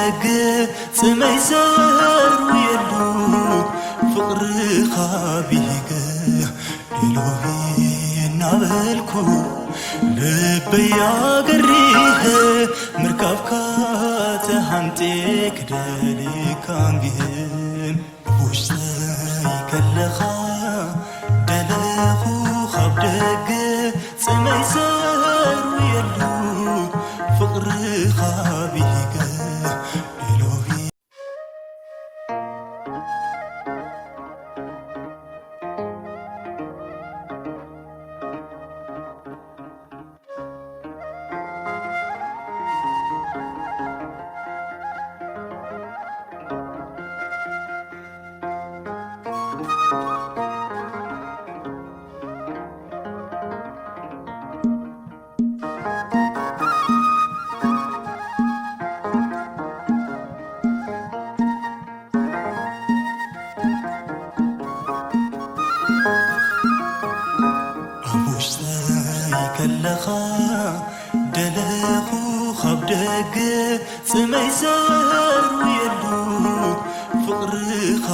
ሕጊ ጽመይ ዘርውየሉ ፍቕርኻ ብሂገ ኤሎሂ እናበልኩ ልበይ ኣገሪህ ምርካብካ ተሃንጤ ክደልየካ እንግህን ውሽጠይ ከለኻ ደለኹ ካብ ደገ ጽመይ ዘርውየሉ ፍቕርኻ ብሂገ ኤሎሂ። ኣብ ውሽጠይ ከለኻ ደለኹ ካብ ደገ ጽመይ ዘርውየሉ ፍቕርኻ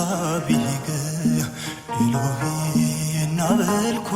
ብሂገ ኤሎሂ እናበልኩ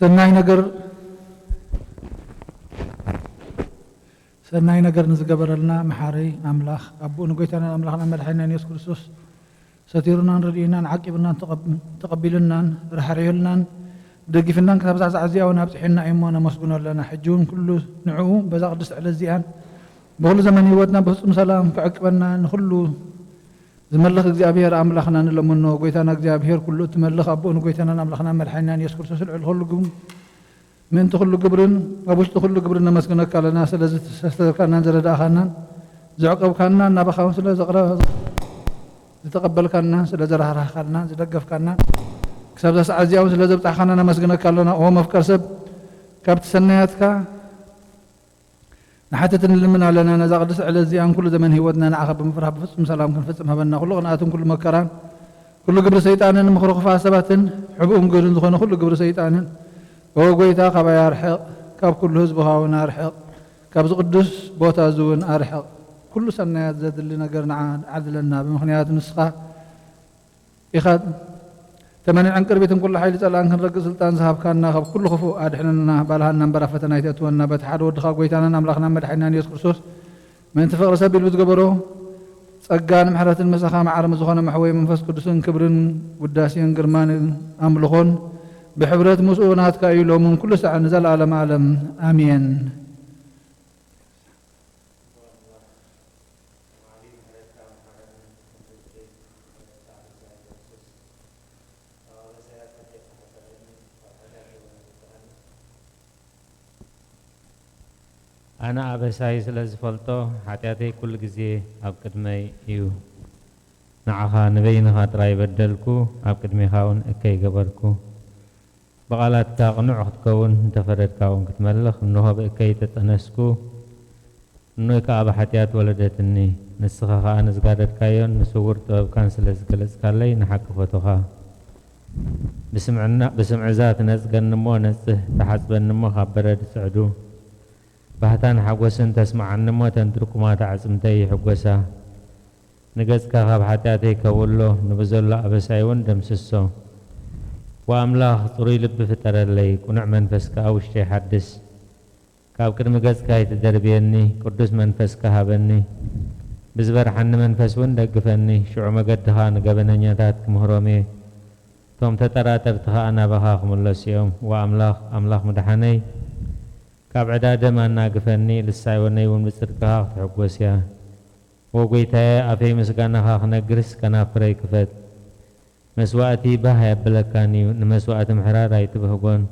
ሰናይ ነገር ሰናይ ነገር ንዝገበረልና መሓሪ ኣምላኽ ኣቦኡ ንጎይታናን ኣምላኽና መድሓኒናን የሱስ ክርስቶስ ሰቲሩናን ረዲኡናን ዓቂብናን ተቐብ- ተቐቢሉናን ራሕሪሑልናን ደጊፍናን ክሳብ ዛዕዛዕ እዚኣ እውን ኣብፅሒና እዩ እሞ ነመስግኖ ኣለና። ሕጂ እውን ኩሉ ንዕኡ በዛ ቅድስቲ ዕለት እዚኣን ብኹሉ ዘመን ህይወትና ብፍጹም ሰላም ክዕቅበና ንኹሉ ዝመልኽ እግዚኣብሔር ኣምላኽና ንለምኖ። ጎይታና እግዚኣብሔር ኩሉ እትመልኽ ኣቦኡ ንጎይታናን ኣምላኽና መድሓኒናን የሱስ ክርስቶስ ልዕሊ ኩሉ ግም ምእንቲ ኩሉ ግብርን ኣብ ውሽጢ ኩሉ ግብርን ነመስግነካ ኣለና። ስለዚ ዝተሰተርካናን ዝረዳእካናን ዘዕቀብካናን ናባኻ እውን ስለ ዘቕረ- ዝተቐበልካናን ስለ ዘራህራህካናን ዝደገፍካናን ክሳብ እዛ ሰዓት እዚኣ እውን ስለ ዘብጻሕካና ነመስግነካ ኣለና። ኦ መፍቀር ሰብ ካብቲ ሰናያትካ ንሓትት ንልምን ኣለና። ነዛ ቅድስቲ ዕለት እዚኣን ኩሉ ዘመን ህይወትና ንዓኻ ብምፍራሕ ብፍጹም ሰላም ክንፍጽም ሃበና። ኩሉ ቅንኣትን ኩሉ መከራን ኩሉ ግብሪ ሰይጣንን ምኽሪ ክፉኣት ሰባትን ሕቡእን ገድን ዝኾነ ኩሉ ግብሪ ሰይጣንን ኦ ጎይታ ካባይ ኣርሕቕ፣ ካብ ኩሉ ህዝብኻ እውን ኣርሕቕ፣ ካብዚ ቅዱስ ቦታ እዚ እውን ኣርሕቕ። ኩሉ ሰናያት ዘድሊ ነገር ንዓ ዓድለና። ብምኽንያቱ ንስኻ ኢኻ ተመንን ዕንቅርቢትን ኩሉ ሓይሊ ጸላእን ክንረግጽ ስልጣን ዝሃብካና፣ ካብ ኩሉ ክፉእ ኣድሕነና፣ ባልሃና እምበር ኣብ ፈተና ኣይተእትወና። በቲ ሓደ ወድኻ ጎይታናን ኣምላኽናን መድሓኒናን የሱስ ክርስቶስ ምእንቲ ፍቕሪ ሰብ ኢሉ ዝገበሮ ጸጋን ምሕረትን ምሳኻ መዓር ዝኾነ መሕወይ መንፈስ ቅዱስን ክብርን ውዳሴን ግርማን ኣምልኾን ብሕብረት ምስኡ ናትካ እዩ ሎምን ኩሉ ሳዕ ንዘለዓለም ዓለም ኣሜን። ኣነ ኣበሳይ ስለ ዝፈልጦ፣ ሓጢኣተይ ኩሉ ግዜ ኣብ ቅድመይ እዩ። ንዓኻ ንበይንኻ ጥራይ በደልኩ፣ ኣብ ቅድሜኻ እውን እከይ ገበርኩ። ብቓላትካ ቅኑዕ ክትከውን እንተፈረድካ እውን ክትመልኽ፣ እንሆ ብእከይ ተጠነስኩ፣ እኖይ ከኣ ብሓጢኣት ወለደትኒ። ንስኻ ኸኣ ንዝጋደድካዮን ንስዉር ጥበብካን ስለ ዝገለጽካለይ ንሓቂ ፈቶኻ። ብስምዕና-፣ ብስምዕዛ ትነጽገኒ እሞ ነጽህ፣ ተሓጽበኒ እሞ ካብ በረድ ጽዕዱ። ባህታን ሓጎስን ተስምዓኒ እሞ፣ እተን ድርኩማት ኣዕጽምተይ ይሕጎሳ። ንገጽካ ካብ ሓጢኣተይ ከውሎ፣ ንብዘሎ ኣበሳይ እውን ደምስሶ። ወኣምላኽ፣ ጽሩይ ልቢ ፍጠረለይ፣ ቅኑዕ መንፈስ ከኣ ውሽጠይ ሓድስ። ካብ ቅድሚ ገጽካ ኣይትደርብየኒ፣ ቅዱስ መንፈስካ ሃበኒ። ብዝበርሓኒ መንፈስ እውን ደግፈኒ፣ ሽዑ መገድኻ ንገበነኛታት ክምህሮም እየ። እቶም ተጠራጠርቲ ኸኣ ናባኻ ክምለሱ እዮም። ወኣምላኽ፣ ኣምላኽ ምድሓነይ፣ ካብ ዕዳ ደም ኣናግፈኒ፣ ልሳይ ወነይ እውን ብጽድቅኻ ክትሕጎስ እያ። ወጎይታየ፣ ኣፈይ ምስጋናኻ ክነግርስ ከናፍረይ ክፈት። መስዋእቲ ባህ ኣየብለካን እዩ፣ ንመስዋእቲ ምሕራር ኣይትብህጎን።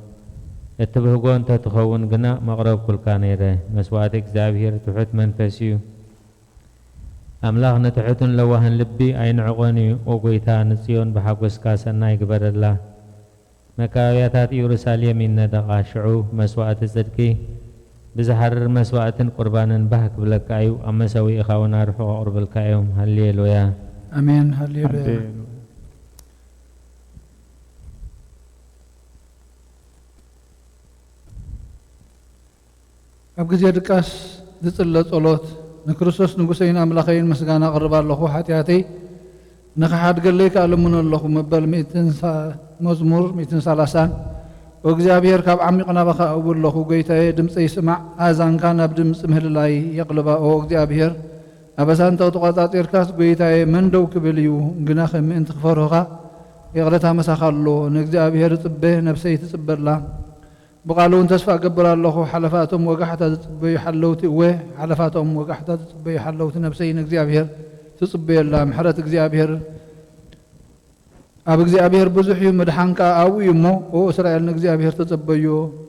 እትብህጎ እንተትኸውን ግና መቕረብኩልካ ነይረ። መስዋእቲ እግዚኣብሔር ትሑት መንፈስ እዩ። ኣምላኽ ንትሑትን ለዋህን ልቢ ኣይንዕቖን እዩ። ኦ ጎይታ፣ ንጽዮን ብሓጎስካ ሰናይ ግበረላ። መካበብያታት ኢየሩሳሌም ይነደቓ። ሽዑ መስዋእቲ ጽድቂ ብዝሓርር መስዋእትን ቁርባንን ባህ ክብለካ እዩ። ኣብ መሰውኢኻ እውን ኣርሑ ከቕርብልካ እዮም። ሃሌሉያ። ኣሜን። ሃሌሉያ። ሃሌሉያ። ኣብ ግዜ ድቃስ ዝጽለ ጸሎት፣ ንክርስቶስ ንጉሰይን ኣምላኸይን ምስጋና ኣቕርብ ኣለኹ፣ ሓጢኣተይ ንኽሓድገለይ ከኣ ልምኖ ኣለኹ፣ መበል ሚእትን ሳ-፣ መዝሙር ሚእትን ሰላሳን። ኦ እግዚኣብሔር፣ ካብ ዓሚቕ ናባኻ እእዊ ኣለኹ፣ ጐይታየ፣ ድምጸይ ስማዕ፣ ኣእዛንካ ናብ ድምጺ ምህልላይ የቕልባ። ኦ እግዚኣብሔር፣ ኣበሳን ተተቖጻጺርካስ፣ ጐይታየ፣ መን ደው ክብል እዩ? ግናኸ ምእንቲ ክፈርሁኻ፣ ይቕረታ ምሳኻ ኣሎ። ንእግዚኣብሔር እጽበ፣ ነፍሰይ ትጽበ ኣላ። ብቓሉ እውን ተስፋ እገብር ኣለኹ። ሓለፋቶም ወጋሕታ ዝጽበዩ ሓለውቲ፣ እወ፣ ሓለፋቶም ወጋሕታ ዝጽበዩ ሓለውቲ ነፍሰይ ንእግዚኣብሔር ትጽበዮ ኣላ። ምሕረት እግዚኣብሔር፣ ኣብ እግዚኣብሔር ብዙሕ እዩ፣ ምድሓን ከኣ ኣብኡ እዩ እሞ፣ ኦ እስራኤል፣ ንእግዚኣብሔር ተጸበዮ፣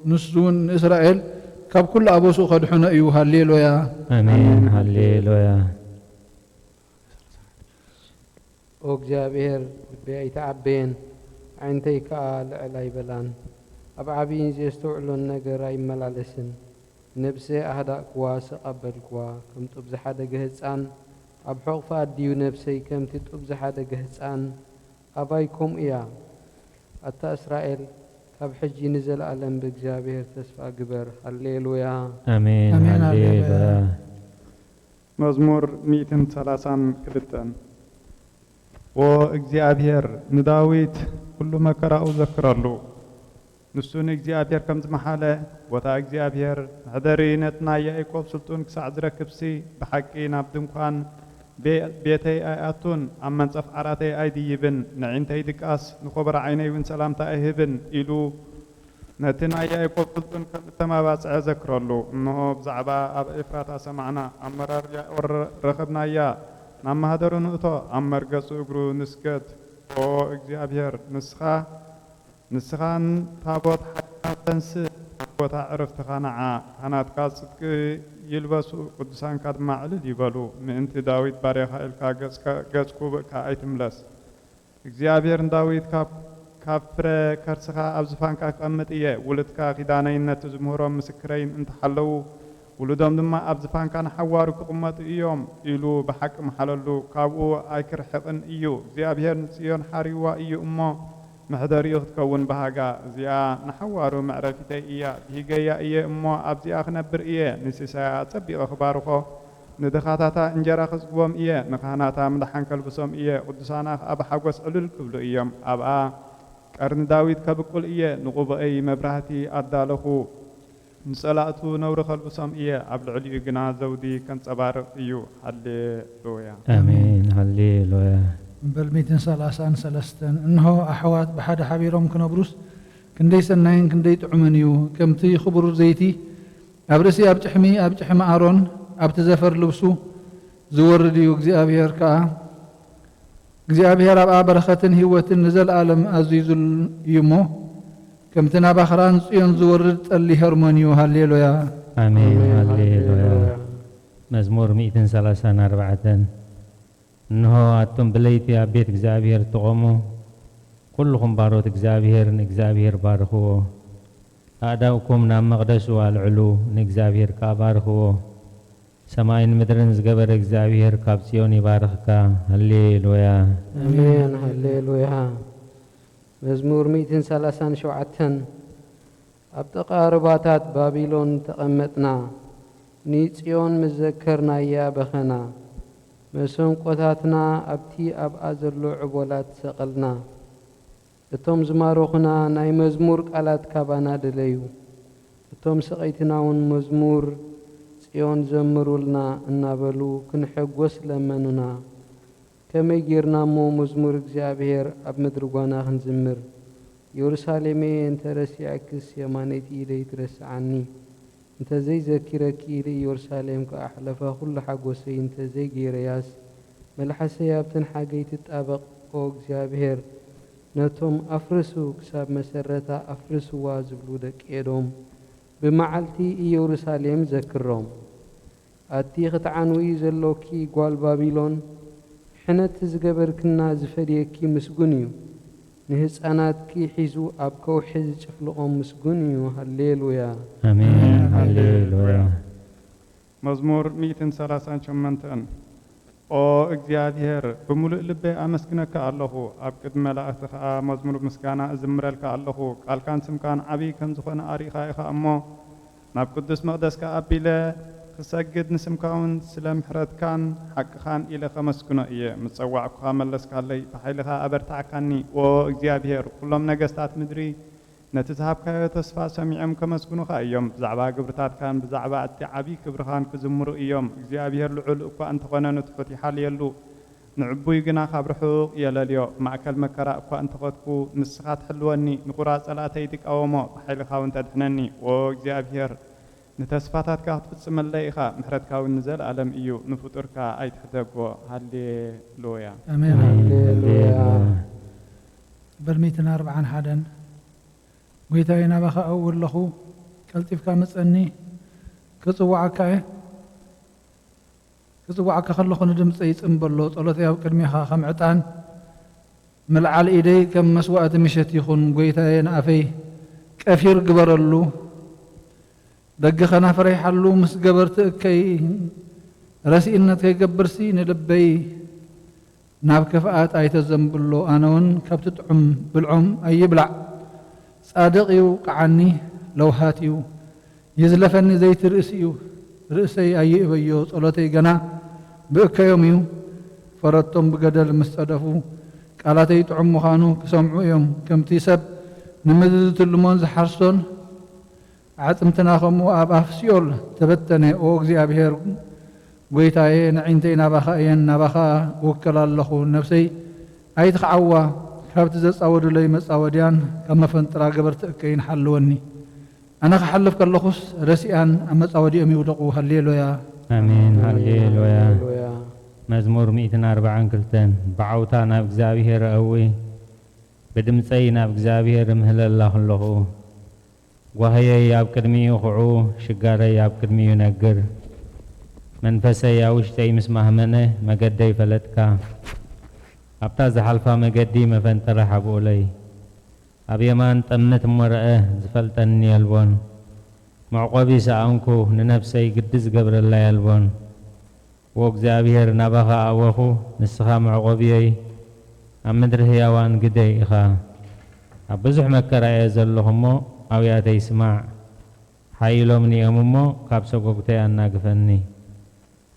ንሱ እውን ንእስራኤል ካብ ኩሉ ኣበስኡ ከድሕኖ እዩ። ሃሌሉያ። ኣሜን። ኣሜን። ሃሌሉያ። ኦ እግዚኣብሔር፣ ልበይ ኣይተዓበየን፣ ኣዒንተይ ከኣ ልዕል ኣይበላን። ኣብ ዓብይን ዘየስተውዕሎን ነገር ኣይመላለስን። ነብሰ ኣህዳእክዋ፣ ስቕ ኣበልክዋ፣ ከም ጡብ ዝሓደገ ህጻን፣ ኣብ ሕቑፊ ኣዲኡ ነብሰይ ከምቲ ጡብ ዝሓደገ ህጻን፣ ኣባይ ከምኡ እያ። ኣታ እስራኤል፣ ካብ ሕጂ ንዘለኣለም ብእግዚኣብሔር ተስፋ ግበር። ሃሌሉያ። ኣሜን። ኣሜን። ሃሌሉያ። ሃሌሉያ። መዝሙር ሚእትን ሰላሳን ክልተን። ዎ እግዚኣብሔር ንዳዊት ኩሉ መከራኡ ዘክረሉ። ንሱ ንእግዚኣብሔር ከም ዝመሓለ፣ ቦታ እግዚኣብሔር፣ መሕደሪ ነቲ ናይ ያዕቆብ ስልጡን ክሳዕ ዝረክብሲ፣ ብሓቂ ናብ ድንኳን ቤ-፣ ቤተይ ኣይኣቱን፣ ኣብ መንጸፍ ዓራተይ ኣይድይብን፣ ንዒንተይ ድቃስ፣ ንኮቦሮ ዓይነይ እውን ሰላምታ ኣይህብን ኢሉ፣ ነቲ ናይ ያዕቆብ ስልጡን ከም እተመባጽዐ ዘክረሉ። እንሆ፣ ብዛዕባ ኣብ ኤፍራታ ሰማዕና፣ ኣብ መራር ያኦር ረኸብናያ። ናብ ማህደሩ ንእቶ፣ ኣብ መርገጹ እግሩ ንስገድ። ኦ እግዚኣብሔር፣ ንስኻ፣ ንስኻን ታቦት ሓይልኻ ተንስእ፣ ኣብ ቦታ ዕረፍትኻ ንዓ። ካህናትካ ጽድቂ ይልበሱ፣ ቅዱሳንካ ድማ ዕልል ይበሉ። ምእንቲ ዳዊት ባርያኻ ኢልካ ገጽካ፣ ገጽ ኩብእካ ኣይትምለስ። እግዚኣብሔር ንዳዊት፣ ካብ፣ ካብ ፍረ ከርስኻ ኣብ ዝፋንካ ክቐምጥ እየ፣ ውሉድካ ኪዳነይን ነቲ ዝምህሮም ምስክረይን እንተሓለዉ፣ ውሉዶም ድማ ኣብ ዝፋንካ ንሓዋሩ ክቕመጡ እዮም ኢሉ ብሓቂ መሓለሉ፣ ካብኡ ኣይክርሕቕን እዩ። እግዚኣብሔር ንጽዮን ሓርይዋ እዩ እሞ፣ መሕደሪኡ ክትከውን በሃጋ። እዚኣ ንሓዋሩ መዕረፊተይ እያ፣ ብሂገያ እየ እሞ ኣብዚኣ ክነብር እየ። ንሲሳያ ኣጸቢቐ ክባርኾ፣ ንድኻታታ እንጀራ ከጽግቦም እየ፣ ንካህናታ ምድሓን ከልብሶም እየ፣ ቅዱሳና ኸኣ ብሓጎስ ዕልል ክብሉ እዮም። ኣብኣ ቀርኒ ዳዊት ከብቁል እየ፣ ንቑቡኣይ መብራህቲ ኣዳለኹ። ንጸላእቱ ነውሪ ከልብሶም እየ፣ ኣብ ልዕሊኡ ግና ዘውዲ ከንጸባርቕ እዩ። ሃሌሉያ። ኣሜን። ሃሌሉያ። እምበል ሚእትን ሰላሳን ሰለስተን። እንሆ፣ ኣሕዋት ብሓደ ሓቢሮም ክነብሩስ ክንደይ ሰናይን ክንደይ ጥዑምን እዩ! ከምቲ ክቡር ዘይቲ ኣብ ርእሲ ኣብ ጭሕሚ፣ ኣብ ጭሕሚ ኣሮን፣ ኣብቲ ዘፈር ልብሱ ዝወርድ እዩ። እግዚኣብሔር ከኣ፣ እግዚኣብሔር ኣብኣ በረኸትን ህይወትን ንዘለኣለም ኣዚዙ እዩ እሞ፣ ከምቲ ናብ ኣኽራን ጽዮን ዝወርድ ጠሊ ሄርሞን እዩ። ሃሌሉያ። ኣሜን። ኣሜን። ሃሌሉያ። ሃሌሉያ። መዝሙር ሚእትን ሰላሳን ኣርባዕተን። እንሆ፣ ኣቱም ብለይቲ ኣብ ቤት እግዚኣብሔር ትቖሙ፣ ኩልኹም ባሮት እግዚኣብሔር ንእግዚኣብሔር ባርኽዎ። ኣእዳውኩም ናብ መቕደሱ ኣልዕሉ፣ ንእግዚኣብሔር ከኣ ባርኽዎ። ሰማይን ምድርን ዝገበረ እግዚኣብሔር ካብ ጽዮን ይባርኽካ። ሃሌሉያ። ኣሜን። ሃሌሉያ። መዝሙር ሚእትን ሰላሳን ሸውዓተን። ኣብ ጥቓ ሩባታት ባቢሎን ተቐመጥና፣ ንጽዮን ምስ ዘከርናያ በኸና። መሰንቆታትና ኣብቲ ኣብኣ ዘሎ ዕቦላት ሰቐልና። እቶም ዝማረኹና ናይ መዝሙር ቃላት ካባና ደለዩ። እቶም ሰቐይትናውን መዝሙር ጽዮን ዘምሩልና እናበሉ ክንሕጎስ ለመኑና። ከመይ ጌርና እሞ መዝሙር እግዚኣብሔር ኣብ ምድሪ ጓና ክንዝምር? ኢየሩሳሌመየ፣ እንተ ረሲዐክስ የማነይቲ ኢደይ ትረስዓኒ። እንተ ዘይዘኪረኪ፣ ንኢየሩሳሌም ከኣሕለፋ ኩሉ ሓጎሰይ እንተ ዘይገይረያስ፣ መልሓሰይ ኣብተን ሓገይ ትጣበቕ። ኦ እግዚኣብሔር፣ ነቶም ኣፍርሱ ክሳብ መሰረታ ኣፍርስዋ ዝብሉ ደቂ ኤዶም፣ ብመዓልቲ ኢየሩሳሌም ዘክሮም። ኣቲ ክትዓንዊ ዘሎኪ ጓል ባቢሎን፣ ሕነቲ ዝገበርክና ዝፈድየኪ ምስጉን እዩ። ንህፃናትኪ ሒዙ ኣብ ከውሒ ዝጭፍልቖም ምስጉን እዩ። ሃሌሉያ። ኣሜን። ሃሌሉያ። ሃሌሉያ። መዝሙር ሚእትን ሰላሳን ሸሞንተን። ኦ እግዚኣብሔር፣ ብምሉእ ልበይ ኣመስግነካ ኣለኹ፣ ኣብ ቅድሚ መላእኽቲ ኸኣ መዝሙር ምስጋና እዝምረልካ ኣለኹ። ቃልካን ስምካን ዓብዪ ከም ዝኾነ ኣርኢኻ ኢኻ እሞ፣ ናብ ቅዱስ መቕደስካ ኣቢለ ክሰግድ፣ ንስምካ እውን ስለ ምሕረትካን ሓቅኻን ኢለ ከመስግኖ እየ። ምስ ጸዋዕኩኻ መለስካለይ፣ ብሓይልኻ ኣበርታዕካኒ። ኦ እግዚኣብሔር፣ ኩሎም ነገስታት ምድሪ ነቲ ዝሃብካዮ ተስፋ ሰሚዖም ከመስግኑኻ እዮም። ብዛዕባ ግብርታትካን ብዛዕባ እቲ ዓብዪ ክብርኻን ክዝምሩ እዮም። እግዚኣብሔር ልዑል እኳ እንተኾነ፣ ንትሑት ይሓልየሉ፣ ንዕቡይ ግና ካብ ርሑቕ የለልዮ። ማእከል መከራ እኳ እንተኸድኩ፣ ንስኻ ትሕልወኒ፣ ንቑራ ጸላእተይ ትቃወሞ፣ ብሓይልኻ እውን ተድሕነኒ። ኦ እግዚኣብሔር፣ ንተስፋታትካ ክትፍጽመለይ ኢኻ፣ ምሕረትካ እውን ንዘለኣለም እዩ፣ ንፍጡርካ ኣይትሕደጎ። ሃሌሉያ። ኣሜን። ኣሜን። ሃሌሉያ። ሃሌሉያ። በል ሚእትን ኣርብዓን ሓደን። ጎይታዬ፣ ናባኻ እእዊ ኣለኹ፣ ቀልጢፍካ ምጸኒ፣ ክጽውዓካ እየ። ክጽውዓካ ከለኹ ንድምጸይ ይጽምበ ኣሎ። ጸሎተይ ኣብ ቅድሜኻ ከም ዕጣን፣ ምልዓል ኢደይ ከም መስዋእቲ ምሸት ይኹን። ጎይታዬ፣ ንኣፈይ ቀፊር ግበረሉ። ደገ ከናፍረይ ሓሉ፣ ምስ ገበርቲ እከይ ረሲእነት ከይገብርሲ፣ ንልበይ ናብ ክፍኣት ኣይተዘንብሎ። ኣነ እውን ካብቲ ጥዑም ብልዖም ኣይብላዕ። ጻድቕ እዩ፣ ቀዓኒ ለውሃት እዩ፣ ይዝለፈኒ ዘይቲ ርእሲ እዩ። ርእሰይ ኣይእበዮ፣ ጸሎተይ ገና ብእከዮም እዩ። ፈረቶም ብገደል ምስ ጸደፉ፣ ቃላተይ ጥዑም ምዃኑ ክሰምዑ እዮም። ከምቲ ሰብ ንምድሪ ዝትልሞን ዝሓርሶን፣ ኣዕጽምትና ከምኡ ኣብ ኣፍ ሲኦል ተበተነ። ኦ እግዚኣብሔር ጐይታዬ፣ ነዒንተይ ናባኻ እየን፣ ናባኻ እውከል ኣለኹ። ነፍሰይ ኣይትኽዓዋ፣ ካብቲ ዘጻወዱለይ መጻወድያን ካብ መፈንጥራ ገበርቲ እከይን ሓልወኒ። ኣነ ክሓልፍ ከለኹስ ረሲኣን ኣብ መጻወዲኦም ይውደቑ። ሃሌሉያ። ኣሜን። ሃሌሉያ። ሃሌሉያ። መዝሙር ሚእትን ኣርብዓን ክልተን። ብዓውታ ናብ እግዚኣብሔር እእዊ፣ ብድምጸይ ናብ እግዚኣብሔር እምህለላ ከለኹ፣ ጓህየይ ኣብ ቅድሚኡ ክዑ፣ ሽጋረይ ኣብ ቅድሚኡ ነግር። መንፈሰይ ኣብ ውሽጠይ ምስ ማህመነ፣ መገደይ ፈለጥካ። ኣብታ ዝሓልፋ መገዲ መፈንጠረ ሓብኡለይ። ኣብ የማን ጠምት እሞ ረአ፣ ዝፈልጠኒ የልቦን። መዕቆቢ ሰኣንኩ፣ ንነፍሰይ ግዲ ዝገብረላ የልቦን። ዎ እግዚኣብሔር፣ ናባኻ ኣእወኹ፣ ንስኻ መዕቆብየይ፣ ኣብ ምድሪ ህያዋን ግደይ ኢኻ። ኣብ ብዙሕ መከራ እየ ዘለኹ እሞ፣ ኣውያተይ ስማዕ። ሓይሎምኒ እዮም እሞ፣ ካብ ሰጎግተይ ኣናግፈኒ።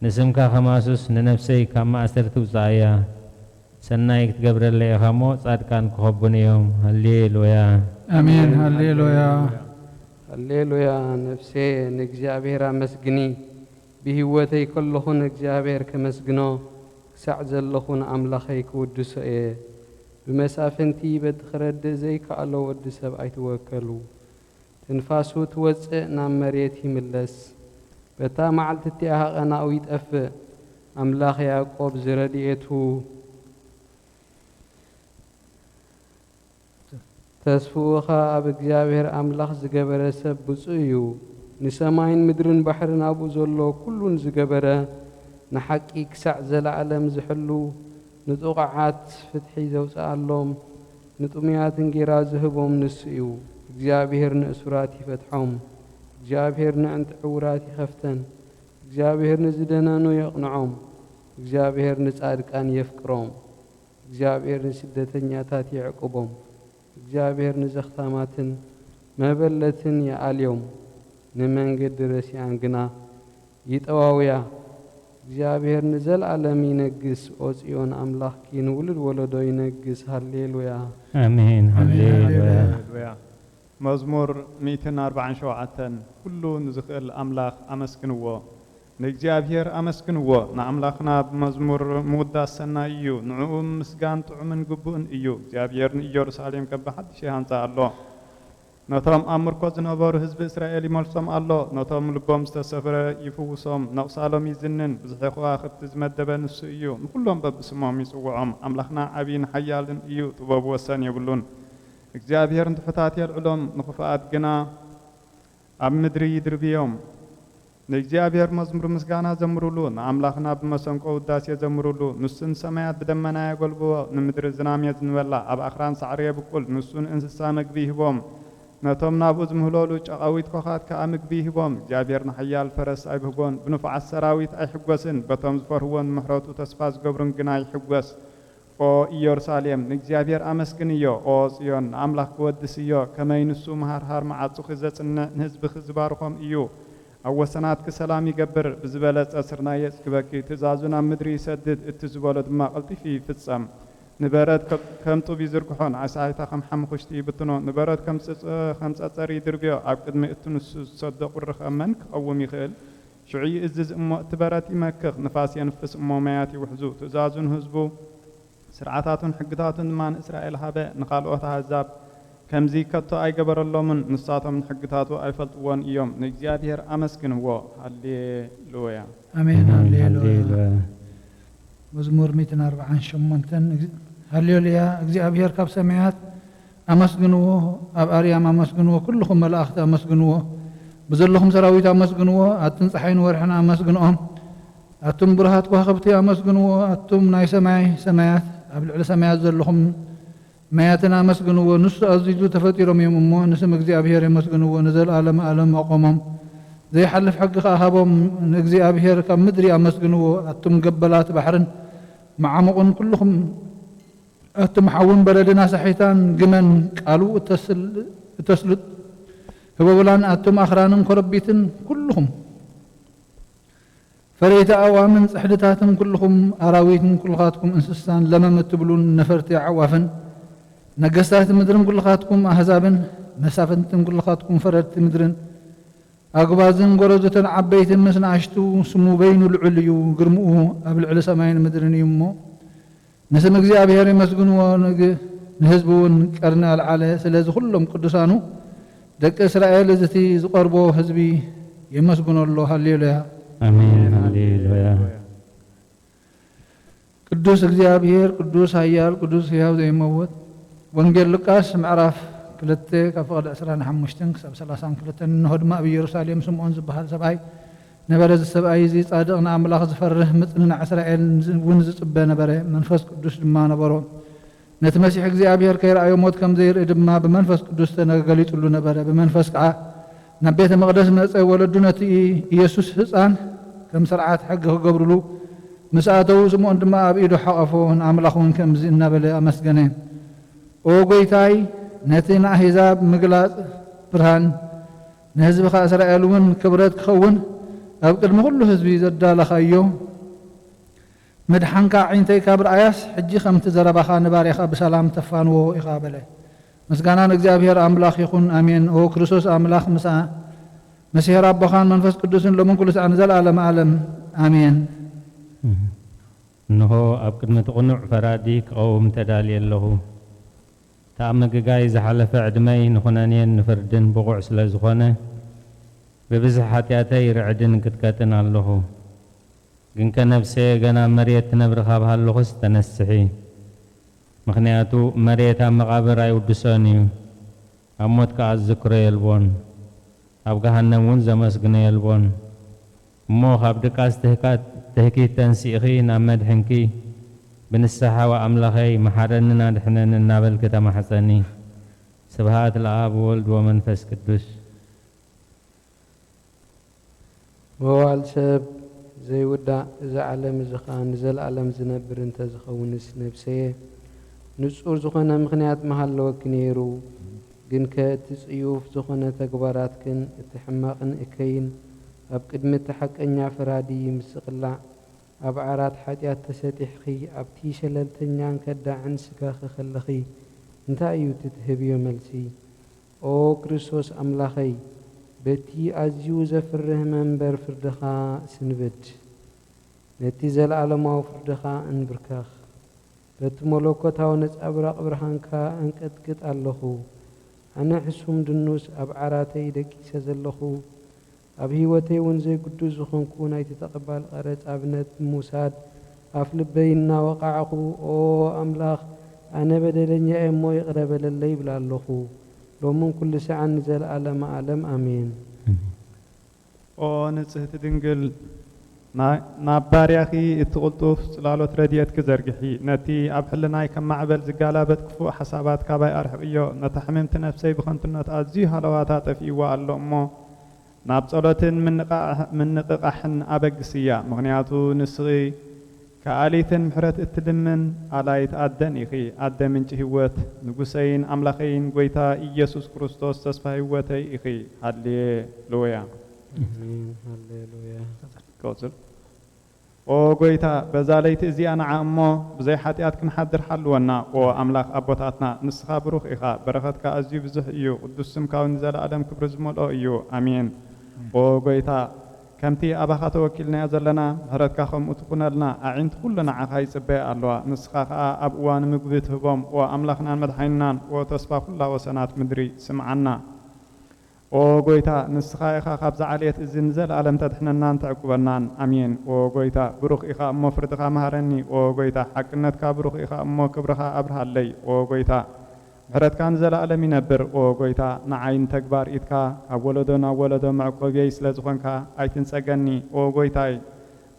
ንስምካ ከማሱስ፣ ንነፍሰይ ካብ ማእሰርቲ ውጽኣያ። ሰናይ ክትገብረለይ ኢኻ እሞ፣ ጻድቃን ክኸቡኒ እዮም። ሃሌሉያ። ኣሜን። ሃሌሉያ። ሃሌሉያ። ነፍሴ ንእግዚኣብሔር ኣመስግኒ፣ ብህይወተይ ከለኹ ንእግዚኣብሔር ከመስግኖ፣ ክሳዕ ዘለኹ ንኣምላኸይ ክውድሶ እየ። ብመሳፍንቲ በቲ ክረድእ ዘይከኣሎ ወዲ ሰብ ኣይትወከሉ። ትንፋሱ ትወጽእ ናብ መሬት ይምለስ። በታ መዓልቲ እቲኣ ሃቐናኡ ይጠፍእ። ኣምላኽ ያዕቆብ ዝረድኤቱ ተስፍኡ ኸኣ ኣብ እግዚኣብሔር ኣምላኽ ዝገበረ ሰብ ብፁእ እዩ። ንሰማይን ምድርን ባሕርን ኣብኡ ዘሎ ኩሉን ዝገበረ፣ ንሓቂ ክሳዕ ዘለዓለም ዝሕሉ፣ ንጥቑዓት ፍትሒ ዘውጽኣሎም፣ ንጥሙያት እንጌራ ዝህቦም ንሱ እዩ። እግዚኣብሔር ንእሱራት ይፈትሖም፣ እግዚኣብሔር ንዕንቲ ዕዉራት ይኸፍተን፣ እግዚኣብሔር ንዝደነኑ የቕንዖም፣ እግዚኣብሔር ንጻድቃን የፍቅሮም። እግዚኣብሔር ንስደተኛታት የዕቁቦም። እግዚኣብሔር ንዘኽታማትን መበለትን ይኣልዮም፣ ንመንገዲ ረሲኣን ግና ይጠዋውያ። እግዚኣብሔር ንዘለኣለም ይነግስ፣ ኦ ጽዮን ኣምላኽኪ ንውሉድ ወለዶ ይነግስ። ሃሌሉያ። ኣሜን። ኣሜን። ሃሌሉያ። ሃሌሉያ። ሃሌሉያ። መዝሙር ሚእትን ኣርባዓን ሸውዓተን። ኩሉ ንዝኽእል ኣምላኽ ኣመስግንዎ፣ ንእግዚኣብሔር ኣመስግንዎ፣ ንኣምላኽና ብመዝሙር ምውዳስ ሰናይ እዩ፣ ንዕኡ ምስጋን ጥዑምን ግቡእን እዩ። እግዚኣብሔር ንኢየሩሳሌም ከም ብሓድሽ ይሃንጻ ኣሎ። ነቶም ኣብ ምርኮ ዝነበሩ ህዝቢ እስራኤል ይመልሶም ኣሎ፣ ነቶም ልቦም ዝተሰብረ ይፍውሶም፣ ነቑሳሎም ይዝንን፣ ብዝሒ ከዋኽብቲ ዝመደበ ንሱ እዩ፣ ንኹሎም በብስሞም ይጽውዖም። ኣምላኽና ዓቢይን ሓያልን እዩ፣ ጥበቡ ወሰን የብሉን። እግዚኣብሔር ንትሑታት የልዕሎም፣ ንኽፉኣት ግና ኣብ ምድሪ ይድርብዮም። ንእግዚኣብሔር መዝሙር ምስጋና ዘምሩሉ፣ ንኣምላኽና ብመሰንቆ ውዳሴ ዘምሩሉ። ንሱ ንሰማያት ብደመና የጎልብቦ፣ ንምድሪ ዝናም የዝንበላ፣ ኣብ ኣኽራን ሳዕሪ የብቁል። ንሱ ንእንስሳ መግቢ ይህቦም፣ ነቶም ናብኡ ዝምህለሉ ጨቓዊት ኮኻት ከኣ ምግቢ ይህቦም። እግዚኣብሔር ንሓያል ፈረስ ኣይብህጎን፣ ብንፉዓት ሰራዊት ኣይሕጎስን፣ በቶም ዝፈርህዎን ምሕረቱ ተስፋ ዝገብሩን ግና ይሕጎስ። ኦ ኢየሩሳሌም፣ ንእግዚኣብሔር ኣመስግንዮ። ኦ ጽዮን፣ ንኣምላኽኪ ወድስዮ። ከመይ ንሱ መሃርሃር መዓጹኺ ዘጽንዕ፣ ንህዝብኺ ዝባርኾም እዩ። ኣብ ወሰናትኪ ሰላም ይገብር፣ ብዝበለጸ ስርናይ የጽግበኪ። ትእዛዙ ናብ ምድሪ ይሰድድ፣ እትዝበሎ ድማ ቀልጢፉ ይፍጸም። ንበረድ ከ-፣ ከም ጡብ ይዝርግሖ፣ ንኣሳይታ ከም ሓሙኽሽቲ ይብትኖ። ንበረድ ከም ጽጸ-፣ ከም ጸጸር ይድርብዮ፣ ኣብ ቅድሚ እቲ ንሱ ዝሰዶ ቁሪ ከ መን ክቐውም ይኽእል? ሽዑ ይእዝዝ እሞ እቲ በረድ ይመክኽ፣ ንፋስ የንፍስ እሞ ማያት ይውሕዙ። ትእዛዙ ንህዝቡ፣ ስርዓታቱን ሕግታቱን ድማ ንእስራኤል ሃበ፣ ንኻልኦት ኣህዛብ ከምዚ ከቶ ኣይገበረሎምን፣ ንሳቶም ንሕግታቱ ኣይፈልጥዎን እዮም። ንእግዚኣብሔር ኣመስግንዎ። ሃሌሉያ። ኣሜን። ኣሜን። ሃሌሉያ። ሃሌሉያ። መዝሙር ሚእትን ኣርባዓን ሸሞንተን። ሃሌሉያ። እግዚኣብሔር ካብ ሰማያት ኣመስግንዎ፣ ኣብ ኣርያም ኣመስግንዎ፣ ኩልኹም መላእኽቲ ኣመስግንዎ፣ ብዘለኹም ሰራዊት ኣመስግንዎ፣ ኣትን ጸሓይን ወርሕን ኣመስግንኦም፣ ኣቱም ብሩሃት ከዋኽብቲ ኣመስግንዎ፣ ኣቱም ናይ ሰማይ ሰማያት፣ ኣብ ልዕሊ ሰማያት ዘለኹም ማያትን ኣመስግንዎ፣ ንሱ ኣዚዙ ተፈጢሮም እዮም እሞ፣ ንስም እግዚኣብሔር የመስግንዎ፣ ንዘለኣለመ ኣለም ኣቆሞም፣ ዘይሓልፍ ሕጊ ኸኣ ሃቦም። ንእግዚኣብሔር ካብ ምድሪ ኣመስግንዎ፣ ኣቱም ገበላት ባሕርን መዓሙቕን ኩልኹም ኣቱም ሓውን በረድን ኣሳሒታን ግመን ቃሉ እተስል-፣ እተስልጥ ህቦብላን ኣቱም ኣኽራንን ኮረቢትን ኩልኹም ፈረይቲ ኣእዋምን ጽሕድታትን ኩልኹም ኣራዊትን ኩልኻትኩም እንስሳን ለመም እትብሉን ነፈርቲ ኣዕዋፍን ነገስታት ምድርን ኩልኻትኩም ኣህዛብን መሳፍንትን ኩልኻትኩም ፈረድቲ ምድርን ኣጉባዝን ጎረዙትን ዓበይትን ምስ ንኣሽቱ ስሙ በይኑ ልዑል እዩ፣ ግርምኡ ኣብ ልዕሊ ሰማይን ምድርን እዩ እሞ፣ ንስም እግዚኣብሔር የመስግንዎ፣ ንግ-፣ ንህዝቡ እውን ቀርኒ ኣልዓለ። ስለዚ ኩሎም ቅዱሳኑ ደቂ እስራኤል፣ እዚ እቲ ዝቐርቦ ህዝቢ የመስግኖ ኣሎ። ሃሌሉያ። ኣሜን። ሃሌሉያ። ቅዱስ እግዚኣብሔር፣ ቅዱስ ኃያል፣ ቅዱስ ሕያው ዘይመውት። ወንጌል ሉቃስ ምዕራፍ ክልተ ካብ ፍቕዲ ዕስራን ሓሙሽተን ክሳብ ሰላሳን ክልተን። እንሆ ድማ ኣብ ኢየሩሳሌም ስምዖን ዝበሃል ሰብኣይ ነበረ። እዚ ሰብኣይ እዚ ጻድቕ፣ ንኣምላኽ ዝፈርህ፣ ምጽንናዕ እስራኤል እውን ዝጽበ ነበረ። መንፈስ ቅዱስ ድማ ነበሮ። ነቲ መሲሕ እግዚኣብሔር ከይረኣዮ ሞት ከም ዘይርኢ ድማ ብመንፈስ ቅዱስ ተገሊጹሉ ነበረ። ብመንፈስ ከዓ ናብ ቤተ መቕደስ መጸ። ወለዱ ነቲ ኢየሱስ ህፃን ከም ስርዓት ሕጊ ክገብሩሉ ምስ ኣተዉ፣ ስምዖን ድማ ኣብ ኢዱ ሓቐፎ፣ ንኣምላኽ እውን ከምዚ እናበለ ኣመስገነ። ኦ ጐይታይ፣ ነቲ ንኣህዛብ ምግላጽ ብርሃን፣ ንህዝብኻ እስራኤል እውን ክብረት ክኸውን፣ ኣብ ቅድሚ ኩሉ ህዝቢ ዘዳለኻዮ፣ ምድሓንካ ኣዒንተይ ካብ ረኣያስ፣ ሕጂ ከምቲ ዘረባኻ ንባርያኻ ብሰላም ተፋንዎ ኢኻ በለ። ምስጋና ንእግዚኣብሔር ኣምላኽ ይኹን፣ ኣሜን። ኦ ክርስቶስ ኣምላኽ ምስ መሲሔር ኣቦኻን መንፈስ ቅዱስን ሎምን ኩሉ ሰዓት ንዘለኣለም ዓለም፣ ኣሜን። እንሆ ኣብ ቅድሚ እቲ ቅኑዕ ፈራዲ ክቐውም ተዳልየ ኣለኹ። እቲ ኣብ ምግጋይ ዝሓለፈ ዕድመይ ንኹነኔን ንፍርድን ብቑዕ ስለ ዝኾነ፣ ብብዝሒ ሓጢኣተይ ርዕድን እንቅጥቀጥን ኣለኹ። ግንከ ነፍሰየ ገና ኣብ መሬት ትነብሪ ካብ ሃለኹስ ተነስሒ። ምኽንያቱ መሬት ኣብ መቓብር ኣይውድሶን እዩ፣ ኣብ ሞት ከኣ ዝዝክሮ የልቦን፣ ኣብ ገሃነም እውን ዘመስግኖ የልቦን። እሞ ካብ ድቃስ ትህካ-፣ ትህኪት ተንሲእኺ ናብ መድሕንኪ ብንስሓ፣ "ኣምላኸይ መሓረንን ኣድሕነንን" እናበልኪ ተማሕጸኒ። ስብሃት ለኣብ ወወልድ ወመንፈስ ቅዱስ። መዋል ሰብ ዘይውዳእ፣ እዚ ዓለም እዚ ኸኣ ንዘለኣለም ዝነብር እንተ ዝኸውንስ፣ ነብሰየ፣ ንጹር ዝኾነ ምኽንያት ምሃለወኪ ነይሩ። ግንከ እቲ ጽዩፍ ዝኾነ ተግባራትክን እቲ ሕማቕን እከይን ኣብ ቅድሚ እቲ ሓቀኛ ፈራዲ ምስ ዝቕላዕ፣ ኣብ ዓራት ሓጢኣት ተሰጢሕኺ፣ ኣብቲ ሸለልተኛን ከዳዕን ስጋኺ ከለኺ፣ እንታይ እዩ እቲ ትህብዮ መልሲ? ኦ ክርስቶስ ኣምላኸይ፣ በቲ ኣዝዩ ዘፍርህ መንበር ፍርድኻ ስንብድ። ነቲ ዘለኣለማዊ ፍርድኻ እንብርከኽ። በቲ መለኮታዊ ነጻብራቕ ብርሃንካ እንቅጥቅጥ ኣለኹ። ኣነ ሕሱም ድኑስ ኣብ ዓራተይ ደቂሰ ዘለኹ። ኣብ ህይወተይ እውን ዘይግዱስ ዝኾንኩ ናይቲ ተቐባል ቀረጽ ኣብነት ብምውሳድ ኣፍ ልበይ እናወቓዕኹ፣ ኦ ኣምላኽ፣ ኣነ በደለኛ እየ እሞ ይቕረ በለለይ ይብል ኣለኹ። ሎምን ኩሉ ሰዓን ንዘለኣለመ ኣለም ኣሜን። ኦ ንጽህቲ ድንግል፣ ና-፣ ናብ ባርያኺ እቲ ቅልጡፍ ጽላሎት ረድኤትኪ ዘርግሒ፣ ነቲ ኣብ ሕልናይ ከም ማዕበል ዝጋላበጥ ክፉእ ሓሳባት ካባይ ኣርሕቕዮ። ነታ ሕምምቲ ነፍሰይ ብኸንቱነት ኣዝዩ ሃለዋታ ጠፊእዋ ኣሎ እሞ፣ ናብ ጸሎትን ምንቓሕ-፣ ምንቕቓሕን ኣበግስያ። ምኽንያቱ ንስኺ ከኣሊትን ምሕረት እትልምን ኣላይት ኣደን ኢኺ። ኣደ ምንጪ ህይወት፣ ንጉሰይን ኣምላኸይን ጐይታ ኢየሱስ ክርስቶስ ተስፋ ህይወተይ ኢኺ። ሃሌሉያ። ኣሜን። ሃሌሉያ። ቀጽል። ኦ ጐይታ፣ በዛ ለይቲ እዚኣ ንዓ እሞ ብዘይ ሓጢኣት ክንሓድር ሓልወና። ኦ ኣምላኽ ኣቦታትና፣ ንስኻ ብሩኽ ኢኻ፣ በረኸትካ ኣዝዩ ብዙሕ እዩ፣ ቅዱስ ስምካ እውን ንዘለኣለም ክብሪ ዝመልኦ እዩ። ኣሜን። ኦ ጐይታ፣ ከምቲ ኣባኻ ተወኪልናዮ ዘለና፣ ምሕረትካ ከምኡ ትኹነልና። ኣዒንቲ ኩሉ ንዓኻ ይጽበያ ኣለዋ። ንስኻ ኸኣ ኣብ እዋን ምግቢ ትህቦም። ኦ ኣምላኽናን መድሓኒናን፣ ኦ ተስፋ ኩላ ወሰናት ምድሪ፣ ስምዓና። ኦ ጐይታ፣ ንስኻ ኢኻ ካብዛ ዓሌት እዚ ንዘለኣለም ተድሕነናን ተዕቁበናን። ኣሜን። ኦ ጐይታ፣ ብሩኽ ኢኻ እሞ ፍርድኻ መሃረኒ። ኦ ጐይታ፣ ሓቅነትካ ብሩኽ ኢኻ እሞ ክብርኻ ኣብርሃለይ። ኦ ጐይታ፣ ምሕረትካ ንዘለኣለም ይነብር። ኦ ጐይታ፣ ንዓይ ንተግባር ኢድካ ካብ ወለዶ ናብ ወለዶ መዕቆብየይ ስለ ዝኾንካ ኣይትንጸገኒ። ኦ ጐይታይ፣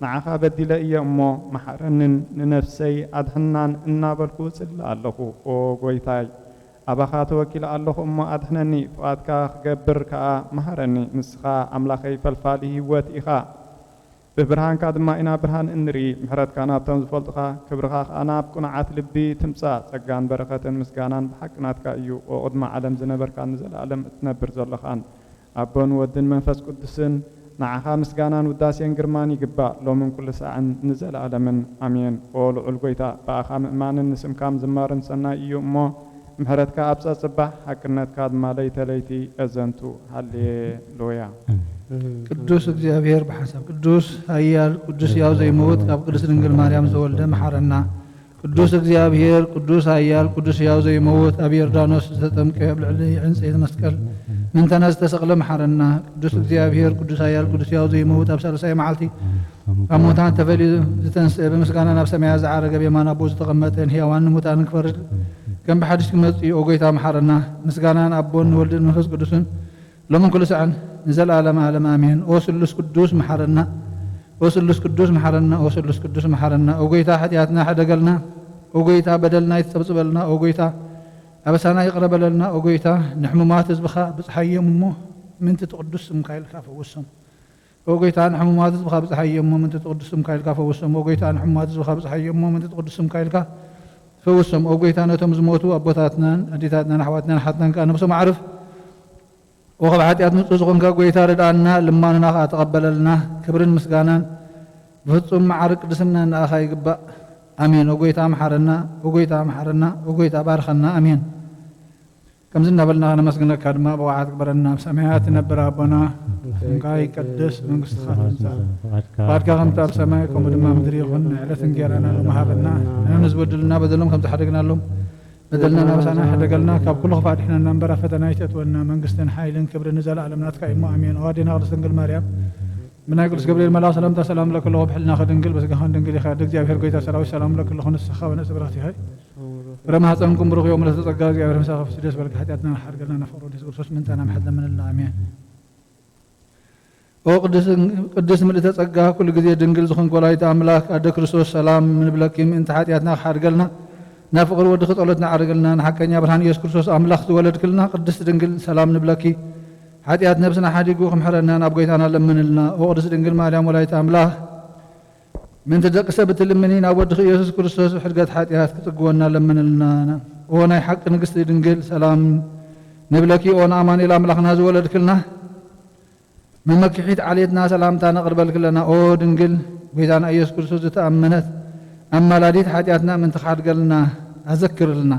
ንዓኻ በዲለ እየ እሞ መሓረንን ንነፍሰይ ኣድሕናን እናበልኩ እጽሊ ኣለኹ። ኦ ጐይታይ፣ ኣባኻ ተወኪለ ኣለኹ እሞ ኣድሕነኒ፣ ፍቓድካ ክገብር ከኣ መሃረኒ። ንስኻ ኣምላኸይ ፈልፋሊ ህይወት ኢኻ። ብብርሃንካ ድማ ኢና ብርሃን እንርኢ። ምሕረትካ ናብቶም ዝፈልጡኻ፣ ክብርኻ ከኣ ናብ ቅኑዓት ልቢ ትምጻእ። ጸጋን በረኸትን ምስጋናን ብሓቂ ናትካ እዩ። ኦ ቅድሚ ዓለም ዝነበርካን ንዘለኣለም እትነብር ዘሎኻን፣ ኣቦን ወድን መንፈስ ቅዱስን፣ ንዓኻ ምስጋናን ውዳሴን ግርማን ይግባእ፣ ሎምን ኩሉ ሳዕን ንዘለኣለምን። ኣሜን። ኦ ልዑል ጐይታ፣ ብኣኻ ምእማንን ንስምካ ምዝማርን ሰናይ እዩ እሞ፣ ምሕረትካ ኣብ ጸጽባሕ፣ ሓቅነትካ ድማ ለይተ ለይቲ የዘንቱ። ሃሌሉያ። ቅዱስ እግዚኣብሔር ብሓሳብ ቅዱስ፣ ኃያል፣ ቅዱስ፣ ሕያው፣ ዘይመውት፣ ካብ ቅድስት ድንግል ማርያም ዝተወልደ፣ መሓረና። ቅዱስ እግዚኣብሔር፣ ቅዱስ፣ ኃያል፣ ቅዱስ፣ ሕያው፣ ዘይመውት፣ ኣብ ዮርዳኖስ ዝተጠምቀ፣ ኣብ ልዕሊ ዕንጸይቲ መስቀል ምእንታና ዝተሰቕለ፣ መሓረና። ቅዱስ እግዚኣብሔር፣ ቅዱስ፣ ኃያል፣ ቅዱስ፣ ሕያው፣ ዘይመውት፣ ኣብ ሳልሳይ መዓልቲ ካብ ሙታን ተፈልዩ ዝተንስአ፣ ብምስጋና ናብ ሰማያት ዝዓረገ፣ ብየማን ኣቦ ዝተቐመጠ፣ ንሕያዋን ንሙታንን ክፈርድ ከም ብሓድሽ ክመጽእ እዩ። ኦ ጐይታ፣ መሓረና። ምስጋና ንኣቦን ንወልድን መንፈስ ቅዱስን ሎምን ኩሉ ሰዓን ንዘለዓለመ ዓለም ኣሜን። ኦ ስሉስ ቅዱስ መሓረና፣ ኦ ስሉስ ቅዱስ መሓረና፣ ኦ ስሉስ ቅዱስ መሓረና። ኦ ጐይታ፣ ሓጢኣትና ሕደገልና። ኦ ጐይታ፣ በደልና ይተጸብጽበልና። ኦ ጐይታ፣ ኣበሳና ይቕረ በለልና። ኦ ጐይታ፣ ንሕሙማት ህዝብኻ ብጽሓዮም እሞ፣ ምእንቲ እቲ ቅዱስ ስምካ ኢልካ ፈውሶም። ኦ ጐይታ፣ ንሕሙማት ህዝብኻ ብጽሓዮም እሞ፣ ምእንቲ እቲ ቅዱስ ስምካ ኢልካ ፈውሶም። ኦ ጐይታ፣ ንሕሙማት ህዝብኻ ብጽሓዮም እሞ፣ ምእንቲ እቲ ቅዱስ ስምካ ኢልካ ፈውሶም። ኦ ጐይታ፣ ነቶም ዝሞቱ ኣቦታትናን ኣዴታትናን ኣሕዋትናን ሓትናን ከኣ ነብሶም ኣዕርፍ። ኦ ካብ ሓጢኣት ንጹህ ዝኾንካ ጐይታ ርድኣና፣ ልማኖና ኸኣ ተቐበለልና። ክብርን ምስጋናን ብፍጹም መዓርግ ቅድስና ንኣኻ ይግባእ። ኣሜን። ኦ ጐይታ መሓረና፣ ኦ ጐይታ መሓረና፣ ኦ ጐይታ ባርኸና። ኣሜን። ከምዚ እናበልና ከነመስግነካ ድማ ብቑዓት ግበረና። ኣብ ሰማያት ትነብር ኣቦና፣ ስምካ ይቀደስ፣ መንግስትኻ ትምጻእ፣ ፍቓድካ ከምቲ ኣብ ሰማይ ከምኡ ድማ ምድሪ ይኹን። ዕለት እንጌራና ሎሚ ሃበና፣ ንሕና ንዝበድሉና በደሎም ከም ዝሓደግናሎም በደልና ናብሳና ሕደገልና፣ ካብ ኩሉ ክፋእ ድሕነና እምበር፣ ኣብ ፈተና ኣይተእትወና፣ መንግስትን ሓይልን ክብርን ንዘለኣለም ናትካ እዩ እሞ፣ ኣሜን። ኦ ኣዴና ቅድስት ድንግል ማርያም፣ ብናይ ቅዱስ ገብርኤል መልኣኽ ሰላምታ ሰላም እብለኪ ኣለኹ፣ ብሕልናኺ ድንግል፣ ብስጋኺ እውን ድንግል ኢኺ። ኣደ እግዚኣብሔር ጐይታ ሰራዊት ሰላም እብለኪ ኣለኹ፣ ንስኻ ኾነ ጽብርኽቲ ኢኺ። ፍረ ማሕፀንኩም ብሩኽ እዩ፣ ምልእተ ጸጋ እግዚኣብሔር ምሳኺ፣ ፍስህ ደስ በለኪ፣ ሓጢኣትና ሓድገልና፣ ናብ ፍቕሪ ወዲ ክርስቶስ ምእንታና ምሕረት ለምንልና፣ ኣሜን። ኦ ቅድስት፣ ቅድስት ምልእተ ጸጋ፣ ኩሉ ግዜ ድንግል ዝኾንክ ወላዲተ ኣምላኽ ኣደ ክርስቶስ፣ ሰላም ንብለኪ። ምእንቲ ሓጢኣትና ክሓድገልና፣ ናብ ፍቕሪ ወድኺ ጸሎትና ዓርግልና። ንሓቀኛ ብርሃን ኢየሱስ ክርስቶስ ኣምላኽ ዝወለድክልና ቅድስት ድንግል፣ ሰላም ንብለኪ። ሓጢኣት ነብስና ሓዲጉ ክምሕረና ናብ ጐይታና ለምንልና። ኦ ቅድስት ድንግል ማርያም ወላዲተ ኣምላኽ፣ ምእንቲ ደቂ ሰብ እትልምኒ፣ ናብ ወድኺ ኢየሱስ ክርስቶስ ሕድገት ሓጢኣት ክጽግወና ለምንልና። ኦ ናይ ሓቂ ንግስቲ ድንግል፣ ሰላም ንብለኪ። ኦ ንኣማኑኤል ኣምላኽና ዝወለድክልና፣ መመኪሒት ዓሌትና ሰላምታ ነቕርበልኪ ኣለና። ኦ ድንግል፣ ጐይታና ኢየሱስ ክርስቶስ ዝተኣመነት ኣማላዲት፣ ሓጢኣትና ምእንቲ ክሓድገልና ኣዘክርልና።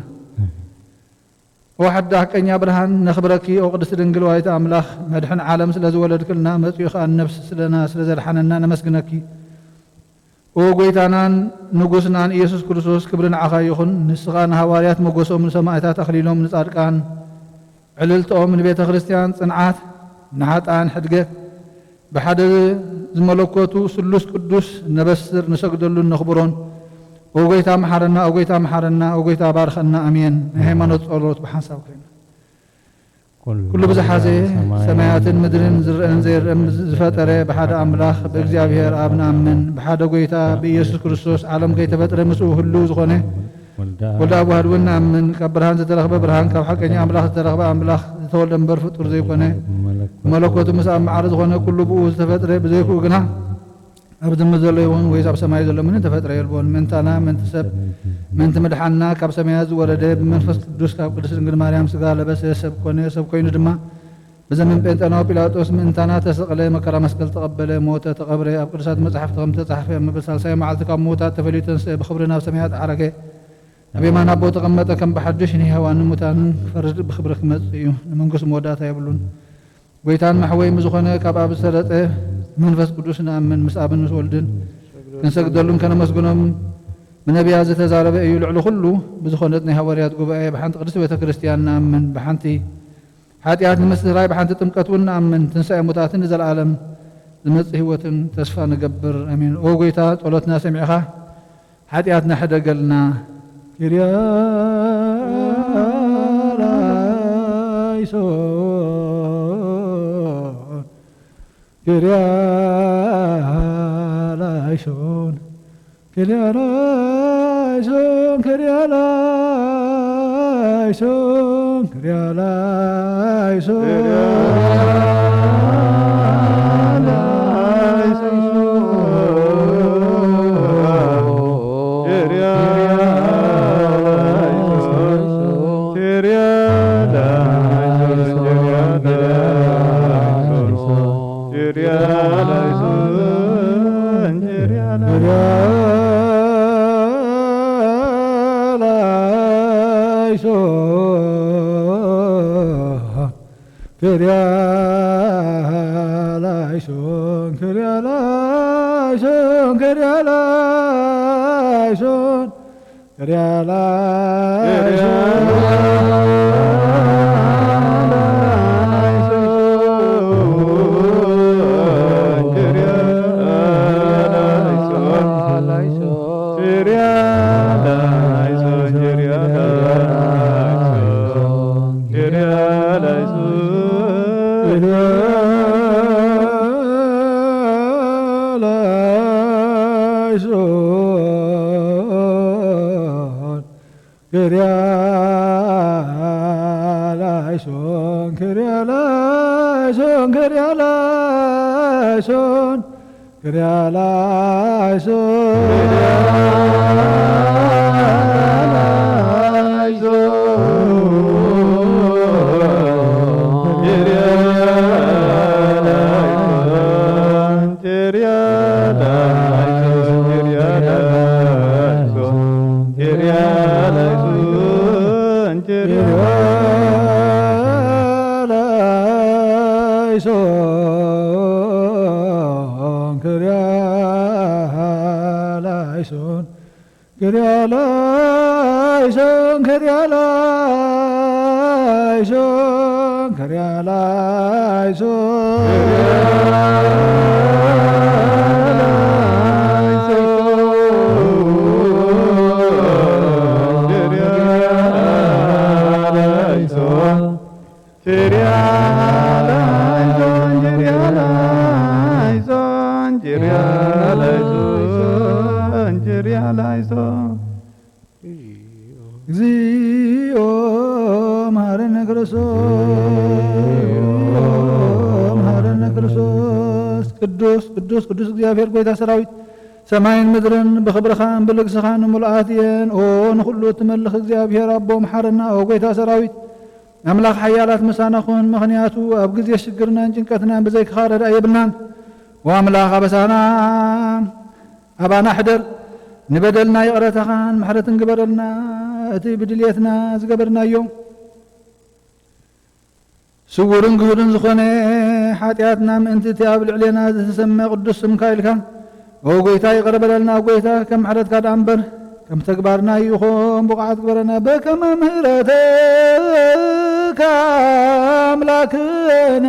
ኦ ሓቂ ሓቀኛ ብርሃን፣ ነኽብረኪ። ኦ ቅድስቲ ድንግል ዋይታ ኣምላኽ፣ መድሕን ዓለም ስለ ዝወለድክልና፣ መጺኡ ኸኣ ነፍስ ስለና ስለ ዘድሓነና ነመስግነኪ። ኦ ጎይታናን ንጉስናን ኢየሱስ ክርስቶስ፣ ክብሪ ንዓኻ ይኹን። ንስኻ ንሃዋርያት ሞገሶም፣ ንሰማዕታት ኣኽሊሎም፣ ንጻድቃን ዕልልትኦም፣ ንቤተ ክርስቲያን ጽንዓት፣ ንሓጥኣን ሕድገት፣ ብሓደ ዝመለኮቱ ስሉስ ቅዱስ ነበስር፣ ንሰግደሉን ነኽብሮን። ኦ ጎይታ መሓረና፣ ኦ ጎይታ መሓረና፣ ኦ ጎይታ ባርኸና። ኣሜን። ናይ ሃይማኖት ጸሎት ብሓንሳብ ኮይና። ኩሉ ብዝሓዘ ሰማያትን ምድርን ዝረአን ዘይረአን ዝፈጠረ ብሓደ ኣምላኽ ብእግዚኣብሔር ኣብ ንኣምን። ብሓደ ጎይታ ብኢየሱስ ክርስቶስ ዓለም ከይተፈጥረ ምስኡ ህልው ዝኾነ ወልደ ኣብ ዋህድ እውን ንኣምን። ካብ ብርሃን ዝተረኽበ ብርሃን፣ ካብ ሓቀኛ ኣምላኽ ዝተረኽበ ኣምላኽ፣ ዝተወልደ እምበር ፍጡር ዘይኮነ፣ ብመለኮቱ ምስ ኣብ ማዕረ ዝኾነ ኩሉ ብኡ ዝተፈጥረ፣ ብዘይክኡ ግና ኣብዚ ምድሪ ዘሎ ይኹን ወይስ ኣብ ሰማይ ዘሎ ምንም ተፈጥረ የልቦን። ምእንታና፣ ምእንቲ ሰብ፣ ምእንቲ ምድሓንና ካብ ሰማያት ዝወረደ፣ ብመንፈስ ቅዱስ ካብ ቅድስት ድንግል ማርያም ስጋ ለበሰ፣ ሰብ ኮነ። ሰብ ኮይኑ ድማ ብዘመን ጴንጠናዊ ጲላጦስ ምእንታና ተሰቕለ፣ መከራ መስቀል ተቐበለ፣ ሞተ፣ ተቐብረ። ኣብ ቅዱሳት መጻሕፍቲ ከም ዝተጻሕፈ፣ ኣብ መበል ሳልሳይ መዓልቲ ካብ ምዉታት ተፈልዩ ተንስአ፣ ብኽብሪ ናብ ሰማያት ዓረገ። ኣብ የማን ኣቦ ተቐመጠ፣ ከም ብሓድሽ ንህያዋንን ሙታንን ክፈርድ ብኽብሪ ክመጽእ እዩ። ንመንግስቱ መወዳእታ የብሉን። ጎይታን መሕወይን ብዝኾነ ካብ ኣብ ዝተረጸ መንፈስ ቅዱስ ንኣምን፣ ምስ ኣብን ምስ ወልድን ክንሰግደሉን ከነመስግኖም ብነቢያት ዝተዛረበ እዩ። ልዕሊ ኩሉ ብዝኾነት ናይ ሃዋርያት ጉባኤ ብሓንቲ ቅድስቲ ቤተ ክርስቲያን ንኣምን፣ ብሓንቲ ሓጢኣት ንምስትስራይ ብሓንቲ ጥምቀት እውን ንኣምን፣ ትንሳኤ ሙታትን ንዘለኣለም ዝመጽእ ህይወትን ተስፋ ንገብር። ኣሜን። ኦ ጎይታ፣ ጸሎትና ሰሚዕኻ ሓጢኣትና ሕደገልና። ኪርያ ላይሶን፣ ኪርያ ላይሶን፣ ኪርያ ላይሶን፣ ኪርያ ላይሶን፣ ኪርያ ላይሶን። ኪርያ ላይሶን፣ ኪርያ ላይሶን፣ ኪርያ ላይሶን፣ ኪርያ ላይሶን። ላይሶን፣ ኪርያ ላይሶን፣ ኪርያ ላይሶን፣ ኪርያ ላይሶን፣ ኪርያ ላይሶን። ላይሶን፣ ኪርያ ላይሶን፣ ኪርያ ላይሶን፣ ኪርያ ላይሶን፣ ኪርያ ላይሶን። ኪርያ ላይሶን፣ ኪርያ ላይሶን፣ ኪርያ ላይሶን፣ ኪርያ ላይሶን፣ ኪርያ ላይሶን። እግዚኦ መሐረነ ክርስቶስ፣ መሐረነ ክርስቶስ። ቅዱስ፣ ቅዱስ፣ ቅዱስ እግዚኣብሔር ጐይታ ሰራዊት፣ ሰማይን ምድርን ብኽብርኻን ብልግስኻን ምሉኣት እየን። ኦ ንኹሉ እትመልኽ እግዚኣብሔር ኣቦ፣ መሓረና። ኦ ጐይታ ሰራዊት፣ ኣምላኽ ሓያላት ምሳና ኩን፣ ምኽንያቱ ኣብ ግዜ ሽግርናን ጭንቀትናን ብዘይካኻ ረዳኢ የብልናን። ወኣምላኽ ኣበሳና ኣባና ሕደር፣ ንበደልና ይቕረታኻን ምሕረትን ግበረልና። እቲ ብድልየትና ዝገበርናዮ ስዉርን ግሁድን ዝኾነ ሓጢኣትና ምእንቲ እቲ ኣብ ልዕሌና ዝተሰመ ቅዱስ ስምካ ኢልካ፣ ኦ ጎይታ፣ ይቕረ በለልና። ጎይታ፣ ከም ምሕረትካ ደኣ እምበር፣ ከም ተግባርና ይኹን ብቑዓት ግበረና። በከመ ምሕረትካ ኣምላክነ፣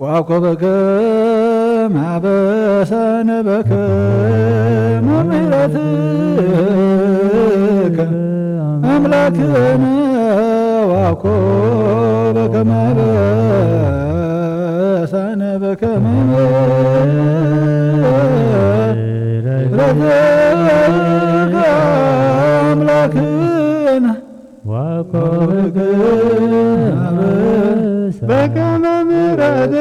ወአኮበከ ማበሳነ በከመ ምሕረትከ ኣምላክነ፣ ወአኮበከ ማበሳነ በከመ ምሕረትከ ኣምላክነ። ወኮብክ በከመ ምሕረትከ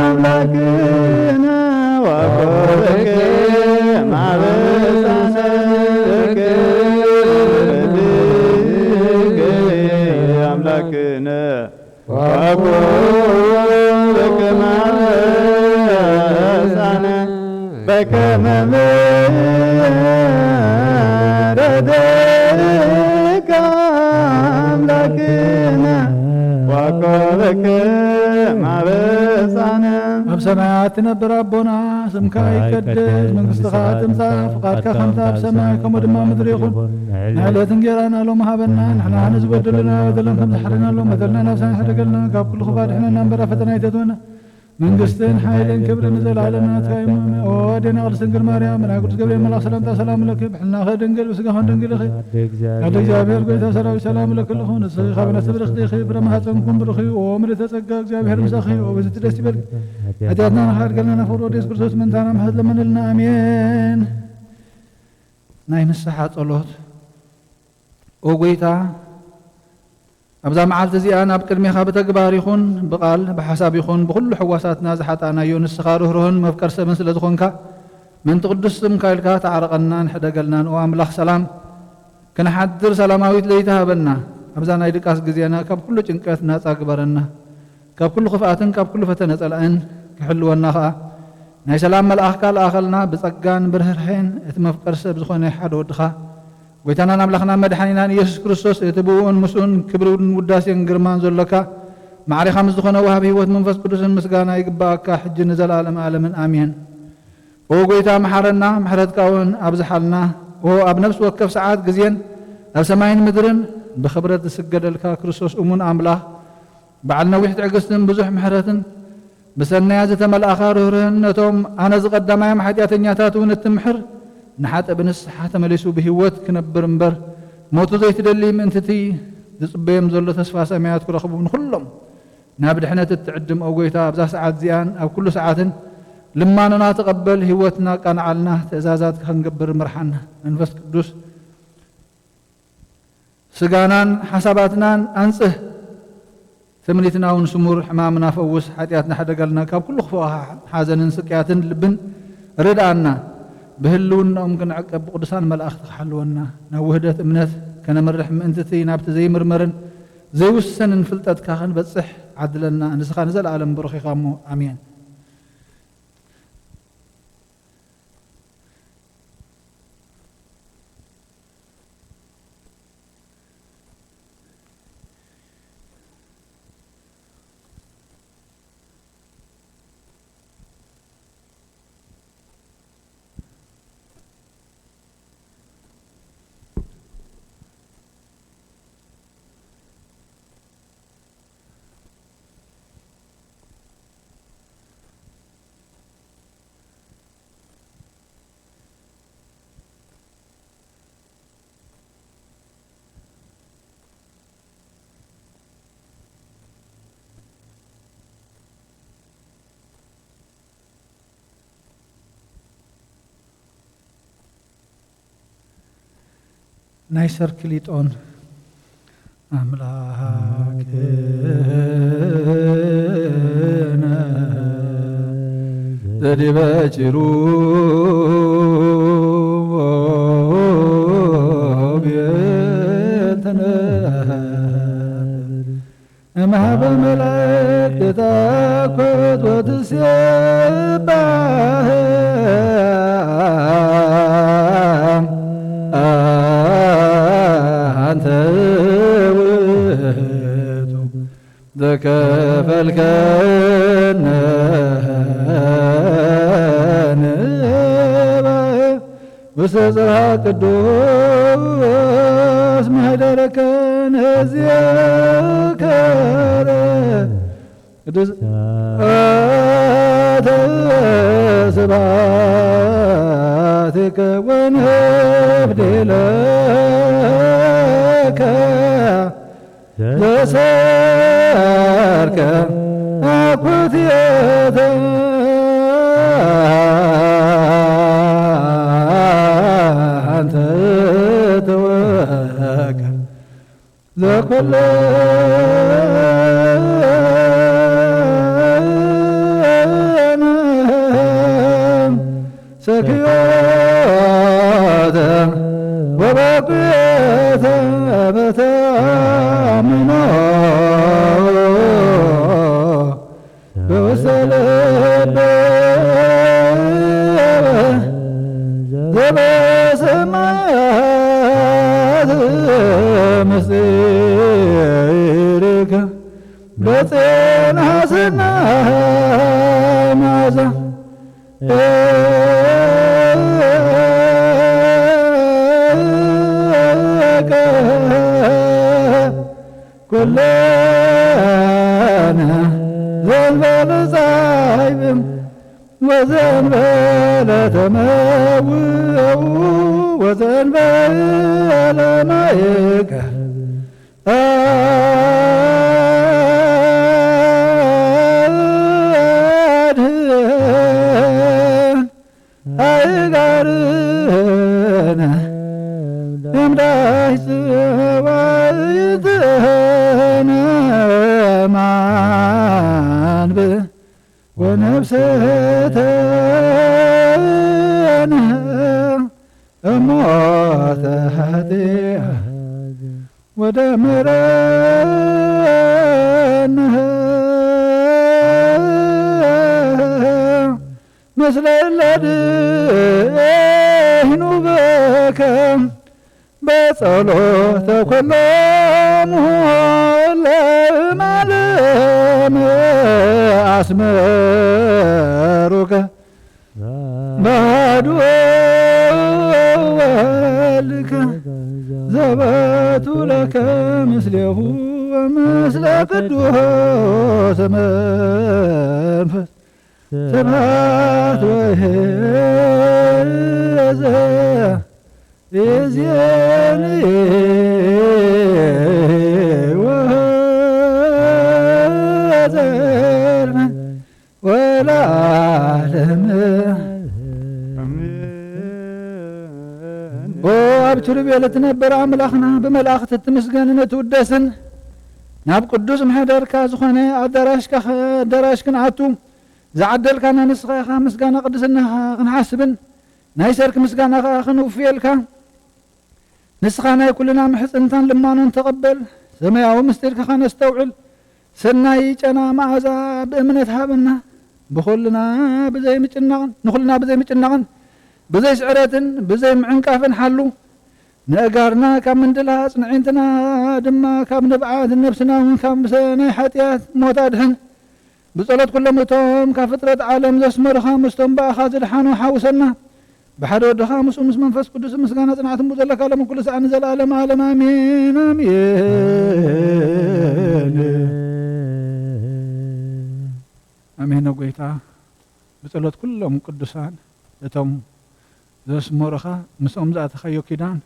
አምላክነ፣ ወኮብክ ማበሳነ በከመ ምሕረትከ አምላክነ። ወኩሉ በከመ አበሳነ በከመ ምሕረትከ አምላክነ ወኮበከ ማበሳነ። ኣብ ሰማያት ትነብር ኣቦና፣ ስምካ ይቀደስ፣ መንግስትኻ ትምጻእ፣ ፍቓድካ ከምታ ኣብ ሰማይ ከምኡ ድማ ምድሪ ይኹን። ንዕለት እንጌራና ሎሚ ሃበና፣ ንሕና ንዝበደሉና በደለን ከም ዝሓለናሎም በደልና ናብ ሳን ሕደገልና፣ ካብ ኩሉ ክፉእ ኣድሕነና እምበር ኣብ ፈተና ኣይተእትወና። መንግስትን ሓይልን ክብርን ንዘለዓለም ናትካ እዩ። ኣሜን። ኦ ኣዴና ቅድስት ድንግል ማርያም፣ ብናይ ቅዱስ ገብርኤል መልኣክ ሰላምታ ሰላም እለኪ፣ ብሕልናኺ ድንግል፣ ብስጋኺ ድንግል ኢኺ። ኣደ እግዚኣብሔር፣ ኣደ እግዚኣብሔር፣ ጎይታ ሰራዊት፣ ሰላም እለኪ ኣለኹ። ንስኺ ካብ ኣናተ ብርኽቲ ኢኺ፣ ፍረ ማህፀንኩም ብሩኽ እዩ። ኦ ምልዕተ ጸጋ፣ እግዚኣብሔር ምሳኺ እዩ። ኦ በዝቲ ደስ ይበልኪ። ኃጢአትና ንኻድገልና፣ ናብ ፍቕሪ ወዲ የሱስ ክርስቶስ ምእንታና ምሕረት ለመነልና። ኣሜን። ናይ ንስሓ ጸሎት። ኦ ጎይታ፣ ኣብዛ መዓልቲ እዚኣ ናብ ቅድሜኻ ብተግባር ይኹን ብቓል፣ ብሓሳብ ይኹን ብኹሉ ሕዋሳትና ዝሓጣናዮ፣ ንስኻ ርህሩህን መፍቀር ሰብን ስለ ዝኾንካ፣ ምእንቲ ቅዱስ ስምካ ኢልካ ተዓረቐናን ሕደገልናን። ኦ ኣምላኽ ሰላም፣ ክንሓድር ሰላማዊት ለይቲ ሃበና። ኣብዛ ናይ ድቃስ ግዜና ካብ ኩሉ ጭንቀት ናጻ ግበረና። ካብ ኩሉ ክፍኣትን ካብ ኩሉ ፈተነ ጸላእን ክሕልወና ኸኣ፣ ናይ ሰላም መልኣኽካ ለኣኸልና። ብጸጋን ብርህርሄን እቲ መፍቀር ሰብ ዝኾነ ሓደ ወድኻ፣ ጎይታናን ኣምላኽናን መድሓኒናን ኢየሱስ ክርስቶስ፣ እቲ ብእኡን ምስኡን ክብርን ውዳሴን ግርማን ዘሎካ፣ ማዕሬኻ ምስ ዝኾነ ወሃቢ ህይወት መንፈስ ቅዱስን ምስጋና ይግብኣካ፣ ሕጂ ንዘለኣለም ዓለምን ኣሜን። ኦ ጎይታ፣ መሓረና፣ ምሕረትካ እውን ኣብዝሓልና። ኦ ኣብ ነፍሲ ወከፍ ሰዓት ግዜን ኣብ ሰማይን ምድርን ብኽብረት ዝስገደልካ ክርስቶስ እሙን ኣምላኽ፣ በዓል ነዊሕ ትዕግስትን ብዙሕ ምሕረትን፣ ብሰናያት ዝተመልኣኻ ርህሩህን፣ ነቶም ኣነ ዝቐዳማዮም ሓጢኣተኛታት እውን እትምሕር፣ ንሓጥእ ብንስሓ ተመሊሱ ብህይወት ክነብር እምበር፣ ሞቱ ዘይትደሊ ምእንቲ እቲ ዝጽበዮም ዘሎ ተስፋ ሰማያት ክረኽቡ፣ ንኹሎም ናብ ድሕነት እትዕድም፣ ኦ ጎይታ፣ ኣብዛ ሰዓት እዚኣን ኣብ ኩሉ ሰዓትን ልማኖና ተቐበል፣ ህይወትና ኣቃንዓልና፣ ትእዛዛትካ ክንገብር ምርሓና። መንፈስ ቅዱስ፣ ስጋናን ሓሳባትናን ኣንጽህ፣ ትምኒትና እውን ስሙር፣ ሕማምና ፈውስ፣ ሓጢኣትና ሕደገልና፣ ካብ ኩሉ ክፉእ ሓዘንን ስቅያትን ልብን ርድኣና። ብህልውናኦም ክንዕቀብ ብቅዱሳን መላእኽቲ ክሓልወና፣ ናብ ውህደት እምነት ከነምርሕ ምእንቲ እቲ ናብቲ ዘይምርመርን ዘይውሰንን ፍልጠትካ ክንበጽሕ ዓድለና። ንስኻ ንዘለኣለም ብሩኽ ኢኻ እሞ፣ ኣሜን። ናይ ሰርክሊጦን ኣምላክነ ዘዲበ ኪሩቤል ትነብር። እምሃበ መላእክት ትታኮት ወትሴባህ አንተ ዘከፈልከነ ውስተ ጽርሐ ቅዱስ ማሕደርከ ንእዝከረ ቅዱስ ስብሐትከ ወንብድለከ ዘሰርቀ አኩቴተ አንተ ተወከል ዘኩልነ ሰክዮተ ወበኩየተ በተአምኖ በውስተ ልብ ዘበሰማያት ምስጢርከ በጽና ሰናይ መዓዛ ኩለነ ዘንበለ ጻይብም ወዘንበለ ተመውኡ ወዘንበለ ማይከ አድህን አይጋርነ እምዳይ ጽዋይትነ ማንብ ወነፍሰተነ እሞተ ኃጢአት ወደ ምረነ ምስለ ለድሂኑ በከ በጸሎተ ኩሎሙ ለማለም አስመሩከ ባዶ ወልከ ዘበቱ ለከ ምስሌሁ ወምስለ ቅዱስ መንፈስ ስብሐት ወይዜ እዜኒ ወዘልፈ ወለዓለመ። ኦ ኣብ ኪሩቤል እትነብር ኣምላኽና፣ ብመላእኽቲ እትምስገንን እትውደስን፣ ናብ ቅዱስ ማሕደርካ ዝኾነ ኣዳራሽካ፣ ኣዳራሽ ክንኣቱ ዝዓደልካና ንስኻ ኢኻ። ምስጋና ቅድስናኻ ክንሓስብን ናይ ሰርክ ምስጋና ኸኣ ክንውፍየልካ፣ ንስኻ ናይ ኩልና ምሕጽንታን ልማኖን ተቐበል። ሰማያዊ ምስጢርካ ኸነስተውዕል፣ ሰናይ ጨና መዓዛ ብእምነት ሃበና። ብኹልና ብዘይ ምጭናቕን፣ ንኹልና ብዘይ ምጭናቕን፣ ብዘይ ስዕረትን፣ ብዘይ ምዕንቃፍን ሓሉ። ነእጋርና ካብ ምንድላጽ፣ ንዕንትና ድማ ካብ ንብዓት፣ ነብስና እውን ካብ ናይ ሓጢኣት ሞት ኣድሕን። ብጸሎት ኩሎም እቶም ካብ ፍጥረት ዓለም ዘስመሩኻ፣ ምስቶም ብኣኻ ዝድሓኑ ሓውሰና። ብሓደ ወድኻ ምስኡ ምስ መንፈስ ቅዱስ ምስጋና ጽንዓት እምቡ ዘለካ ሎምን ኩሉ ሰዓት ንዘለኣለም ዓለም ኣሜን፣ ኣሜን። ኣሜን። ጎይታ፣ ብጸሎት ኩሎም ቅዱሳን እቶም ዘስመሩኻ፣ ምስኦም ዝኣተኻዮ ኪዳን፣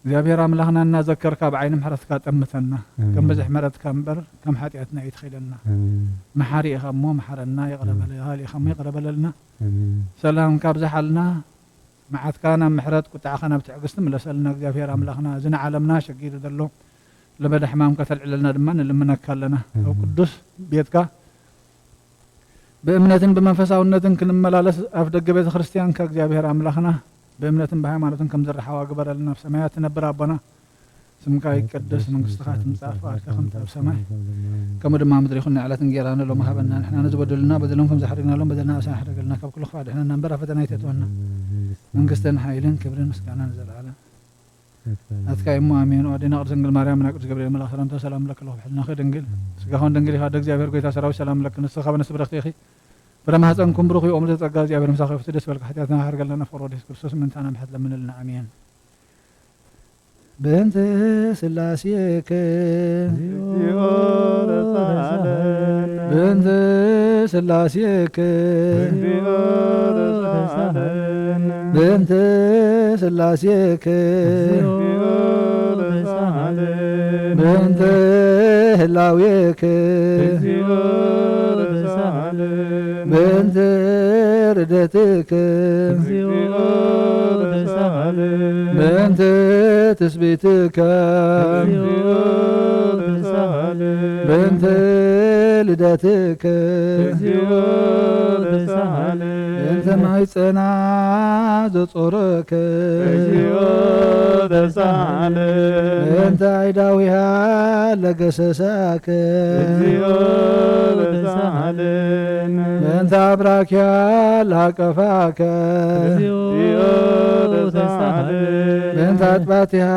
እግዚኣብሔር ኣምላኽና እናዘከርካ ብዓይኒ ምሕረትካ ጠምተና። ኣሜን። ከም ብዝሒ ምሕረትካ እምበር ከም ሓጢኣትና ኣይትኸይደና። ኣሜን። መሓሪ ኢኻ እሞ መሓረና፣ ይቕረ በለ፣ ኣሜን። ይቕረ በለ፣ ይቕረ በለልና። ኣሜን። ሰላምካ ኣብዝሓልና፣ መዓትካ ናብ ምሕረት፣ ቁጥዓኻ ናብ ትዕግስቲ ምለሰልና። እግዚኣብሔር ኣምላኽና፣ እዚ ንዓለምና ሸጊሩ ዘሎ ለበዳ ሕማም ከተልዕለልና ድማ ንልምነካ ኣለና። ኣብ ኣሜን። ቅዱስ ቤትካ ብእምነትን ብመንፈሳውነትን ክንመላለስ፣ ኣፍ ደገ ቤተ ክርስቲያንካ እግዚኣብሔር ኣምላኽና ብእምነትን ብሃይማኖትን ከም ዝረሓዋ ግበረልና። ኣብ ሰማያት ትነብር ኣቦና፣ ስምካ ይቀደስ፣ መንግስትኻ ትምጻእ፣ ፍቓድካ ከምቲ ኣብ ሰማይ ከምኡ ድማ ኣብ ምድሪ ይኹን። ናይ ዕለት እንጌራና ሎሚ ሃበና፣ ንሕና ንዝበደሉና በደሎም ከም ዝሓደግናሎም በደልና ኣሳና ሓደገልና፣ ካብ ኩሉ ክፋእ ድሕነና እምበር ኣብ ፈተና ኣይተእትወና። መንግስትን ሓይልን ክብርን ምስጋናን ንዘለኣለም። ናትካ እሞ ኣሜን። ኣዴና ቅድስት ድንግል ማርያም፣ ናይ ቅዱስ ገብርኤል መልኣኽ ሰላምታ ሰላም ለኪ ኣለኹ ብሕልናኺ ድንግል፣ ስጋኽን ድንግል ኢኻ። ኣደ እግዚኣብሔር ጎይታ ሰራዊት ሰላም ለኪ። ንስኻ በነስ ብረኽቲ ኢኺ፣ ፍረ ማህፀንኩም ብሩኽ እዩ። ኦም ዘጸጋ እግዚኣብሔር ምሳኺ ይኹን። ደስ በልካ። ሓጢኣትና ሓርገልና፣ ፍቕሪ ወዲ የሱስ ክርስቶስ ምእንታና ምሕረት ለምንልና። ኣሜን። በእንተ ስላሴከ እግዚኦ ተሳሃለነ። በእንተ ስላሴከ እግዚኦ ተሳሃለነ። በእንተ ስላሴከ እግዚኦ ተሳሃለነ። በእንተ ህላዌከ እግዚኦ ተሳሃለነ። በእንተ ርደትከ እግዚኦ ተሳሃለነ። በእንተ ትስብእትከ እግዚኦ ተሳሃለነ። በእንተ ልደትከ እግዚኦ ተሳሃለነ። በእንተ ማይጸና ዘጾረከ እግዚኦ ተሳሃለነ። በእንተ ኣይዳዊሃ ለገሰሳከ እግዚኦ ተሳሃለነ። በእንተ ኣብራኪያ ላቀፋከ እግዚኦ ተሳሃለነ። በእንተ ኣጥባቲሃ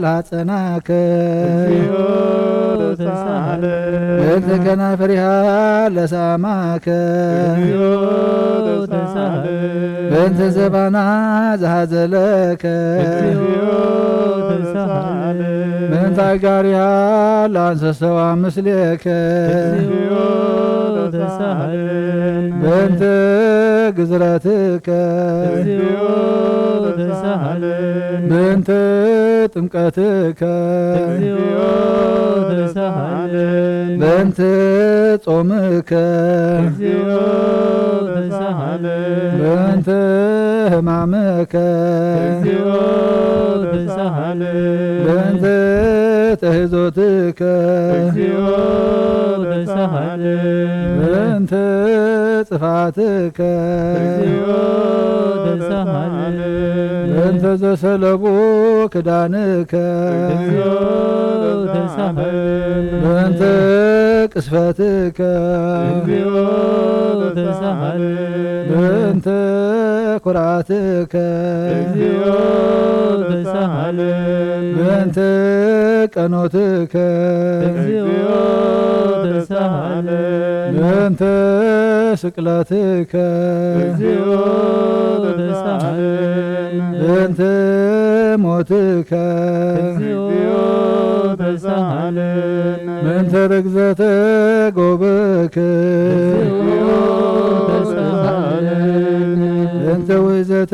ላጸናከ እግዚኦ ተሳሃለነ። በእንተ ከናፍሪሃ ለሳማከ እግዚኦ ተሳሃለነ። በእንተ ዘባና ዝሃዘለከ እግዚኦ ተሳሃለነ። በእንተ ኣጋሪሃ ለኣንሰሰዋ ምስሌከ እግዚኦ ተሳሃለነ። በእንተ ግዝረትከ እግዚኦ ተሳሃለነ። በእንተ ጥምቀትከ እግዚኦ ተሳሃለነ። በእንተ ጾምከ እግዚኦ ተሳሃለነ። በእንተ ሕማምከ እግዚኦ ተሳሃለነ። በእንተ ተህዞትከ እግዚኦ ተሳሃለነ። በእንተ ጽፋትከ እግዚኦ ተሳሃለነ። በእንተ ዘሰለቡ ክዳንከ እግዚኦ ተሳሃለነ። በእንተ ቅስፈትከ እግዚኦ ተሳሃለነ። በእንተ ኩራትከ እግዚኦ ተሳሃለነ። በእንተ ቀኖትከ እግዚኦ ተሳሃለነ። በእንተ ስቅለትከ እግዚኦ ተሳሃለነ። በእንተ ሞትከ እግዚኦ ተሳሃለነ። በእንተ ርግዘተ ጎብክ እግዚኦ ተሳሃለነ። በእንተ ውህዘተ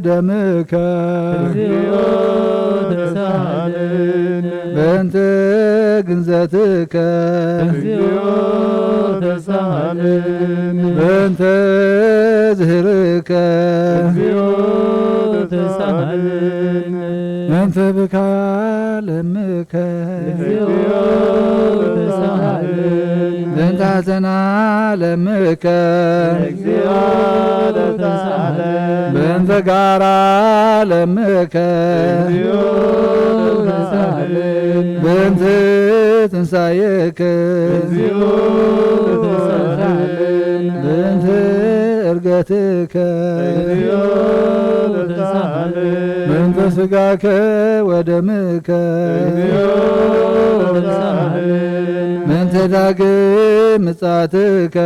ደምከ እግዚኦ ተሳሃለነ። በእንተ ግንዘትከ እግዚኦ ተሳሃለነ። በእንተ ዝህርከ እግዚኦ ተሳሃለነ። በእንተ ብካያ ለምከ እግዚኦ ተሳሃለነ። በእንተ ሐዘና ለምከ እግዚኦ ተሳሃለነ። በእንተ ጋራ ለምከ እግዚኦ ተሳሃለነ። በእንተ ትንሳኤከ እግዚኦ ተሳሃለነ። በእንተ እርገትከ እግዚኦ ተሳሃለነ። በእንተ ስጋከ ወደምከ እግዚኦ ተሳሃለነ። በእንተ ዳግም ምጻትከ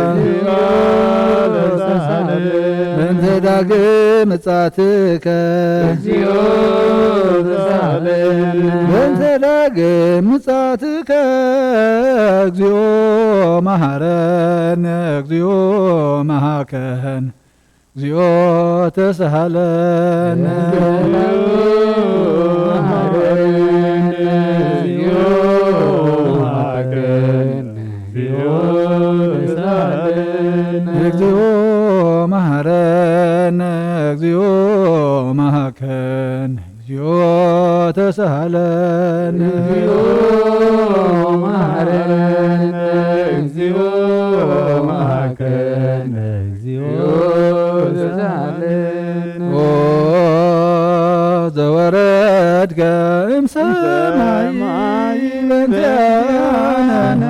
እግዚኦ ተሳሃለነ። በእንተ ዳግም ምጻትከ እግዚኦ ተሳሃለነ። በእንተ ዳግም ምጻትከ እግዚኦ መሐረነ እግዚኦ መሐከን እግዚኦ ተሳሃለነ። እግዚኦ መሐረነ እግዚኦ መሐከን እግዚኦ ተሳሃለነ። እግዚኦ መሐረነ እግዚኦ መሐከነ እግዚኦ ተሳሃለነ። ኦ ዘወረድከ እምሰማይ በእንቲአነ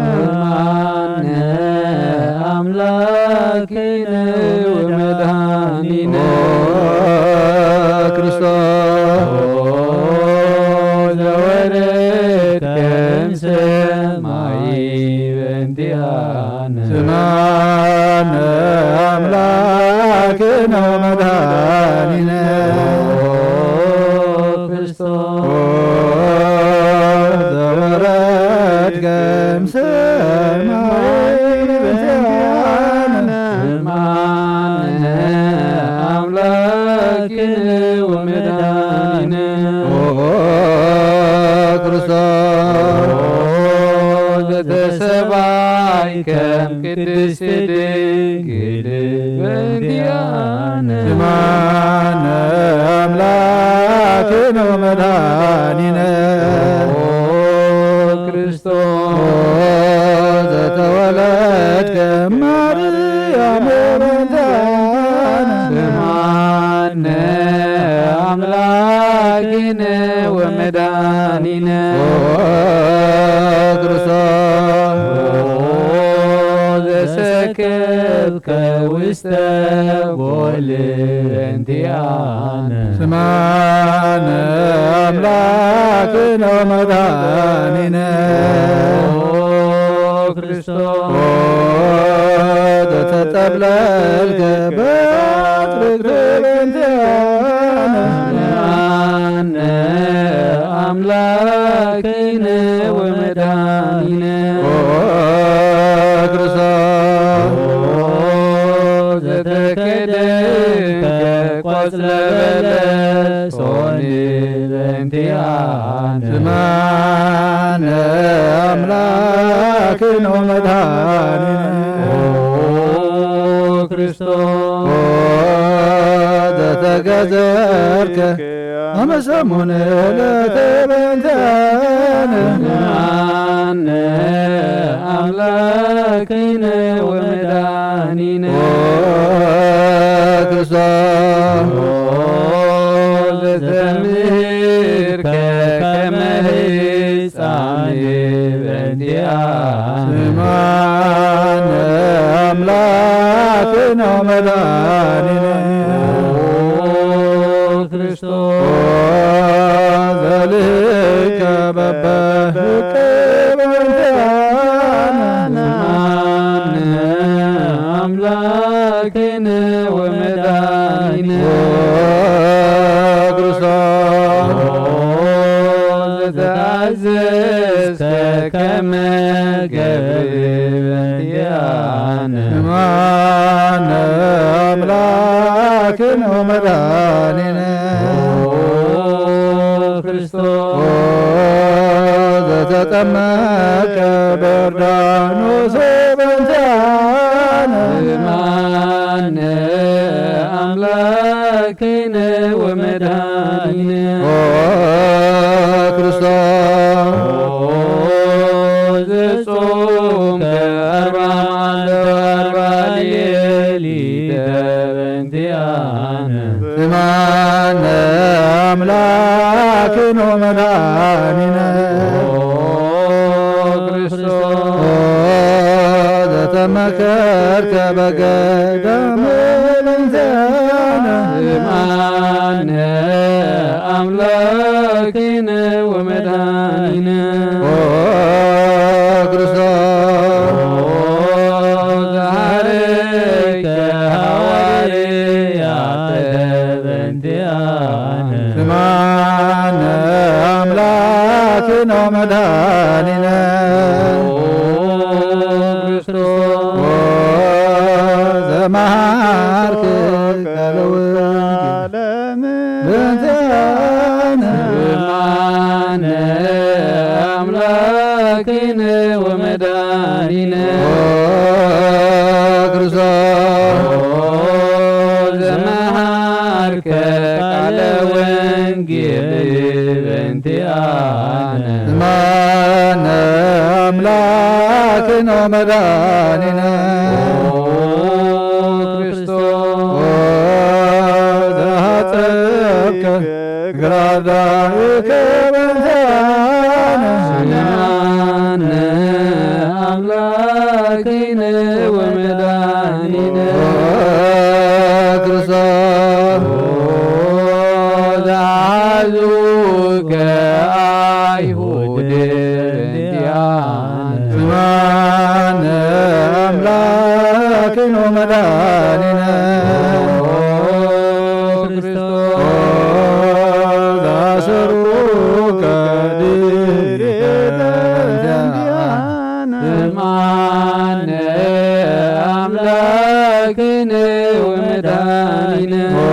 አምላክነ ወመድኃኒነ ኦ ክርስቶስ ሰማይ በእንቲኣነ። ስማነ ኣምላክነ ወመድኃኒነ። ኦ ክርስቶስ። ኦ ዘወረድከ እምሰማይ በእንቲኣነ። ስማነ ኣምላክነ ወመድኃኒነ። ኦ ክርስቶስ። ኦ ዘተሰባይከ ቅድስት ድንግል በእንቲኣነ። ስማነ ኣምላክነ ወመድኃኒነ። ኦ ክርስቶስ። ኦ ዘተወለድከ ማርያም በእንቲኣነ። ስማነ ኣምላክነ ወመድኃኒነ። ኦ ክርስቶስ። ኦ ዘሰከብከ ውስተ ጎል በእንቲኣነ። ስማነ ኣምላክነ ወመድኃኒነ። ኦ ክርስቶስ። ኦ ዘተጠብለልከ በትርክ በእንቲኣነ። ስማነ ኣምላክነ ወመድኃኒነ። ኦ ክርስቶስ። ኦ ዘተከደንከ ቆጽለ በለስ ሆኒ በእንቲኣነ። ስማነ ኣምላክነ ወመድኃኒነ። ኦ ክርስቶስ። ኦ ዘተገዘርከ አመ ሰሙን ዕለት በእንቲአነ። አነ አምላክነ ወመድኃኒነ ኦ ክርስቶስ። ኦ ዘተምህርከ ከመ ህፃን በእንቲአነ። ስማነ አምላክነ ወመድኃኒነ ኦ ክርስቶስ። ኦ ዘልህከ በበህቅ በእንቲአነ። ስማነ አምላክነ ወመድኃኒነ ኦ ክርስቶስ። ኦ ዘተአዘዝከ ከመ ገብር በእንቲአነ። ስማነ አምላክነ ወመድኃኒነ ኦ ክርስቶስ። ኦ ዘተጠመቀ በዮርዳኖስ በእንቲአነ። ስማነ አምላክነ ወመድኃኒነ ኦ ክርስቶስ። ኦ ዘጾምከ አርባ መዓልተ ወአርባ ሌሊተ በእንቲአነ። ስማነ አምላክነ ወመድኃኒነ ኦ ክርስቶስ። ኦ ዘተመከርከ በገዳም በእንቲአነ። ስማነ አምላክነ ወመድኃኒነ ኦ ክርስቶስ። ኦ ዘሐረይከ ሐዋርያተ በእንቲአነ። ስማነ አምላክነ ወመድኃኒነ ኦ ክርስቶስ። ኦ ዘመሃርከ ቃለ ወንጌል በእንቲአነ። ስማነ አምላክነ ወመድኃኒነ ኦ ክርስቶስ። ኦ ዘመሃርከ ቃለ ወንጌል በእንቲአነ። ስማነ አምላክነ ወመድኃኒነ ኦ ክርስቶስ። ኦ ዘሐጸብከ እግረ አርዳኢከ በእንቲአነ። ስማነ አምላክነ ወመድኃኒነ ኦ ክርስቶስ። ኦ ዘአሐዙከ አይሁድ ኣነ ኣምላክነ ወመድኃኒነ ኦ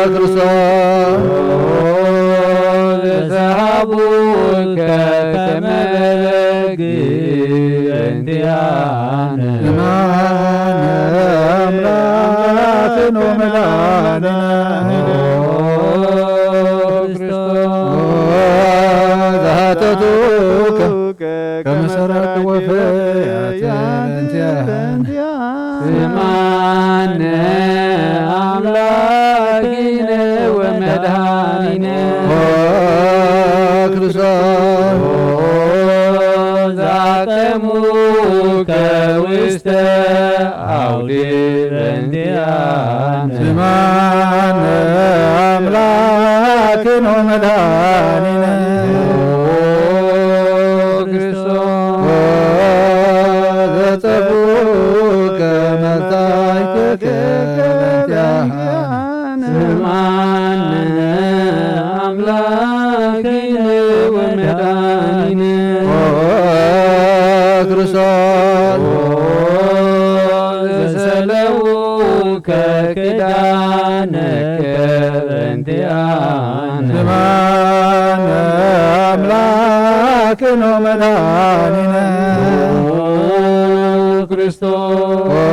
ክርስቶስ ዘሰሃቡከ ከመ በግ እንቲኣነ። እማነ ኣምላክነ ወመድኃኒነ ኦ ክርስቶስ ዘሃተቱከ ከመ ሰራቂ ወፈያት በእንቲኣነ። ስምዓነ ኣምላክነ ወመድኃኒነ ኦ ክርስቶስ ዛቀሙከ ውስተ ኣውዲ በእንቲኣነ። ስምዓነ ኣምላክነ ወመድኃኒነ ኦ ክርስቶስ ዘጸፉከ መጻእከ በእንቲኣነ። ስምዓነ ኣምላክነ ወመድኃኒነ ኦ ክርስቶስ ዘሰለዉከ ክዳነከ በእንቲኣነ። ስምዓነ ኣምላክነ ወመድኃኒነ ኦ ክርስቶስ ኦ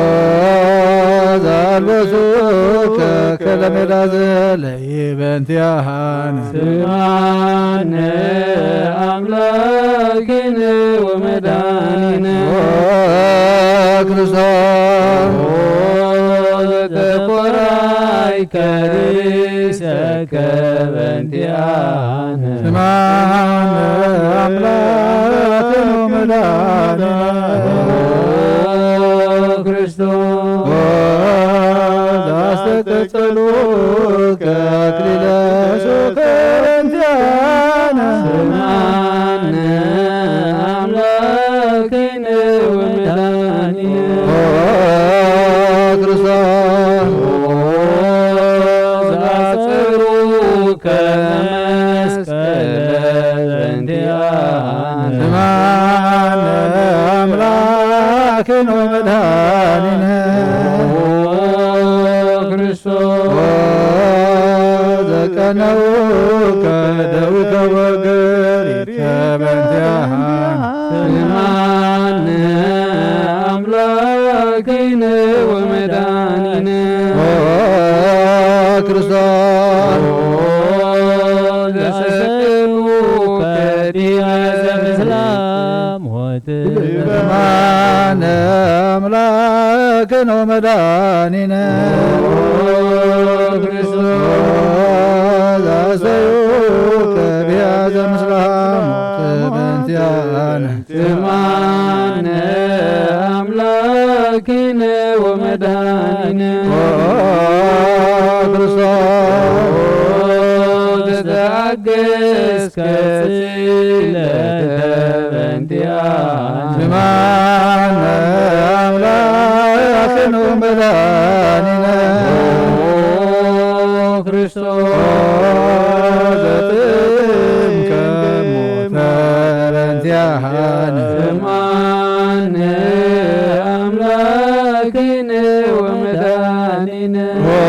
ዘልበሱከ ከለሜዳ ዘለይ በእንቲኣነ። ስምዓነ ኣምላክነ ወመድኃኒነ ኦ ክርስቶስ ኦ ዘተቆራይከ ርእሰከ በእንቲኣነ። ስምዓነ ኣምላክነ ወመድኃኒነ ኦ ክርስቶስ ኦ ዘአስተቀጸሉከ አክሊለ ሾከ በእንቲአነ። ስምዓነ አምላክነ ወመድኃኒነ ኦ ክርስቶስ ኦ ዘአጽሩከ መስቀለ በእንቲአነ። ስምዓነ አምላክነ ወመድኃኒነ ኦ ክርስቶስ ኦ ዘቀነውከ ደዊከ ወገሪከ በእንቲአነ። ስምዓነ አምላክነ ወመድኃኒነ ኦ ክርስቶስ ኦ ዘሰቅሉከ ዲበ ዘምስላ ሞት። ስምዓነ አምላክነ ወመድኃኒነ ኦ ክርስቶስ ዘአስተዩከ ቢያዘ ምስላ ሞት በእንቲአነ። ስምዓነ አምላክነ ወመድኃኒነ ኦ ክርስቶስ ዘተአገስከ ስእለተ በእንቲአነ። ስምዓነ አምላክነ ወመድኃኒነ ኦ ክርስቶስ ዘጥዕምከ ሞተ በእንቲአነ። ስምዓነ አምላክነ ወመድኃኒነ ኦ